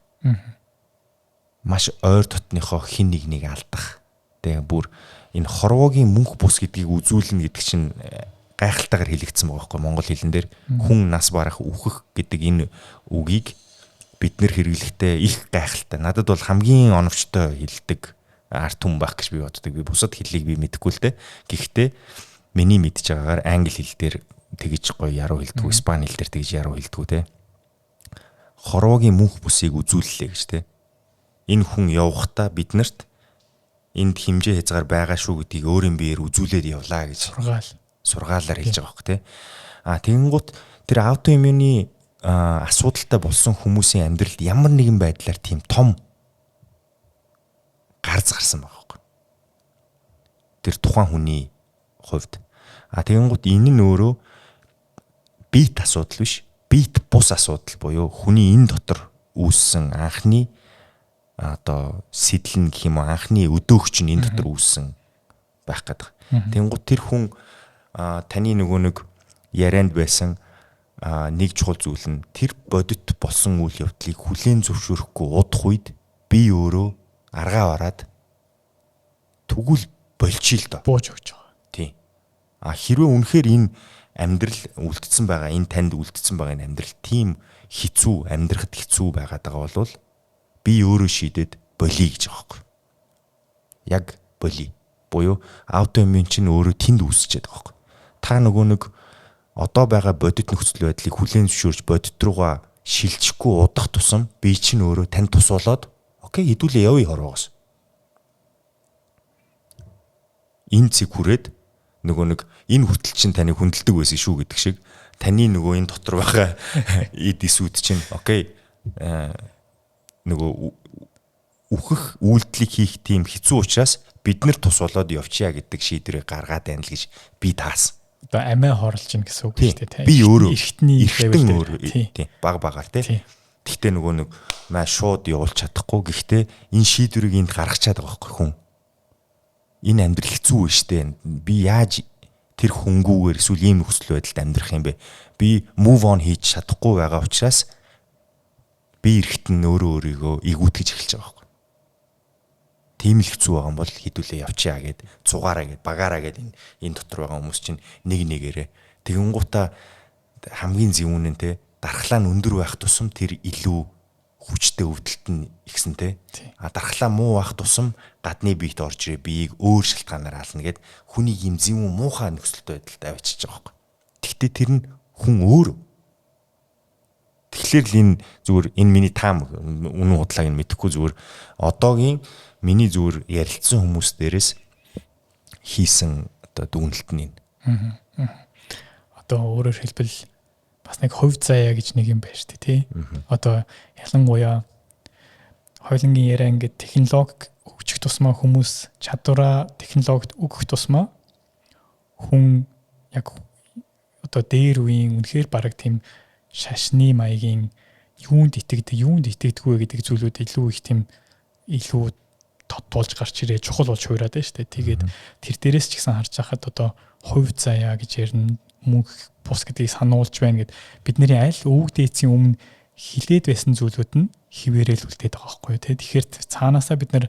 Маш ойр дотныхоо хин нэг нэг алдах. Тэгээ бүр энэ хорвоогийн мөнх бус гэдгийг үзүүлнэ гэдэг чинь гайхалтайгаар хэлэгдсэн байгаа байхгүй, монгол хэлэн дээр хүн нас барах, үхэх гэдэг энэ үгийг бид нэр хэрэглэхдээ их гайхалтай. Надад бол хамгийн оновчтой хэлдэг арт түмэн байх гэж би боддог. Би бусад хэллийг би мэдэхгүй л дээ. Гэхдээ миний мэдж байгаагаар англи хэл дээр тэгж гоё яруу хэлдэггүй, испани хэл дээр тэгж яруу хэлдэггүй те. Хорвоогийн мөнх бүсийг үзүүллээ гэж те. Энэ хүн явахдаа биднэрт энд хэмжээ хязгаар байгаа шүү гэдгийг өөрийн биеэр үзүүлээд явлаа гэж сургаал сургаалаар хэлж байгаа байхгүй те. А тэгэнгუთ тэр аутоиммуны асуудалтай болсон хүмүүсийн амьдралд ямар нэгэн байдлаар тийм том гарц гарсан байгаа байхгүй. Тэр тухайн хүний хувьд. А тэгэнгუთ энэ нь өөрөө биет асуудал биш, биет бус асуудал буюу хүний энэ дотор үүссэн анхны одоо сэтлэн гэх юм уу, анхны өдөөгч нь энэ дотор үүссэн байх гэдэг. Тэнгуут тэр хүн таны нөгөө нэг ярианд байсан нэг чухал зүйл нь тэр бодит болсон үйл явдлыг хүлээн зөвшөөрөхгүй удах үед би өөрөө аргаа бараад тэгвэл болчих л доо. Бууж өгч байгаа. Тийм. А хэрвээ үнэхээр энэ амьдрал үлдсэн байгаа, энэ танд үлдсэн байгаа энэ амьдрал тийм хэцүү, амьдрахад хэцүү байгаад байгаа бол би өөрөө шийдээд болиё гэж байгаа байхгүй. Яг болиё. Буюу аутоиммун чинь өөрөө тэнд үүсчихэд байгаа байхгүй. Та нөгөө нэг одоо байгаа бодит нөхцөл байдлыг хүлээн зөвшөөрч бодит руугаа шилжихгүй удах тусам би чинь өөрөө танд тус болоод, окей, хэдүүлээ явъя хорвоогоос. Энэ цэг хүрээд нөгөө нэг энэ хүртэл чинь таныг хүндэлдэг байсан шүү гэдэг шиг таны нөгөө энэ дотор байгаа эд эсүүд чинь окей, нөгөө үхэх үйлдэлийг хийх тийм хэцүү учраас Бид нар тус болоод явчихъя гэдэг шийдвэрийг гаргаад байна л гэж би таасан. Одоо амиа хорлож гин гэсэн үг шүү дээ, тийм. Би өөрөө эргэтний өөрөө тийм баг багаар тийм. Гэхдээ нөгөө нэг маа шууд явуулж чадахгүй, гэхдээ энэ шийдвэрийг энд гаргачаад байгаа байхгүй хүн. Энэ амьдрал хэцүү байна шүү дээ. Би яаж тэр хөнгүүгээр эсвэл ийм нөхцөл байдалд амьдрах юм бэ? Би move on хийж чадахгүй байгаа учраас би эрэхт нь өөрөө өөрийгөө эгүүтгэж эхэлж байгаа байхгүй. Тийм л хэцүү байгаа юм бол хідүүлээ явчихъя гэд, цугаараа гэд, багаараа гэд энэ дотор байгаа хүмүүс чинь нэг нэгээрээ тэгэнгуутаа хамгийн зөвүүн нь те дархлаа нь өндөр байх тусам тэр илүү хүчтэй өвдөлт нь ихсэн те. А дархлаа муу байх тусам гадны биет орж ирээ биеийг өөр шалтгаанаар ална гэд хүнийг юм зөвүүн муухай нөхцөлтэй байдалд авчиж байгаа байхгүй. Тэгтээ тэр нь хүн өөр. Тэгэхээр л энэ зүгээр энэ миний таам үнэн худлааг нь мэдэхгүй, зүгээр одоогийн миний зүгээр ярилцсан хүмүүс дээрээс хийсэн одоо дүгнэлт нь энэ. Одоо өөрөөр хэлбэл бас нэг хувь заяа гэж нэг юм байна шүү дээ, тий. Одоо ялангуяа хойлонгийн яриа ингээд технологи хөгжих тусмаа хүмүүс чадвараа технологид өгөх тусмаа хүн яг одоо дээр үеийн үнэхээр бараг тийм шашны маягийн юунд итгэдэг, юунд итгэдэггүй гэдэг зүйлүүд илүү их тийм илүү тод болж гарч ирээ, чухал болж хуураад байна шүү дээ. Тэгээд тэр дээрээс ч гэсэн харж байхад одоо хувь заяа гэж ярина, мөнх бус гэдгийг сануулж байна гэд бидний аль өвөг дээдсийн өмнө хилээд байсан зүйлүүд нь хിവэрэл үлдээд байгаа байхгүй юу, тэ. Тэгэхээр цаанаасаа бид нар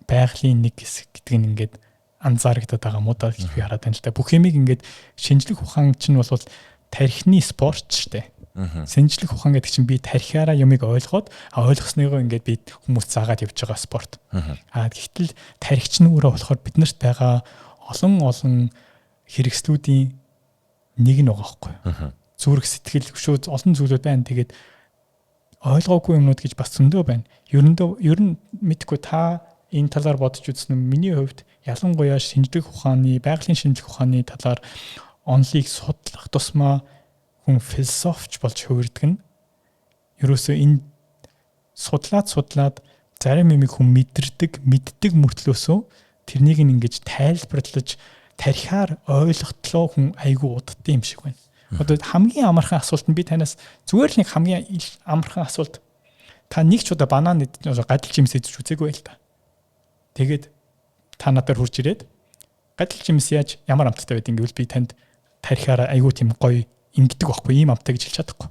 байгалийн нэг хэсэг гэдэг нь ингээд анзаарагдаад байгаа мó да гэж би хараад байна л да. Бүх юмыг ингээд шинжлэх ухаан чинь бол тархины спорт шүү дээ. Шинжлэх ухаан гэдэг чинь би тархиараа юмыг ойлгоод, ойлгосныгоо ингээд би хүмүүс заагаад явж байгаа спорт. А гэтэл тархич нь өөрөө болохоор биднэрт байгаа олон олон хэрэгслүүдийн нэг нь байгаа байхгүй юу. Зүрх, сэтгэл, хөшөө олон зүйлүүд байна. Тэгээд ойлгоогүй юмнууд гэж бас зөндөө байна. Ер нь мэдгүй та энэ талаар бодож үзсэн нь миний хувьд ялангуяа шинжлэх ухааны, байгалийн шинжлэх ухааны талаар онлыг судлах тусмаа хүн философч болж хувирдаг нь ерөөсөө энэ судлаад зарим юмыг хүн мэдэрдэг, мэддэг мөртлөөсөө тэрнийг ингэж тайлбарлаж тархиар ойлготлоо хүн айгүй уддсан юм шиг байна. Одоо хамгийн амархан асуулт нь би танаас зүгээр л нэг хамгийн амархан асуулт. Та нэг ч удаа банан гадал жимс идэж үзээгүй байл та. Тэгээд та надаар хурж ирээд гадал жимс яаж ямар амттай байдгийг гэвэл би танд тархиараа айгүй тийм гоё ингэдэг байхгүй, ийм амттай гэж хэлж чадахгүй.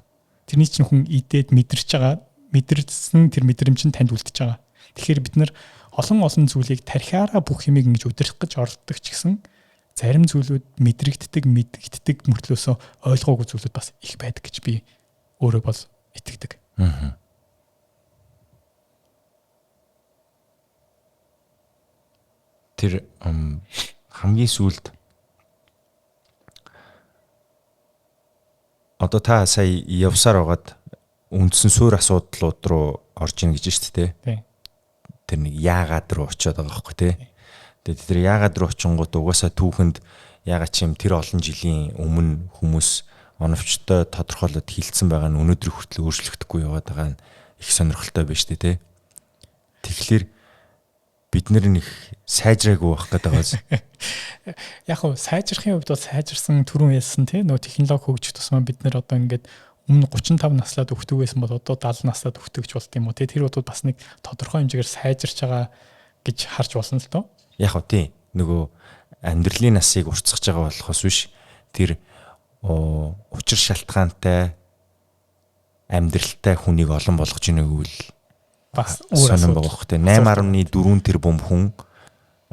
Тэрний чинь хүн идээд мэдэрч байгаа, мэдэрсэн тэр мэдрэмж нь танд үлдэж байгаа. Тэгэхээр бид нар олон олон зүйлийг тархиараа бүх юмыг ингэж удирдах гэж оролддог ч гэсэн зарим зүйлүүд мэдрэгддэг, мэдэгддэг мөртлөөсөө ойлгоогүй зүйлүүд бас их байдаг гэж би өөрөө бол итгэдэг. Тэр хамгийн сүүлд одоо та сая явсаар байгаад үндсэн суурь асуудлууд руу орж ийн гэж шүү дээ. Тэр нэг яагаад руу очиод байгаа байхгүй тий. Тэгээд тэр яагаад руу очингууд угаасаа түүхэнд яагаад ч юм тэр олон жилийн өмнө хүмүүс оновчтой тодорхойлоод хилцсэн байгаа нь өнөөдөр хүртэл өөрчлөгдөхгүй яваад байгаа нь их сонирхолтой байна шүү дээ тий. Тэгэхээр бид нар нэг сайжраагүй байх гэдэг байгаас. Яг хөө сайжрахын хувьд бол сайжирсан түрүүн ярьсан тий нөө технологи хөгжих тусмаа бид нар одоо ингээд өмнө 35 наслаад өгдөг байсан бол одоо 70 наслаад өгдөг ч болд юм уу тий. Тэр бодвол бас нэг тодорхой хэмжээгээр сайжирч байгаа гэж харж болно л доо. Яг хөө тий нөгөө амьдралын насыг уртсгаж байгаа болохоос биш тэр учир шалтгаантай амьдралтай хүнийг олон болгож ийнэ гэвэл бас өөр сонирн байгаа бох те. 8.4 тэрбум хүн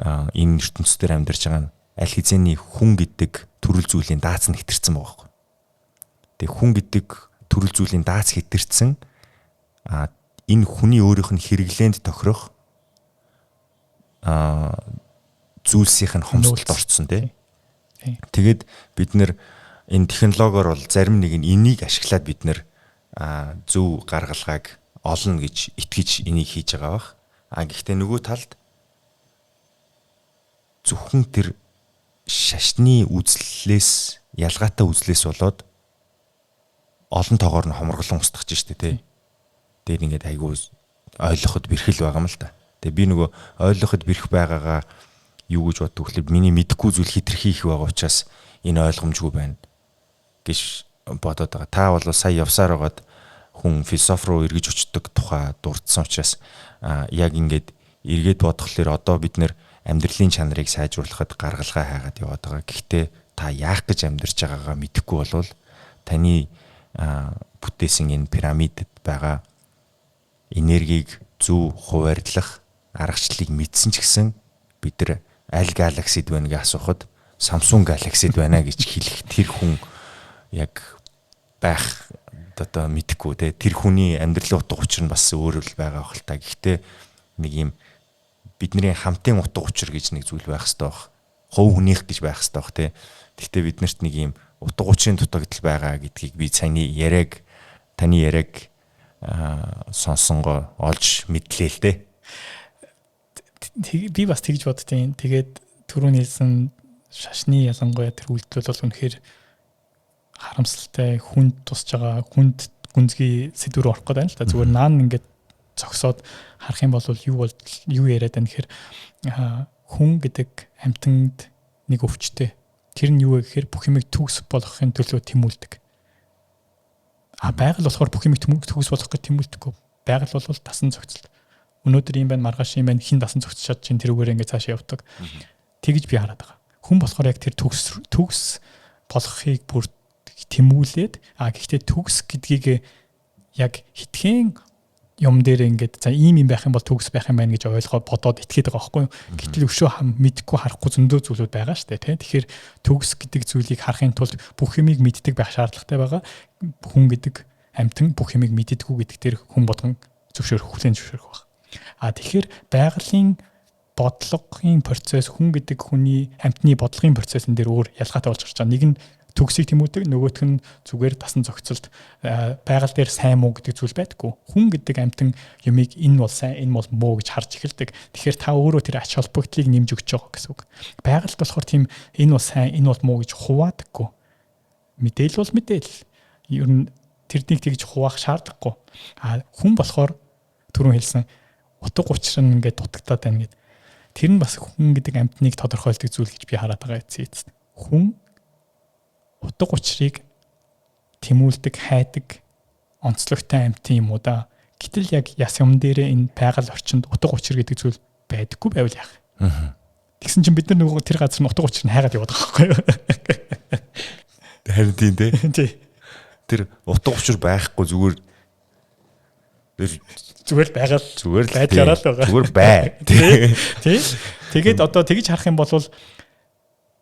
энэ ертөнцийн амьдарч байгаа нь аль хэзээний хүн гэдэг төрөл зүйлийн даацнд хэтэрсэн байгаа байхгүй. Тэгээ хүн гэдэг төрөл зүйлийн даац хэтэрсэн энэ хүний өөрийнх нь хэрэглээнд тохирох зүйлсийнх нь хомсдолд орцсон тий. Тэгээд бид нэр энэ технологиор бол зарим нэг нь энийг ашиглаад бид нэр зөв гаргалгааг олно гэж итгэж энийг хийж байгаа бах. А гэхдээ нөгөө талд зөвхөн тэр шашны үзлээс ялгаатай үзлээс болоод олон тоогоор нь хомроглон устгах ч штэ тий. Тэгээд ингээд айгүй ойлгоход бэрхэл байгаа юм л та. Тэгээ би нөгөө ойлгоход бэрх байгаагаа Юу гэж боддог вэ? Миний мэдэхгүй зүйл хэтэрхий их байгаа учраас энэ ойлгомжгүй байна гэж бодоод байгаа. Та бол сая явсаар байгаад хүн философи руу эргэж очдог тухай дурдсан учраас яг ингээд эргээд бодохлоор одоо бид нэр амьдралын чанарыг сайжруулахад гаргалгаа хайгаад яваад байгаа. Гэхдээ та яах гэж амьдарч байгаагаа мэдэхгүй болвол таны бүтээсэн энэ пирамидад байгаа энергийг зөв хуваарлах аргачлалыг мэдсэн ч гэсэн бид нар аль galaxy-д байна гэж асуухад Samsung Galaxy-д байна гэж хэлэх тэр хүн яг байх одоо мэдэхгүй те, тэр хүний амьдралын утга учир нь бас өөр л байгаа бах л та. Гэхдээ нэг юм бидний хамтын утга учир гэж нэг зүйл байх хэрэгтэй байх. Хувь хүнийх гэж байх хэрэгтэй байх те. Гэхдээ бид нарт нэг юм утга учирын дутагдал байгаа гэдгийг би цааны яриаг, таны яриаг сонсонгоо олж мэдлээ л дээ. Би бас тэгж боддийн. Тэгээд түрүүний хэлсэн шашны ялангуяа тэр үйлдэл бол үнэхээр харамсалтай, хүнд тусч байгаа, хүнд гүнзгий сэдв рүү орох гэдэг юм л та. Зүгээр наан ингээд зогсоод харах юм бол юу бол юу яриад байна гэхээр хүн гэдэг амьтанд нэг өвчтэй. Тэр нь юу вэ гэхээр бүх юмыг төгс болгохын төлөө тэмүүлдэг. А байгаль болохоор бүх юмыг төгс болгох гэж тэмүүлдэггүй. Байгаль бол дасан зохицолт. Өнөөдөр юм байна, маргааш юм байна, хэн дасан зохицож чадчих тэрүүгээр ингээд цаашаа явдаг. Тэгж би хараад байгаа. Хүн болохоор яг тэр төгс төгс болгохыг бүр тэмүүлээд, а гэхдээ төгс гэдгийг яг хитгэн юм дээр ингээд за ийм юм байх юм бол төгс байх юм байна гэж ойлгоод бодоод итгээд байгаа байхгүй юу. Гэтэл өшөө хам мэдэхгүй харахгүй зөндөө зүйлүүд байгаа шүү дээ, тий. Тэгэхээр төгс гэдэг зүйлийг харахын тулд бүх юмыг мэддэг байх шаардлагатай байгаа. Хүн гэдэг амьтан бүх юмыг мэддэггүй гэдэг дээр хүн болгон зөвшөөрөх, хүлээн зөвшөөрөх баг. А тэгэхээр байгалийн бодлогын процесс, хүн гэдэг хүний амьтны бодлогын процессын дээр өөр ялгаатай болж гарч байгаа. Нэг нь төгсийг тэмүүлдэг, нөгөөх нь зүгээр дасан зохицолт. Байгаль дээр сайн муу гэдэг зүйл байдаггүй. Хүн гэдэг амьтан юмыг энэ бол сайн, энэ бол муу гэж харж эхэлдэг. Тэгэхээр та өөрөө тэр ач холбогдлыг нэмж өгч байгаа гэсэн үг. Байгальд болохоор тийм энэ бол сайн, энэ бол муу гэж хуваадаггүй. Мэдээлэл бол мэдээлэл. Ер нь тэрнийг тэгж хуваах шаардлагагүй. А хүн болохоор түрүүн хэлсэн утга учир нь ингээд дутагдаад байна гэд. Тэр нь бас хүн гэдэг амьтныг тодорхойлдог зүйл гэж би хараад байгаа эцээ. Хүн утга учирыг тэмүүлдэг, хайдаг онцлогтой амьтан юм уу да. Гэтэл яг яс юм дээрээ энэ байгаль орчинд утга учир гэдэг зүйл байдаггүй байвал яах вэ? Тэгсэн чинь бид нар нөгөө тэр газар нь утга учир нь хайгаад яваад байгаа байхгүй юу? Харин тийм дээ. Тий. Тэр утга учир байхгүй, зүгээр зүгээр л байгаль зүгээр л байдлаараа л байгаа. Зүгээр бай. Тий. Тэгээд одоо тэгж харах юм бол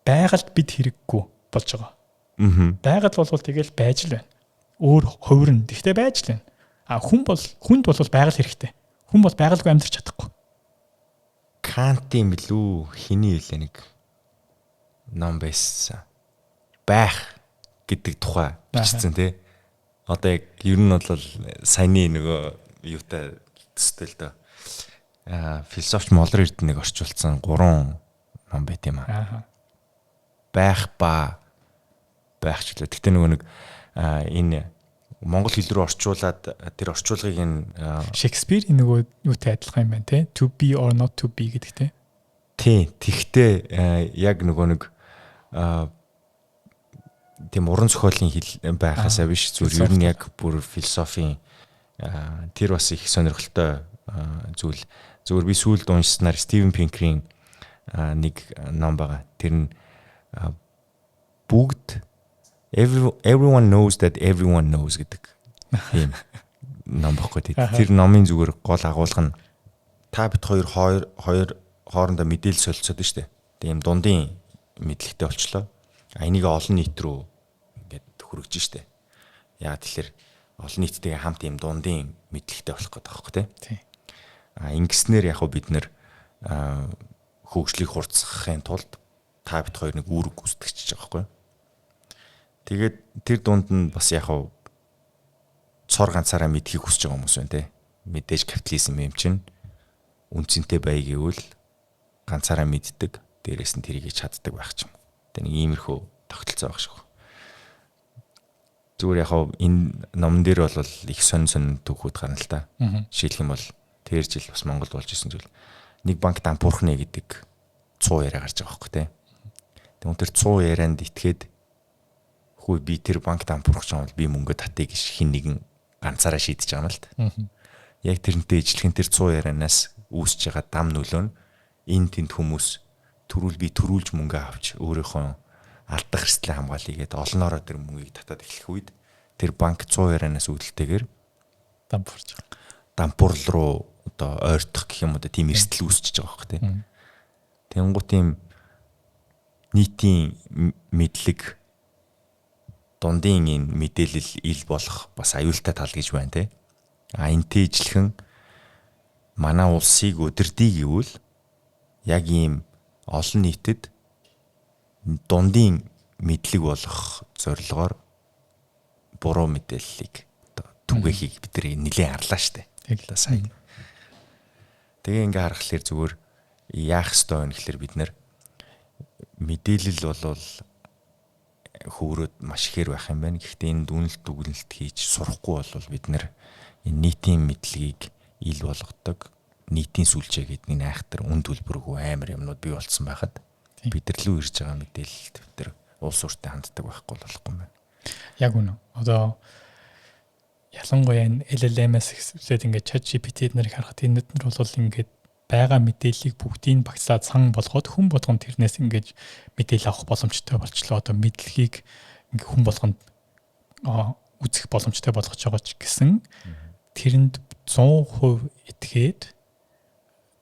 байгальд бид хэрэггүй болж байгаа. Байгаль бол тэгэл байж л байна. Өөр хувирна. Тэгтээ байж л байна. А хүн бол, хүнд бол байгаль хэрэгтэй. Хүн бол байгальгүй амьдарч чадахгүй. Кантын билүү, хэний билээ, нэг ном байсан. Байх гэдэг тухай бичсэн тий. Одоо яг ер нь бол саяны нөгөө юутай төстэй л дөө. Философч Молор Эрдэнэг орчуулсан гурван ном байт юм аа. Байх ба байх ч гэлээ. Гэтэ нөгөө нэг энэ монгол хэл рүү орчуулад тэр орчуулгыг энэ Шекспирийн нөгөө юутай адилхан юм байна те. To be or not to be гэдэг те. Тий. Тэгтээ яг нөгөө нэг тийм уран зохиолын хэл байхаасаа биш, зүгээр ер нь яг бүр философийн тэр бас их сонирхолтой зүйл. Зүгээр би сүүлд уншсанаар Стивен Пинкерийн нэг ном байгаа. Тэр нь бүгд "Everyone knows that everyone knows" гэдэг тийм ном баггүй. Тэр номын зүгээр гол агуулга нь та бид хоёр хоёр хоёр хоорондоо мэдээлэл солилцоод нь штэ. Тийм дундын мэдлэгтэй болчлоо. А энийг олон нийт рүү ингээд хүргэж штэ. Яа тэгэхээр олон нийттэйгээ хамт ийм дундын мэдлэгтэй болох гэдэг байхгүй тий. А ингэснээр яг бид нэр хөгжлийг хурцсахын тулд та бид хоёр нэг үүрэг гүйцэтгэж байгаа байхгүй. Тэгээд тэр дунд нь бас яг цор ганцаараа мэдхийг хүсэж байгаа хүмүүс байна те. Мэдээж капитализм юм чинь үнэ цэнтэй бай гэвэл ганцаараа мэддэг, дээрээс нь тэрийг чаддаг байх ч юм. Тэгээ нэг иймэрхүү тогтолцоо байх шиг. Зүгээр яг энэ номон дээр бол их сонин сонин түүхүүд гарна л та. Жишээлх юм бол тэр жил бас Монголд болж исэн зүйл. Нэг банк дампуурхнэ гэдэг 100 яриа гарч байгаа байхгүй те. Тэгмээ тэр 100 ярианд итгээд хүү би тэр банк дампуурах юм бол би мөнгө татъя гэж хин нэгэн ганцаараа шийдэж байгаа юм л та. Яг тэрнтэй ижилхэн тэр 100 ярианаас үүсэж байгаа дам нөлөө нь энэ тэнд хүмүүс төрүүл би төрүүлж мөнгө авч өөрийнхөө алдах эрсдлээ хамгаалъя гэдээ олноороо тэр мөнгийг татаад эхлэх үед тэр банк 100 ярианаас үүдэлтэйгээр дампуурч байгаа. Дампуурл руу одоо ойртох гэх юм уу, тийм эрсдэл үүсчихэж байгаа байхгүй тийм. Тэнгуут тийм нийтийн мэдлэг, дундын энэ мэдээлэл ил болох бас аюултай тал гэж байна те. А энтэй ижилхэн манай улсыг өдөрдий гэвэл яг ийм олон нийтэд дундын мэдлэг болох зорилгоор буруу мэдээллийг одоо түгээхийг бид нар нэлээд харлаа штэ. Тэг л сая. Тэгээ ингээ харахаар зүгээр яах ёстой вэ гэхэлэр бид нэр мэдээлэл болвол хөөрөөд маш ихээр байх юм байна. Гэхдээ энд үнэлт дүгнэлт хийж сурахгүй бол бид нэр энэ нийтийн мэдлэгийг ил болгодог нийтийн сүлжээ гэдэг нэг айхтар үн төлбөргүй амар юмнууд бий болцсон байхад бид нар лүү ирж байгаа мэдээлэл төр улс өртөө ханддаг байхгүй болохгүй юм байна. Яг үнэ. Одоо ялангуяа энэ LLM-с эхлээд ингээд ChatGPT эднэрийг харахад энэ нар бол ингээд байгаа мэдээллийг бүгдийг багцлаад сан болгоод хүн болгон тэрнээс ингээд мэдээлэл авах боломжтой болчлоо. Одоо мэдлэгийг ингээд хүн болгонд үзэх боломжтой болгож байгаа ч гэсэн тэрэнд 100% итгээд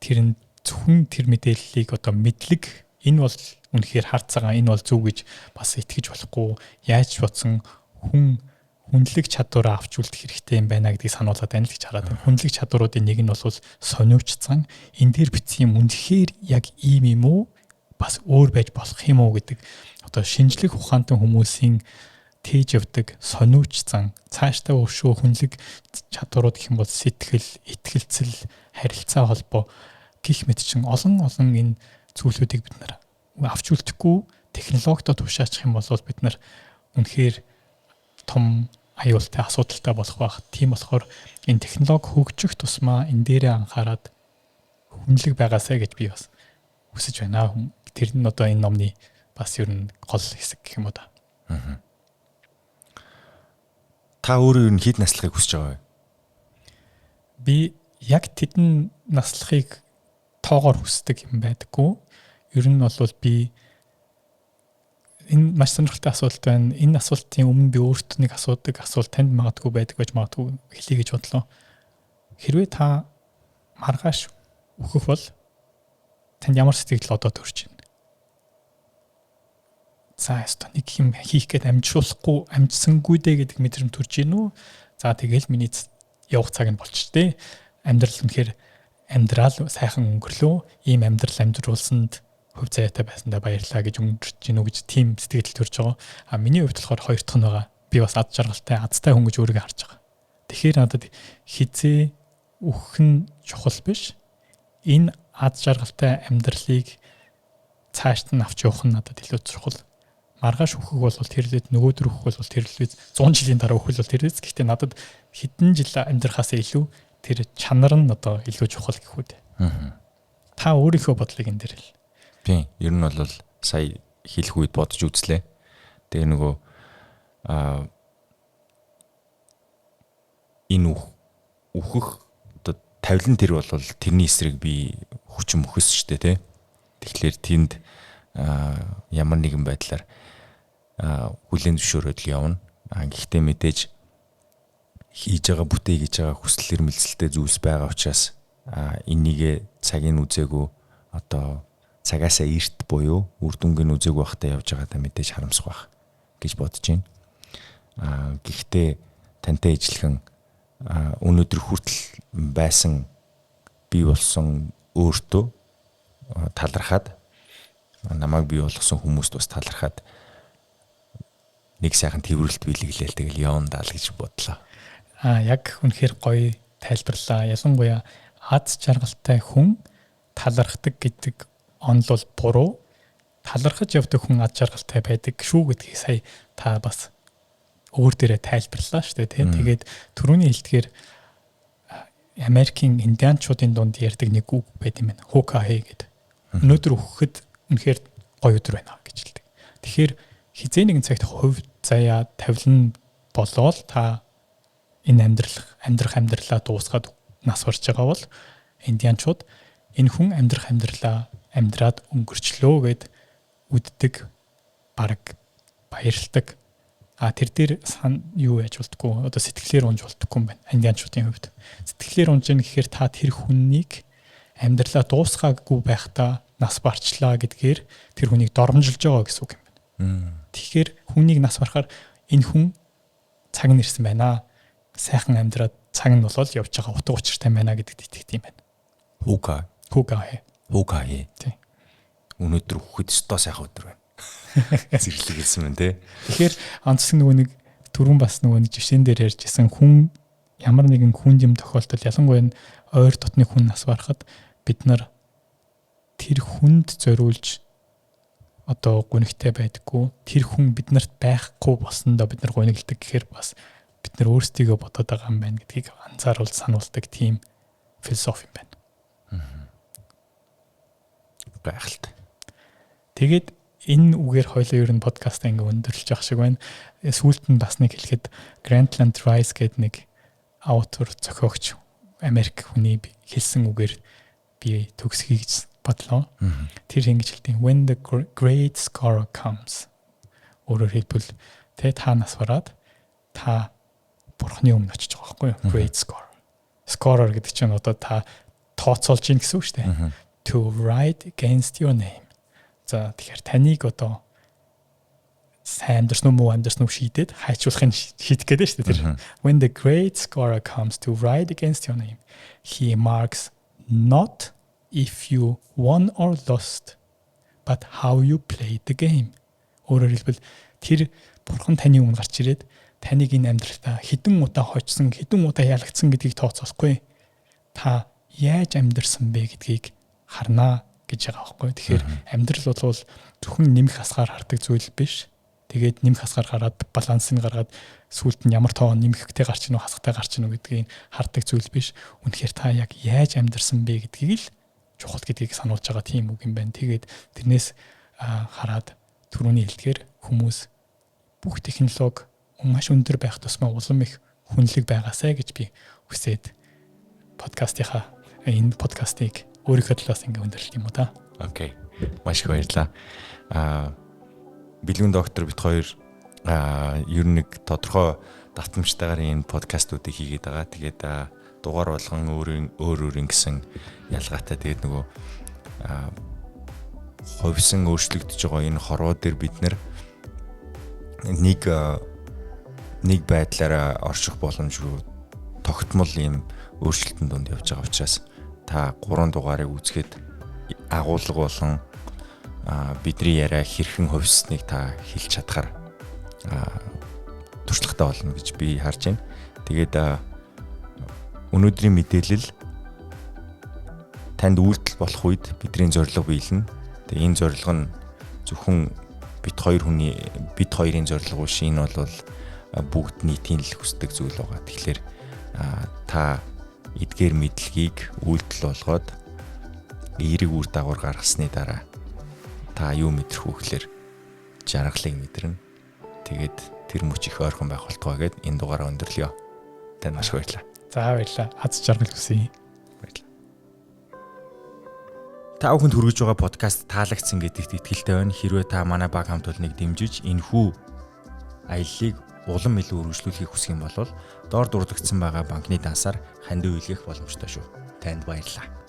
тэрэнд зөвхөн тэр мэдээллийг одоо мэдлэг энэ бол үнэхээр хар цагаан, энэ бол зөв гэж бас итгэж болохгүй, яаж бодсон хүн хүнлэг чадвараа авч үлдэх хэрэгтэй юм байна гэдгийг сануулад байна л гэж хараад байна. Хүнлэг чадваруудын нэг нь бол сониуч зан, энэ дээр бичсэн юм үнэхээр яг ийм юм уу? Бас өөр байж болох юм уу гэдэг одоо шинжлэх ухаантай хүмүүсийн тээж явдаг сониуч зан, цаашдаа өшөө хүнлэг чадварууд гэх юм бол сэтгэл, итгэлцэл, харилцаа холбоо гих мэт чин олон олон энэ зүйлүүдийг бид нар авч үлдэхгүй технологидо тушаачих юм бол бид нар үнэхээр том аюултай, асуудалтай болох байх. Тийм болохоор энэ технологи хөгжих тусмаа энэ дээрээ анхаарад хүнлэг байгаасай гэж би бас хүсэж байна. Тэр нь одоо энэ номны бас ер нь гол хэсэг гэх юм уу да. Та өөрөө ер нь хэд наслахыг хүсэж байгаа вэ? Би яг тэдэн наслахыг тоогоор хүсдэг юм байдаггүй. Ер нь бол би энэ маш сонирхолтой асуулт байна. Энэ асуултын өмнө би өөртөө нэг асуудаг асуулт танд магадгүй байдаг байж магадгүй хэлье гэж бодлоо. Хэрвээ та маргааш өөхөх бол танд ямар сэтгэл одоо төрж байна? За ёстой нэг юм хийх гээд амжуулахгүй, амжсангүй дээ гэдэг мэдрэмж төрж гин үү? За тэгэл миний явах цаг нь болчих дээ. Амьдрал үнэхээр амьдрал сайхан өнгөрлөө. Ийм амьдрал амьдруулсанд хувь заяатай байсандаа баярлалаа гэж өнгөрч гин үү гэж тийм сэтгэл төрж байгаа. А миний хувьд болохоор хоёр дахь нь байгаа. Би бас ад жаргалтай, азтай хүн гэж өөрийгөө харж байгаа. Тэгэхээр надад хизээ өөх нь чухал биш. Энэ ад жаргалтай амьдралыг цаашд нь авч явах нь надад илүү чухал. Маргааш өөхөх бол тэр л, нөгөөдөр өөхөх бол тэр л, 100 жилийн дараа өөхөх бол тэр л. Гэхдээ надад хэдэн жил амьдрахаас илүү тэр чанар нь одоо илүү чухал гэх үү. Та өөрийнхөө бодлыг энэ дээр хэл. Тийм. Ер нь бол сая хэлэх үед бодож үзлээ. Тэгээ нөгөө энэ үхэх одоо тавилан тэр бол тэрний эсрэг би хүчин мөхөс штэ тий. Тэгэхээр тэнд ямар нэгэн байдлаар хүлээн зөвшөөрөөд л явна. Гэхдээ мэдээж хийж байгаа, бүтээ гэж байгаа хүсэл эрмэлзэлтэй зүйлс байгаа учраас энийгээ цагийг үзээгүй, одоо цагаасаа эрт буюу үр дүнгийн үзээгүй байхдаа явж байгаадаа мэдээж харамсах байх гэж бодож байна. Гэхдээ тантай ижилхэн өнөөдөр хүртэл байсан бий болсон өөртөө талархаад, намайг бий болгосон хүмүүст бас талархаад нэг сайхан тэрвэрлэлт бэлэглээл тэгэл явна даа л гэж бодлоо. Яг үнэхээр гоё тайлбарлаа. Ялангуяа аз жаргалтай хүн талархдаг гэдэг онол бол буруу. Талархаж явдаг хүн аз жаргалтай байдаг шүү гэдгийг сая та бас өөр дээрээ тайлбарлаа шүү дээ, тийм. Тэгээд түрүүний хэлдгээр Америкийн индианчуудын дунд ярьдаг нэг үг байд юм байна. Хукахэ гэдэг. Өнөөдөр өгөхөд Үнэхээр гоё өдөр байна гэж хэлдэг. Тэгэхээр хэзээ нэгэн цагт хувь заяа тавилан болоод та энэ амьдрах амьдралаа дуусгаад нас барж байгаа бол индианчууд энэ хүн амьдрах амьдралаа амьдраад өнгөрчлөө гэд үддэг, баг баярлдаг. А тэр дээр юу яаж болдгоо, одоо сэтгэлээр унж болдгоо юм байна. Индианчуудын хувьд. Сэтгэлээр унж гин гэхээр та тэр хүнийг амьдралаа дуусгаагүй байхдаа нас барчлаа гэдгээр тэр хүнийг доромжилж байгаа гэсэн үг юм байна. Тэгэхээр хүнийг нас барахаар энэ хүн цаг нь ирсэн байна. Сайхан амьдраад цаг нь болол явж байгаа, утга учиртай байна гэдэгт итгэдэг юм байна. Хүүка. Хүүка. Хүүка. Тий. Өнөөдөр хүүхэд өстой сайхан өдөр байна. Зэрлэг хэлсэн мэн те. Тэгэхээр онцлог нөгөө нэг түрүүн бас нөгөө нэг жишээн дээр ярьжсэн, хүн ямар нэгэн хүнд юм тохиолдол, ялангуяа энэ ойр дотны хүн нас барахад бид нар тэр хүнд зориулж одоо гунигтай байдаггүй, тэр хүн биднэрт байхгүй болсондоо бид нар гуниглдаг гэхээр бас бид нар өөрсдийгөө бодоод байгаа юм байна гэдгийг анзааруул сануулдаг тийм философи юм байна. Гайхалтай. Тэгээд энэ үгээр хоёлоо ер нь подкаст ингээ өндөрлөж явах шиг байна. Сүүлд нь бас нэг хэлэхэд Grantland Rice гэдэг нэг author, зохиогч, Америк хүний хэлсэн үгээр би төгсгий гэж бодлоо. Тэр ингэж хэлдэг: "When the great scorer comes." Өөрөөр хэлбэл тэ та нас бараад та бурхны өмнө очиж байгаа байхгүй юу? Great scorer. Scorer гэдэг чинь одоо та тооцоолж гин гэсэн үг шүү дээ. To write against your name. За, тэгэхээр таныг одоо сайн амьдарсан уу, муу амьдарсан уу шийдээд хайчуулахын шийдэх гээд шүү дээ тэр. When the great scorer comes to write against your name, he marks not if you won or lost, but how you played the game. Өөрөөр хэлбэл тэр бурхан таны өмнө гарч ирээд таныг энэ амьдралтаа хэдэн удаа хожсон, хэдэн удаа ялагдсан гэдгийг тооцоолохгүй. Та яаж амьдрсан бэ гэдгийг харнаа гэж байгаа байхгүй. Тэгэхээр амьдрал бол зөвхөн нэмэх хасгаар хардаг зүйл биш. Тэгээд нэмэх хасгаар гараад, балансыг гаргаад, сүүлд нь ямар тоо нэмэхтэй гарч ийн үү, хасахтай гарч ийн үү гэдгийг хардаг зүйл биш. Үнэхээр та яг яаж амьдрсан бэ гэдгийг л чухал гэдгийг сануулж байгаа тийм үг юм байна. Тэгээд тэрнээс хараад түрүүний хэлдгээр хүмүүс бүх технологи маш өндөр байх тусмаа улам их хүнлэг байгаасай гэж би хүсээд подкастынхаа энэ подкастыг өөрийнхөө талаас ингээ өндөрлөх юм уу та. Okay. Маш их баярлалаа. Бэлгүн доктор бит хоёр ер нь нэг тодорхой давтамжтайгаар энэ подкастуудыг хийгээд байгаа. Тэгээд дугаар болгон өөрийн өөр өөр ингэсэн ялгаатай. Тэгээд нөгөө хувьсан өөрчлөгдөж байгаа энэ хорвоо дээр бид нэр нэг нэг байдлаараа орших боломжгүй, тогтмол ийм өөрчлөлтөн дунд явж байгаа учраас та 3 дугаарыг үзэхэд агуулга болон бидний яриа хэрхэн хувьсныг та хэлж чадхаар туршлагатай болно гэж би харж байна. Тэгээд өнөөдрийн мэдээлэл танд үйлдэл болох үед бидний зорилго биелнэ. Тэгээ энэ зорилго нь зөвхөн бид хоёр хүний, бид хоёрын зорилго биш, энэ бол бүгд нийтийн л хүсдэг зүйл байгаа. Тэгэхээр та эдгээр мэдлэгийг үйлдэл болгоод эерэг үр дагавар гаргасны дараа та юу мэдрэх вэ гэхээр жаргалыг мэдэрнэ. Тэгээд тэр мөч их ойрхон байх болтугай гэд энэ дугаараа өндөрлөё. Танд маш их баярлалаа. За, баярлалаа. Аз жаргал хүсье. Баярлалаа. Та бүхэнд хүргэж байгаа подкаст таалагдсан гэдэгт итгэлтэй байна. Хэрвээ та манай баг хамт олныг дэмжиж энэхүү аяллыг улам илүү үргэлжлүүлэхийг хүсэх юм бол доор дурдагдсан байгаа банкны дансаар хандив илгээх боломжтой шүү. Танд баярлалаа.